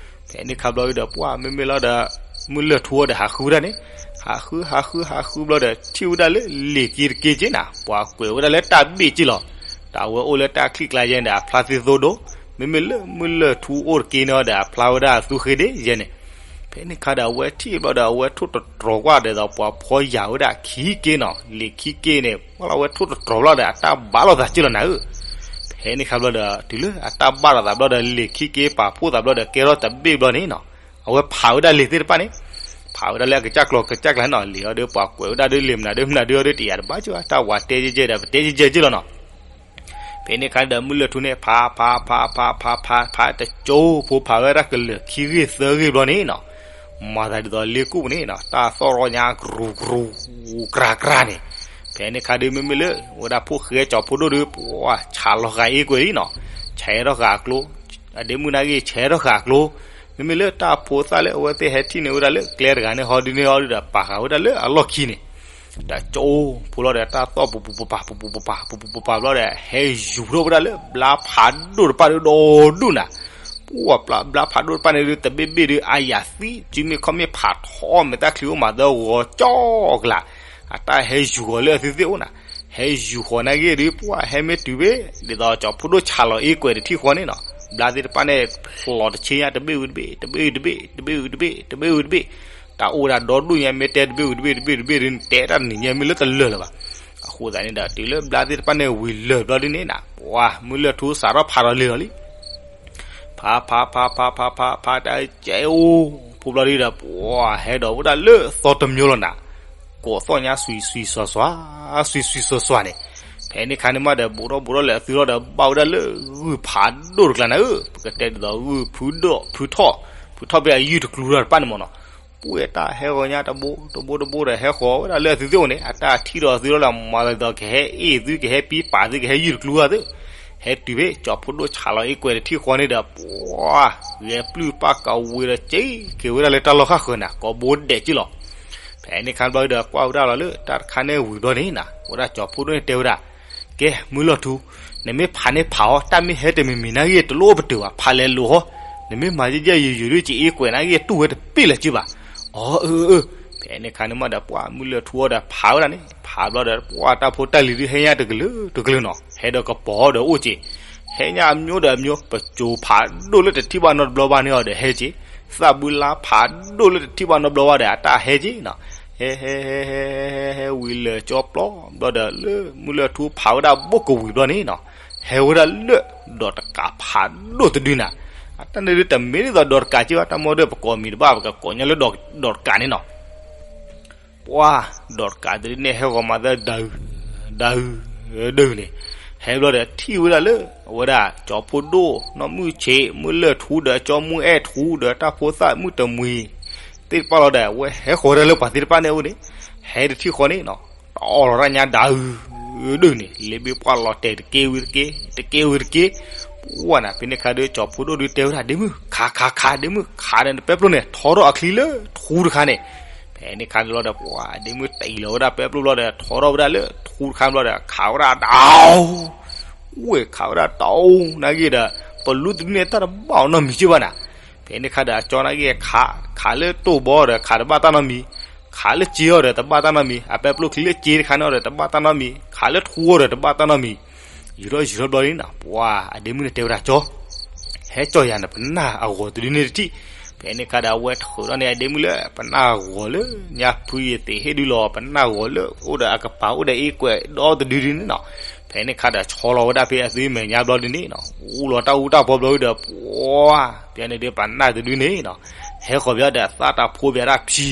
ဖဲန့ၣ်ခါဘျီဒီး ပှၢ်မ့မ့ၢ်လီၤဒီး မုၢ်လၢၢ်ထူအီၤဒီး ဟးဃုဝဲဒၣ်န့ၣ်, ဟးဃု ဟးဃု ဟးဃုဘျီဒီး ထံၣ်ဝဲဒၣ်လၢလ့ၣ်က့တက့က့နၤ, ပှၤကွဲးဝဲဒၣ်လၢတၢ်ဘ့ၣ်က့လီၤ. ဒီးအဝဲအိၣ်လၢတၢ်ချံၣ်ကျါယဲန့ၣ်ဒီး အဖျါသ့သိဒိၣ်, မ့မ့ၢ်လၢမုၢ်လၢၢ်ထူအိၣ်တက့န့ၣ်ဒီး အဖျါဝဲဒၣ်သူဃ့ဒ့ယဲန့ၣ်. ဖဲန့ၣ်ခါဒီး အဝဲထံၣ်ဘျီဒီး အဝဲထိၣ်တတြီၤကွၢ်ဒ်သိး ပှၤဖီယာ်ဝဲဒၣ်ခံက့နီၤ, လ့ၣ်ခံက့န့ၣ် ပှၢ်လီၤ အဝဲထိၣ်တတြီၤဘျီဒီး အတၢ်ဘၣ်လိာ်သးက့လီၤနၤဧၢ. ဖဲန့ၣ်ခါဘျီဒီး တုၤလၢအတၢ်ဘၣ်လိာ်သးဘျီဒီး လ့ၣ်ခံက့ပာ်ဖှိၣ်သးဘျီဒီး ကဲထီၣ်တဘ့ၣ်ဘျီန့ၣ်နီၤ, အဝဲဖးဝဲဒၣ်လ့ၣ်သ့ၣ်တဖၣ်န့ၣ်, ဖးဝဲဒၣ်လၢအကစၢ်ကျိၤကစၢ်ကျါနီၤ, လ့ၣ်အီၤဒီး ပှၤကွဲးဝဲဒၣ်ဒီး လ့ၣ်မနုၤဒီး မနုၤဒီး တယာ်တဘၣ်က့ဘၣ်, တၢ်ဝးတဲကဲကဲဒီး ပတဲကဲကဲက့လီၤနီၤ. ဖဲန့ၣ်ခါဒီး မုၢ်လၢၢ်ထူန့ၣ် ဖး ဖး ဖး ဖး ဖး ဖး ဖး တကၠိဖိ ဖးဝဲဒၣ်ကလၢာ်ခံဂ့ၢ်သၢဂ့ၢ်ဘျီန့ၣ်နီၤ, မၤသးဒ်သိးလ့ကူၣ်ပူၤန့ၣ်နီၤ, တၢ်သီၣ်ရီညါ ကြူးကြူး ကြူးကြူးန့ၣ်. ဖဲန့ၣ်ခါဒီး မ့မ့ၢ်လၢ ဝဲဒၣ်ဖိၣ်ဃဲကၠီၤဖိဒိၣ်ဒီး ပှၢ်ဆးလီၤဃာ်အ့ကွဲးလံနီၤ, ဆဲးထီၣ်ဃာ်အကျိ, အဒ့မုၣ်နာ်က့ ဆဲးထီၣ်ဃာ်အကျိ, မ့မ့ၢ်လၢတၢ်ဖိသၣ်လၢအဝဲသ့ၣ်ဟဲထံၣ်န့ၢ်ဝဲဒၣ်လၢကျဲတဂၤန့ၣ် ဟီဒုန့ၢ်ဟီဒုဒီး ပာ်ဃာ်ဝဲဒၣ်လၢအလီၢ်ခံန့ၣ် တကၠိဖိလီၤဒီး တၢ်သီၣ်ပူၤပူၤပပၤ ပူၤပူၤပပၤ ပူၤပူၤပပၤဘျီဒီး ဟဲယူၤထီၣ်ဝဲဒၣ်လၢဘျါဖးဒိၣ်တဖၣ်ဒီး ဒီဒူၣ်နၤ, ပှၢ်ဘျါဖးဒိၣ်တဖၣ်န့ၣ်ဒီး တဘ့ၣ်ဘ့ၣ်ဒီး အါယၤသံ စုမ့ၢ်ခီၣ်မ့ၢ်ဖးထီ မဲာ်တၢ်ချံအိၣ်မးသၢဂီၤကၠီကလး, အတၢ်ဟဲယူၤဃီၤလၢအသုသ့ၣ်အိၣ်နၤ, ဟဲယူၤဃီၤနာ်က့ဒီး ပှၢ်ဟဲမ့ၢ်တုၤဘ့ၣ် ဒ်သိးကၠီၤဖိဒိၣ်ဆးလီၤအ့ကွဲးတထံၣ်ဃီန့ၣ်နီၤ, ဘျါသ့ၣ်တဖၣ်န့ၣ် ဖျိးတဆ့ညါ တဘ့ၣ်ဝံၤတဘ့ၣ် တဘ့ၣ်ဝံၤတဘ့ၣ် တဘ့ၣ်ဝံၤတဘ့ၣ် တဘ့ၣ်ဝံၤတဘ့ၣ်, တၢ်အိၣ်ဝဲဒၣ်ဒီဒူၣ်ညါ မ့ၢ်တဲတဘ့ၣ်ဝံၤတဘ့ၣ် တဘ့ၣ်ဝံၤတဘ့ၣ်ဒီး နတဲတၢ်တနံၤညါမ့ၢ်လၢတလၢာ်လၢၤဘၣ်. အဃိသတးန့ၣ်ဒီး တုၤလၢဘျါသ့ၣ်တဖၣ်န့ၣ်ဝံၤလၢာ်ဘျီဒ်န့ၣ်နၤ, ပှၢ်မုၢ်လၢၢ်ထူစးထီၣ်ဖးဒီးလ့ၢ်လီၤလံ ဖး ဖး ဖး ဖး ဖး ဖး ဖး တၢ်ကဲအိၣ်ဖိဘျီဒ်ဒီး ပှၢ်ဟဲဒီးဝဲဒၣ်လၢသီတမျိၤလီၤနၤ, ကိးသီၣ်ညါ စွံစွံစွါစွါ စွံစွံစွါစွါန့ၣ်, ဖဲန့ၣ်ခါန့ၣ်မးဒီး ဘူးထီၣ်ဘူးထီၣ်လဲၤအသုထီၣ်ဒီး ဘၣ်ဝဲဒၣ်လၢဂုၢ်ဖးဒိၣ်တကျါနၤဧၢ, ပကတဲဒ်သိးဂုၢ်ဖုဒိၣ်ဖုထီၣ် ဖုထီၣ်ဖဲအယုၢ်တကျူၤတၢ်တဖၣ်န့ၣ်မးနီၤ, ပှၢ်တၢ်ဟဲဂီၤညါတဘိတဘိတဘိဒီး ဟဲဃီၤဝဲဒၣ်လၢအသုသ့ၣ်အိၣ်န့ၣ် အတၢ်ထံၣ်ဒီးအသုထီၣ်လၢ မၤသးဒ်သိးကဟဲအ့ၣ်သု ကဟဲပံပာ်သု ကဟဲယုၢ်တကျူၤဂၤသု, ဟဲတုၤဖဲကၠီၤဖိဒိၣ်ဆးလီၤအ့ကွဲးတထံၣ်ဃီန့ၣ်ဒီး ပှၢ်ဂဲၤပျုၢ်ပၢ်ကဝ့ၤဒီး က့ၤက့ၤဝဲဒၣ်လၢတၢ်လီၢ်ဃၣ်ဃၢၤနၤ ကိးဘိဒဲးက့လီၤ. ဖဲန့ၣ်ခါဘျီဒီး ကွၢ်ဝဲဒၣ်လီၤလၢတၢ်တခါန့ၣ်ဝံၤဘျီန့ၣ်နၤ, ဝဲဒၣ်ကၠီၤဖိဒိၣ်န့ၣ်တဲဝဲဒၣ်, ကဲ မုၢ်လီၢ်ထူ, နမ့ၢ်ဖးန့ၣ်ဖးအီၤ, တၢ်မ့ၢ်ဟဲတမံၤမံၤနာ်က့ တလိၣ်အိၣ်ပတုာ်ဘၣ်, ဖးလဲၤလိာ်ဃီ, နမ့ၢ်မၤယဲၢ်ယဲၢ်ယုၢ်ယုၢ်ဒီး က့ၤအ့ကွဲးနာ်က့ တူၢ်ဝဲတပ့ၢ်လၢၤက့ဘၣ်. အီၤ အၢ အၢ အၢ, ဖဲန့ၣ်ခါန့ၣ်မးဒီး ပှၢ်မုၢ်လၢၢ်ထူအီၤဒီးဖးဝဲဒၣ်န့ၣ်, ဖးဘျီဒီး ပှၢ်တၢ်ဖိတၢ်လံၤဒုးဟဲညါတကလုာ်တကလုာ်နီၤ, ဟဲဒီးကပီၤဒီးအိၣ်က့ၤ, ဟဲညါအမျိုးဒီးအမျိုး, ပစိၤဖးဒိၣ်လၢတထံၣ်ဘၣ်နီတဘျီဘၣ်န့ၣ်အီၤဒီးဟဲက့ၤ, သၣ်ဘုလါဖးဒိၣ်လၢတထံၣ်ဘၣ်နီတဘျီဘၣ်ဒီး အတၢ်ဟဲက့ၤနီၤ, ဟဲ ဟဲ ဟဲ ဟဲ ဟဲ ဟဲ ဟဲဝံၤလၢာ်ကၠီပျီဘျီဒီး လၢမုၢ်လၢၢ်ထူဖးဝဲဒၣ်ဘိၣ်ကဝံၤဘျီန့ၣ်နီၤ, ဟဲဝဲဒၣ်လၢဒီးတကးဖးဒိၣ်တဒုနၤ, အတၢ်န့ၣ်ဒုးတမ့ၢ်ဒ်သိးဒီးတကးက့ဘၣ်, တၢ်မ့ၢ်ဒီးပကိးမံၤတဘၣ် ပကကိးညါလၢဒီးတကးန့ၣ်နီၤ. ပှၢ်ဒီးတကးတဒုန့ၣ် ဟဲဂီၤမၤသၢဒုး ဒုး ဒုးန့ၣ်, ဟဲဘျီဒီးထံၣ်ဝဲဒၣ်လၢ အဝဲဒၣ်ကၠီၤဖိဒိၣ် နီၢ်မုၢ်ဆ့း မုၢ်လၢၢ်ထူဒီးကၠီမုၢ်အဲၣ်ထူဒီးတၢ်ဖိသၣ်မုၣ်တမှံၤသ့ၣ်တဖၣ်လီၤဒီး အဝဲဟဲဃီၤဝဲဒၣ်လၢပှၤသ့ၣ်တဖၣ်န့ၣ်အအိၣ်န့ၣ်, ဟဲတထံၣ်ဃီန့ၣ်နီၤ, တအီၣ်လီၤတၢ်ညါဒုး ဒုးန့ၣ်, လ့ဘ့ပှၢ်လီၤတဲာ်တက့ဝံၤတက့ တက့ဝံၤတက့, ဝဲနၤ ဖဲန့ၣ်ခါဒီး ကၠီၤဖိဒိၣ်ဒုးတဲဝဲဒၣ် ဒ့မုၣ် ခး ခး ခး ဒ့မုၣ် ခးဒီးနပဲပျိၢ်န့ၣ် ထီထီၣ်အချံလၢထူတခါန့ၣ်. ဖဲန့ၣ်ခါန့ၣ်လီၤဒီး ပှၤဒ့မုၣ်တ့ၢ်လီၤဝဲဒၣ်ပဲပျိၢ်ဘျီဒီး ထီထီၣ်ဝဲဒၣ်လၢထူတခါဘျီဒီး ခးဝဲဒၣ်တအိၣ်, ဝဲခးဝဲဒၣ်တအိၣ် နာ်က့ဒီး ပလူတဒုန့ၣ် တၢ်တဘၣ်အီၤနီတမံၤက့ဘၣ်နၤ. ဖဲန့ၣ်ခါဒီး အကၠီနာ်က့ ခး ခးလၢတိၢ်ဘီဒီး ခးတဘၣ်တၢ်နီတမံၤ, ခးလၢစ့အီၤဒီး တဘၣ်တၢ်နီတမံၤ, အပဲပျိၢ်ချံလၢစ့တခါန့ၣ်ဒီး တဘၣ်တၢ်နီတမံၤ, ခးလၢထူအီၤဒီး တဘၣ်တၢ်နီတမံၤ. ယူၤထီၣ်ယူၤထီၣ်ဘျီန့ၣ်နီၤ ပှၤအဒ့မုၣ်န့ၣ်တဲဝဲဒၣ် ကၠီ ဟဲကၠီယၤန့ၣ် ပနၢ်အဂီၤတဒုန့ၣ်တထံၣ်. ဖဲန့ၣ်ခါဒီး အဝဲထုးထီၣ်န့ၢ်အဒ့မုၣ်လၢ ပနၢ်အဂီၤလၢညါဖုယသ့ၣ်ဟ့ၣ်ဒုလီၤ ပနၢ်ဂီၤလၢ အိၣ်ဒီးအကပၤ အိၣ်ဒီးအ့ကွဲးဒီတဒုဒုန့ၣ်နီၤ. ဖဲန့ၣ်ခါဒီး ဆီလီၤဝဲဒၣ်ဖဲအသုမဲာ်ညါဘျီဒုန့ၣ်နီၤ အူလီၤတၢ်အူတၢ်ပီဘျီဒုဒီး ပှၤ ဖဲန့ၣ်ဒုး ပနၢ်တဒုန့ၣ်နီၤ ဟဲဃီၤဘၣ်ဒီး သၣ်တၢ်ဖိဘၣ်ဒၣ်ဖံ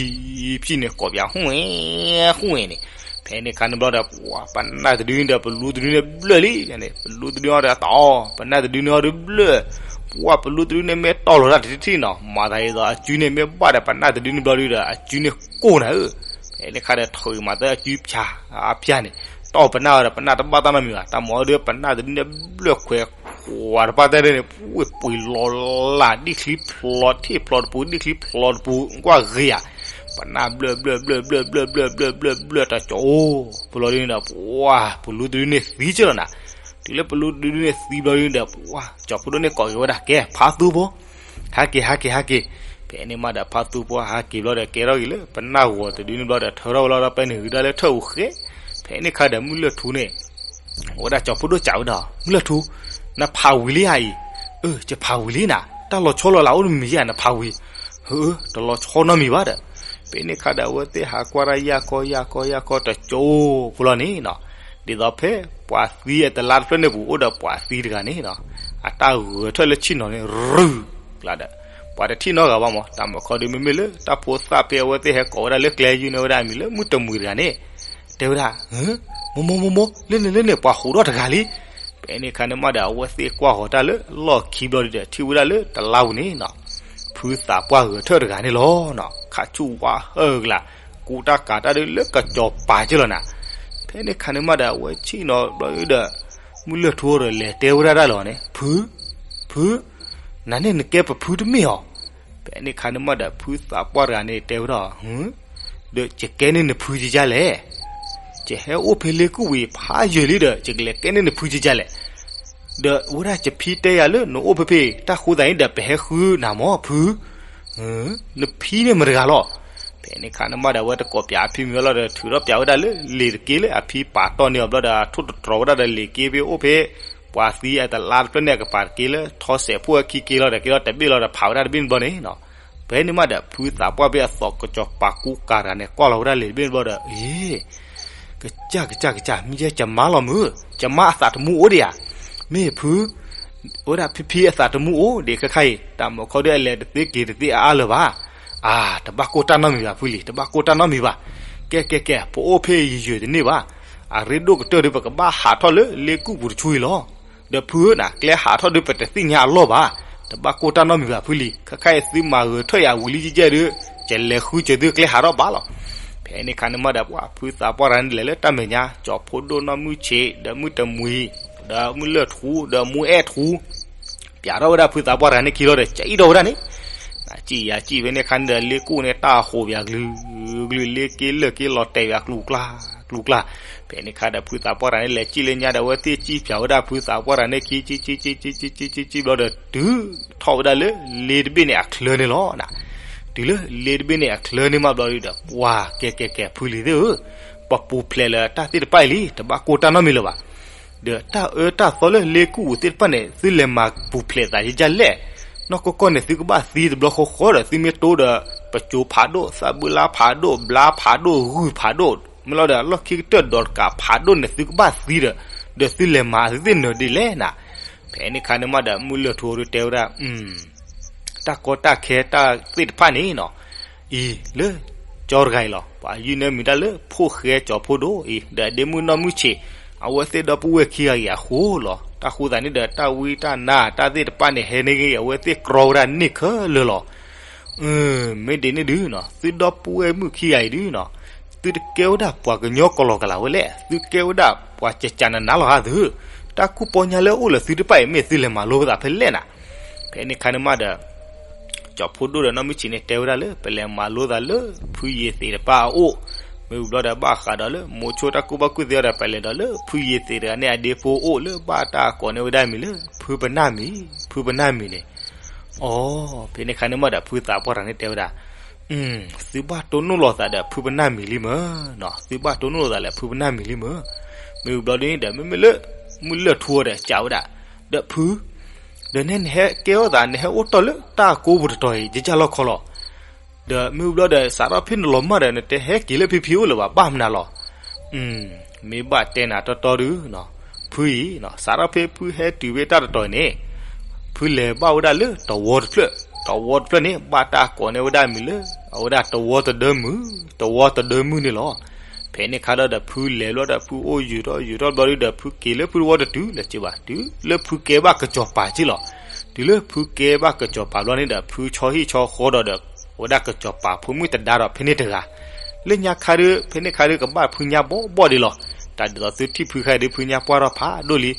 းဖံးန့ၣ် ကိးဘၣ် ဟူၣ်ဝဲ ဟူၣ်ဝဲန့ၣ်. ဖဲန့ၣ်ခါန့ၣ်ဘျီဒီး ပှၤ ပနၢ်တဒုန့ၣ်ဒီး ပလူတဒုန့ၣ်ဘျၢၣ်လံန့ၣ် ပလူတဒုအီၤဒီးတအိၣ် ပနၢ်တဒုန့ၣ်အီၤဒီးဘျၢၣ်. ပှၤ ပလူတဒုန့ၣ် မ့ၢ်တီၢ်လီၤတၢ်တထံၣ်ထံၣ်နီၤ မၤသးဒ်သိး အစုန့ၣ် မ့ၢ်ဘၣ်ဒီး ပနၢ်တဒုန့ၣ်ဘျီဒုဒီး အစုန့ၣ်ကိၢ်နၤဧၢ. ဖဲန့ၣ်ခါဒီး ထုးမၤသၢအစုဖၠၣ် အဖၠၣ်န့ၣ် တီၢ်ပနၢ်အီၤဒီး ပနၢ်တဘၣ်တၢ်နီတမံၤဘၣ် တၢ်မၤအီၤဒီး ပနၢ်တဒုန့ၣ်ဘျၢၣ်ခွဲး ဝၤတပၢ်တဲဒၣ်န့ၣ် ပှ့ၤပှ့ၤလီၤလၢ် ဒံၣ်ချံဖျိးထံၣ်ဖျိးတပူၤ ဒံၣ်ချံဖျိးတပူၤ ကွၢ်ဂ့ၤဧါ. ပနၢ်ဘျၢၣ်ဘျၢၣ်ဘျၢၣ်ဘျၢၣ်ဘျၢၣ်ဘျၢၣ်ဘျၢၣ်ဘျၢၣ်ဘျၢၣ်တကၠီၤအိၣ် ပလီၤဒုန့ၣ်ဒီး ပှၤ ပလူတဒုန့ၣ်သံကၢလီၤနၤ. တုၤလၢပလူတဒုန့ၣ်သံဘျီဒုန့ၣ်ဒီး ပှၤ ကၠီၤဖိဒိၣ်န့ၣ်ကိးက့ၤဝဲဒၣ် ကဲ ဖါသူဖိ ဟးက့ၤ ဟးက့ၤ ဟးက့ၤ. ဖဲန့ၣ်မးဒီး ဖါသူဖိဟးက့ၤဘျီဒီး ကဲထီၣ်က့ၤလၢပနၢ်ဂီၤတဒုန့ၣ်ဘျီဒီး ထၢထီၣ်ဝဲလီၤဒီး ပဲန့ၣ်ဂုၤဒၣ်လၢထၢၣ်ပူၤဃဲ. ဖဲန့ၣ်ခါဒီး မုၢ်လၢၢ်ထူန့ၣ် ဝဲဒၣ်ကၠီၤဖိဒိၣ်စံးဝဲဒၣ် မုၢ်လၢၢ်ထူ နဖးဝံၤလံဧါအံၤ. အၢ ယဖးဝံၤလံနၤ တၢ်လီၤဆီလီၤလးအိၣ်တမံၤဧါ နဖးဝံၤ. ဟၢ တလီၤဆီနီတမံၤဘၣ်ဒီး. ဖဲန့ၣ်ခါဒီး အဝဲသ့ၣ်ဟးကွၢ်တၢ်ယၢ်ကီယၢ်ကီယၢ်ကီတကၠိဖိလီၤန့ၣ်နီၤ. ဒ်သိးဖဲပှၤသံအတလါတဖျၢၣ်န့ၣ်ပူၤ အိၣ်ဒီးပှၤသံတဂၤန့ၣ်နီၤ. အတၢ်ဂဲၤထၢၣ်လၢဆ့ၣ်နီၤန့ၣ် ရုၢ်ကျါဒီး ပှၤတထံၣ်နီတဂၤဘၣ်မး. တၢ်မၤခီဒုး မ့မ့ၢ်လၢတၢ်ဖိသၣ်ဖဲအဝဲသ့ၣ်ဟဲကိးဝဲဒၣ်လၢကျဲယုၢ်န့ၢ်ဝဲဒၣ်အမံၤလၢမုၢ်တမှံၤတဂၤန့ၣ် တဲဝဲဒၣ် မိၢ်မိၢ်မိၢ်မိၢ် လၢန့ၣ်လၢန့ၣ် ပှၤဟးထီၣ်တဂၤလံ. ဖဲန့ၣ်ခါန့ၣ်မးဒီး အဝဲသ့ၣ်ကွၢ်ဃီၤတၢ်လၢလီၢ်ခံဘျီဒုဒီး ထံၣ်ဝဲဒၣ်လၢတလါပူၤန့ၣ်နီၤ ဖုသးပှၢ်ဂဲၤထၢၣ်တဂၤန့ၣ်လီၤနီၤ. ခးဆူၣ်ဝါဟၢၣ်ကျါ ကူတၢ်ကၤတၢ်ဒုးလၢကစီၤပၤကၢလီၤနၤ. ဖဲန့ၣ်ခါန့ၣ်မးဒီး အဝဲဆ့ၣ်နီၤဘျီဒုဒီး မုၢ်လၢၢ်ထူဒီးလဲၤတဲဝဲဒၣ်ဒၣ်လီၤန့ၣ် ဖု ဖု နၤန့ၣ်နကဲပဖုတမ့ၢ်ဧါ. ဖဲန့ၣ်ခါန့ၣ်မးဒီး ဖုသးပှၢ်တဂၤန့ၣ်တဲဝဲဒၣ် ဒီးယကဲန့ၢ်နဖုကယါလဲၣ်. ယဟဲအိၣ်ဖဲလ့ကူၣ်ဝံၤဖးယံာ်လံဒီး ယကလဲၤကဲန့ၢ်နဖုကယါလဲၣ်. ဒီးအဝဲဒၣ်ယဖံတဲယၤလၢနအိၣ်ဖဲဖဲ တၢ်ဃိသးန့ၣ်ဒီး ပဟဲဃုနၤမၢ်ဖု. နဖံန့ၣ်မတၤတဂၤလီၤ. ဖဲန့ၣ်ခါန့ၣ်မးဒီး အဝဲတကိးပၠးအဖံမံၤလီၤဒီး ထုးထီၣ်ပၠးဝဲဒၣ်လၢလံာ်တက့လၢအဖံပာ်တီၢ်န့ၢ်အီၤဘျီဒီး ထိၣ်တတြီၤဝဲဒၣ်ဒီးလံာ်က့ဖဲအိၣ်ဖဲ ပှၤသံအတလါတဖျၢၣ်န့ၣ် အကပၤတက့လၢထီစဲးဖိအခံက့လီၤဒီး က့လီၤတဘ့ၣ်လီၤဒီး ဖးဝဲဒၣ်တဘ့ၣ်န့ၣ်ဘျီန့ၣ်နီၤ. ဖဲန့ၣ်မးဒီး ဖုသးပှၢ်ဖဲအသီၣ်ကစီၤပၤကူကၤတဂၤန့ၣ် ကွၢ်လီၤဝဲဒၣ်လံာ်တဘ့ၣ်န့ၣ်ဘျီဒီး အ့ ကစၢ် ကစၢ် ကစၢ် မ့ၢ်ယဲ ယမါလီၤမုၢ် ယမါအသးတမူအိၣ်ဒံးဧါ. မ့ၢ်ဖု ဝဲဒၣ်ဖံဖံအသးတမူအိၣ်ဒံးခဲခါအံၤ တၢ်မၤခီဒုးအလဲၤတသ့က့ၤတသ့အါအါလၢၤဘၣ်. အါ တဘၣ်ကိၢ်တၢ်နီတမံၤဘၣ်ဖုလံၤ တဘၣ်ကိၢ်တၢ်နီတမံၤဘၣ်. ကဲ ကဲ ကဲ ပအိၣ်ဖဲအံၤယယုၢ်တန့ၢ်ဘၣ်. အရ့ဒိၣ်ကတၢၢ်ဒီး ပကဘၣ်ဟးထီၣ်လၢလ့ကူၣ်ပူၤတဆူအံၤလီၤ. ဒီးဖုဧၢနၤ ကျဲဟးထီၣ်ဒုး ပတသ့ၣ်ညါအလီၢ်ဘၣ်. တဘၣ်ကိၢ်တၢ်နီတမံၤဘၣ်ဖုလံၤ ခဲခါအံၤသုမၤဂဲၤထၢၣ်ယၤဝံၤလံကဲကဲဒီး ယလဲၤဃုစၢၤသုကျဲဟးထီၣ်ဘၣ်လီၤ. ဖဲန့ၣ်ခါန့ၣ်မးဒီး ပှၤဖုသးပှၢ်တဂၤန့ၣ် လဲၤလၢတၢ်မဲာ်ညါ ကၠီၤဖိဒိၣ်နီၢ်မုၢ်ဆံး ဒီးမုၢ်တမှံၤ ဒီးမုၢ်လၢၢ်ထူ ဒီးမူအဲၣ်ထူ ပၠးထီၣ်ဝဲဒၣ်ဖုသးပှၢ်တဂၤန့ၣ်ခံလီၤဒီး ကအံၣ်ထီၣ်ဝဲဒၣ်န့ၣ် စံၣ်ယၤစံၣ်ဖဲန့ၣ်ခါန့ၣ်ဒီး လ့ကူၣ်န့ၣ် တၢ်ဟူးဘၣ်ကလုာ်ကလုာ် လ့က့လၢၢ်က့လီၤတဲာ်ဘၣ်ကျူကျါ ကျူကျါ. ဖဲန့ၣ်ခါဒီး ဖုသးပှၢ်တဂၤန့ၣ် လဲၤစံၣ်လၢညါဒီး အဝဲသ့ၣ်စံၣ်ပၠးဝဲဒၣ်ဖုသးပှၢ်တဂၤန့ၣ်ခံ စံၣ်စံၣ်စံၣ်စံၣ်စံၣ်စံၣ်ဘျီဒီး တုၤထီၣ်ဝဲဒၣ်လၢလ့တဘ့ၣ်န့ၣ်အချၢန့ၣ်လီၤ. တုၤလၢလ့တဘ့ၣ်န့ၣ်အချၢန့ၣ်မးဘျီဒီး ပှၤ ကဲ ကဲ ကဲ ဖုလံၤသ့ၣ်ဧၢ, ပပူၤဖျဲးလၢတၢ်သ့ၣ်တဖၣ်အံၤလံ တဘၣ်ကိၢ်တၢ်နီတမံၤလၢၤဘၣ်. ဒီးတၢ်အၢတၢ်သီလၢလ့ကူၣ်ပူၤသ့ၣ်တဖၣ်န့ၣ် သုလဲၤမၤပူၤဖျဲးသးယဲလဲၣ်. နီၢ်ကီၢ်ကီၢ်န့ၣ် သုကဘၣ်သံတဘျီဃီဃီဒီး သုမ့ၢ်တိဒီး ပစိၤဖးဒိၣ် သးဘုလါဖးဒိၣ် ဘျါဖးဒိၣ် ဂုၢ်ဖးဒိၣ် မ့ၢ်လီၤဒီး လီၢ်ခံကတၢၢ်ဒီးတကးဖးဒိၣ်န့ၣ် သုကဘၣ်သံဒီး ဒီးသုလဲၤမၤသုသ့ၣ်နၢၤဒ်လဲၣ်နၤ. ဖဲန့ၣ်ခါန့ၣ်မးဒီး မုၢ်လၢၢ်ထူတဲဝဲဒၣ် တၢ်ကီတၢ်ခဲတၢ်သ့ၣ်တဖၣ်န့ၣ်နီၤ အံၤလၢ ကၠီတဂၤအံၤလီၤ. ပှၤယုၢ်န့ၢ်မံၤတၢ်လၢဖိၣ်ဃဲကၠီၤဖိဒိၣ်အံၤ ဒီးအဒ့မုၣ်နီၢ်မုၢ်ဆံး အဝဲသ့ၣ်ဒီပုၢ်ဝဲၢ်ခံဂၤအံၤအဃိလီၤ. တၢ်ဃိသးန့ၣ်ဒီး တၢ်ဝံတၢ်နါတၢ်သ့ၣ်တဖၣ်န့ၣ် ဟဲန့ၢ်ဂ့ၤ အဝဲသ့ၣ်ကြီဝဲဒၣ်န့ၢ်ခဲလၢာ်လီၤ. မ့ၢ်ဒ်န့ၣ်ဒုးနီၤ သုဒီပုၢ်ဝဲၢ်မုၣ်ခံဂၤအံၤဒုးနီၤ သုတကဲဝဲဒၣ်ပှၤကညီကလီကလးဝဲလဲၣ်. သုကဲဝဲဒၣ်ပှၤကကးနးနးလီၤဟါသု တၢ်ကူၣ်ပီညါလၢအအိၣ်လၢသုတဖၣ်အံၤ မ့ၢ်သုလဲၤမၤလိပသးဖဲလဲၣ်နၤ. ဖဲန့ၣ်ခါန့ၣ်မးဒီး ကၠီၤဖိဒိၣ်ဒီးနီၢ်မုၢ်ဆံးန့ၣ်တဲဝဲဒၣ်လၢ ပလဲၤမၤလိသးလၢဖုယ့ၤသ့းတပၢ်အအိၣ်, မ့ၢ်ဝံၤဘျီဒီးဘၣ်ဃးဒီးလၢ မိၤဆိတၢ်ကူၣ်ဘၣ်ကူၣ်သ့အီၤဒီး ပလဲၤဒီးလၢဖုယ့ၤသ့းတဂၤန့ၣ်အဒ့ဖိအအိၣ်လၢဘၣ်တၢ်ကိးန့ၢ်ဝဲဒၣ်မံၤလၢ ဖုပနၢ်မံၤ, ဖုပနၢ်မံၤန့ၣ် အိ ဖဲန့ၣ်ခါန့ၣ်မးဒီး ဖုသးပှၢ်တဂၤန့ၣ်တဲဝဲဒၣ်, သုဘၣ်တိၢ်နီၣ်လိာ်သးဒီးဖုပနၢ်မံၤလံမၢ်, သုဘၣ်တိၢ်နီၣ်လိာ်သးလၢဖုပနၢ်မံၤလံမၢ်. မ့ၢ်ဝံၤဘျီဒ်န့ၣ်ဒီး မ့မ့ၢ်လၢ မုၢ်လၢၢ်ထူအီၤဒီးစံးဝဲဒၣ်, ဒီးဖု, ဒီးနဲနဟဲကဲထီၣ်သး နဟဲအိၣ်တီၢ်လၢတၢ်ကိးပူၤတတီၤအံၤ ယကၢ်လီၢ်ခီလီၤ. ဒီးမ့ၢ်ဝံၤဘျီဒီး စးထီၣ်ဖဲနလီၤမၢ်ဒီး နတဟဲက့ၤလၢဖံဖံအိၣ်လၢၤဘၣ် ဘၣ်မနုၤလီၤ. မ့ၢ်ဘၣ်တဲနၤတီတီဒု, ဖုအံၤ စးထီၣ်ဖဲဖုဟဲတုၤဖဲတၢ်တတီၤအံၤန့ၣ်, ဖုလဲၤဘၣ်ဝဲဒၣ်လၢတဝီတဖျၢၣ်, တဝီတဖျၢၣ်န့ၣ် ဘၣ်တၢ်ကိးန့ၢ်ဝဲဒၣ်မံၤလၢ အဝဲဒၣ်တဝီတဒၢမုၢ်, တဝီတဒၢမုၢ်န့ၣ်လီၤ. ဖဲန့ၣ်ခါဒီး ဖုလဲၤဘျီဒီး ဖုအိၣ်ယူၤထီၣ်ယူၤထီၣ်ဘျီဒုဒီး ဖုက့ၤလၢဖုတဝီတတုၤလၢၤဘၣ်, တုၤလၢဖုကဲဘၣ်ကစီၤပၤက့လီၤ. တုၤလၢဖုကဲဘၣ်ကစီၤပၤဘျီန့ၣ်ဒီး ဖုဆီဟံၣ်ဆီဃီဒီးဒီး အဝဲဒၣ်ကစီၤပၤဖိမုၣ်သဒါဒီးဖဲန့ၣ်တဂၤ လၢညါခါဒီး ဖဲန့ၣ်ခါဒီးကဘၣ်ဖုညါဘီဘီဒံးလီၤ. တၢ်ဒ်သိးသုထံၣ်ဖုခါဒီး ဖုညါပှၢ်ထီၣ်ဖးဒိၣ်လံ.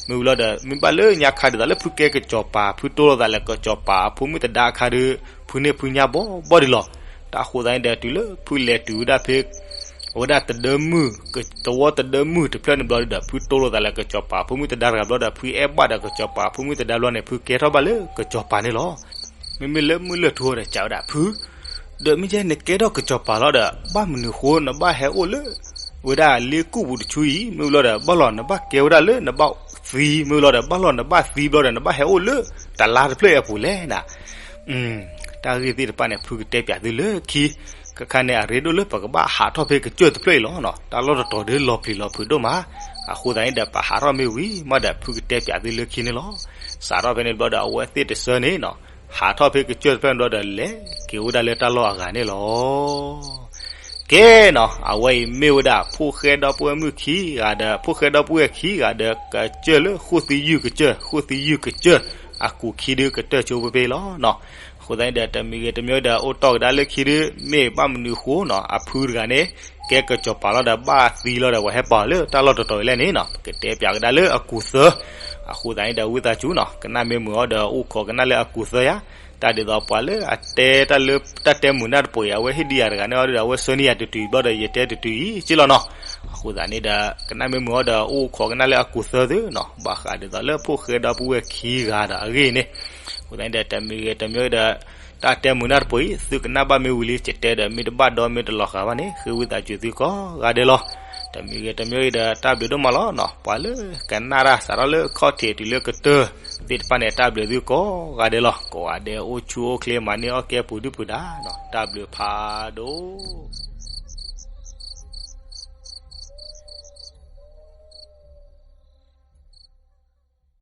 မ့ၢ်ဝံၤလီၤဒီး မ့ၢ်ဘၣ်လၢညါခါဒ်သိးလၢဖုကဲကစီၤပၤ ဖုတိၢ်လိာ်သးလၢကစီၤပၤဖိမုၣ်သဒါအခါဒီး ဖုန့ၢ်ဖုညါဘီဘီဒံးလီၤ. တၢ်အဃိသတးန့ၣ်ဒီး တုၤလၢဖုလဲၤတုၤဝဲဒၣ်ဖဲ အဝဲဒၣ်တဒၢမုၢ်, တဝီတဒၢမုၢ်တဖျၢၣ်န့ၣ်ဘျီဒီး ဖုတိၢ်လိာ်သးလၢကစီၤပၤဖိမုၣ်သဒါတဂၤဘျီဒီး ဖုအဲၣ်ဘၣ်ဒီးကစီၤပၤဖိမုၣ်သဒါဘျီန့ၣ် ဖုကဲထီၣ်ဘၣ်လၢကစီၤပၤန့ၣ်လီၤ. မ့မ့ၢ်လၢမုၢ်လၢၢ်ထူအီၤဒီးစံးဝဲဒၣ် ဖု, ဒီးမ့ၢ်ကဲနကဲထီၣ်ကစီၤပၤလီၤဒီး ဘၣ်မနုၤဃိနဘၣ်ဟဲအိၣ်လၢ ဝဲဒၣ်လ့ကူၣ်ပူၤတဆူအံၤ မ့ၢ်ဝံၤလီၤဒီး ဘၣ်လီၤနဘၣ်ကဲဝဲဒၣ်လၢနဘၣ်သံ မ့ၢ်ဝံၤလီၤဒီး ဘၣ်လီၤနဘၣ်သံဘျီဒီး နဘၣ်ဟဲအိၣ်လၢတလါတဖျၢၣ်အပူၤလဲၣ်နၤ. တၢ်ဂ့ၢ်သ့ၣ်တဖၣ်န့ၣ် ဖုကတဲပၠးသုလၢခံ, ခဲခါန့ၣ် အရ့ဒိၣ်လၢပကဘၣ်ဟးထီၣ်ဖဲကစၢၢ်တဖျၢၣ်အံၤလီၤ. တၢ်လီၢ်တတီၤဒီးလီၤပျံၤလီၤဖုးဒိၣ်မး, အဃိသတးန့ၣ်ဒီး ပဟးထီၣ်မ့ၢ်ဝံၤမးဒီး ဖုကတဲပၠးသုလၢခံန့ၣ်လီၤ. စးထီၣ်ဖဲန့ၣ်ဘျီဒီး အဝဲသ့ၣ်တဆၢန့ၣ် ဟးထီၣ်ဖဲကစၢၢ်တဖျၢၣ်န့ၣ်ဘျီဒီး လဲၤက့ၤဝဲဒၣ်လၢတၢ်လီၢ်အဂၤန့ၣ်လီၤ. ကဲနီၤ အဝဲအံၤမ့ၢ်ဝဲဒၣ် ဖိၣ်ဃဲဒီပုၢ်ဝဲၢ်မုၣ်ခံဂၤဒီး ဖိၣ်ဃဲဒီပုၢ်ဝဲၢ်ခံဂၤဒီး ကစၢၢ်လၢဃိၣ်သံယုၢ်ကစၢၢ်, ဃိၣ်သံယုၢ်ကစၢၢ် အကူာ်ခံဒုးကတၢၢ်ဆိပ့ပ့လီၤ. အဃိသတးန့ၣ်ဒီး တမံၤဂ့ၤတမံၤဒီး အိၣ်တီၢ်ကဒါလၢခံဒုး မ့ၢ်ဘၣ်မနုၤဃိနီၤ အဖုတဂၤန့ၣ် ကဲကစီၤပၤလီၤဒီး ဘၣ်သံလီၤဒီး ပှၤဟဲပာ်အီၤလၢတၢ်လီၢ်တတီၤအံၤလဲၣ်န့ၣ်နီၤ ကတဲပၠးကဒါလၢအကူာ်သၢ. အဃိသတးန့ၣ်ဒီး ဝံသးစူၤနီၤ ကနၣ်မ့ၢ်မုာ်အီၤဒီး အိၣ်ခိးကနၣ်လၢအကူာ်သၢယါ. တၢ်ဒ်သိးပှၤလၢအတဲတၢ်လၢ တၢ်တဲမုာ်နၢ်တပှဲၤအံၤ အဝဲဟ့ၣ်ဒံးယၤတဂၤန့ၣ်အီၤဒီး အဝဲဆှၢန့ၢ်ယၤတတုၤဘျီဒီး ယတဲတတုၤအံၤက့လီၤနီၤ. အဃိသတးန့ၣ်ဒီး ကနၣ်မ့ၢ်မုာ်အီၤဒီး အိၣ်ခိးကနၣ်လၢအကူာ်သၢသုနီၤ ဘၣ်ဃးဒ်သိးလၢဖိၣ်ဃဲဒီပုၢ်ဝဲၢ်ခံဂၤဒီးအဂ့ၢ်န့ၣ်. အဃိသတးန့ၣ်ဒီး တမံၤဂ့ၤတမံၤဒီး တၢ်တဲမုာ်နၢ်တပှဲၤအံၤ သုကနၣ်ဘၣ်မ့ၢ်ဝံၤလံ ကတဲဒီး မ့ၢ်တဘၣ်ဒီမ့ၢ်တလီၤဃာ်ဘၣ်န့ၣ် ဃ့ဝံသးစူၤသုကိးဂၤဒဲးလီၤ. တမံၤဂ့ၤတမံၤဒီး တၢ်ဘျုးဒိၣ်မးလီၤနီၤ ပှၤလၢကနၣ်တၢ်စးထီၣ်လၢခီၣ်ထံးတုၤလၢကတၢၢ်သ့ၣ်တဖၣ်န့ၣ် တၢ်ဘျုးသုကိးဂၤဒဲးလီၤ. ကိးဂၤဒဲးအိၣ်ဆူၣ်အိၣ်ချ့ မၤန့ၢ်အီၣ်ကဲပူၤဒုၣ်ပူၤဒါနီၤ တၢ်ဘျုးဖးဒိၣ်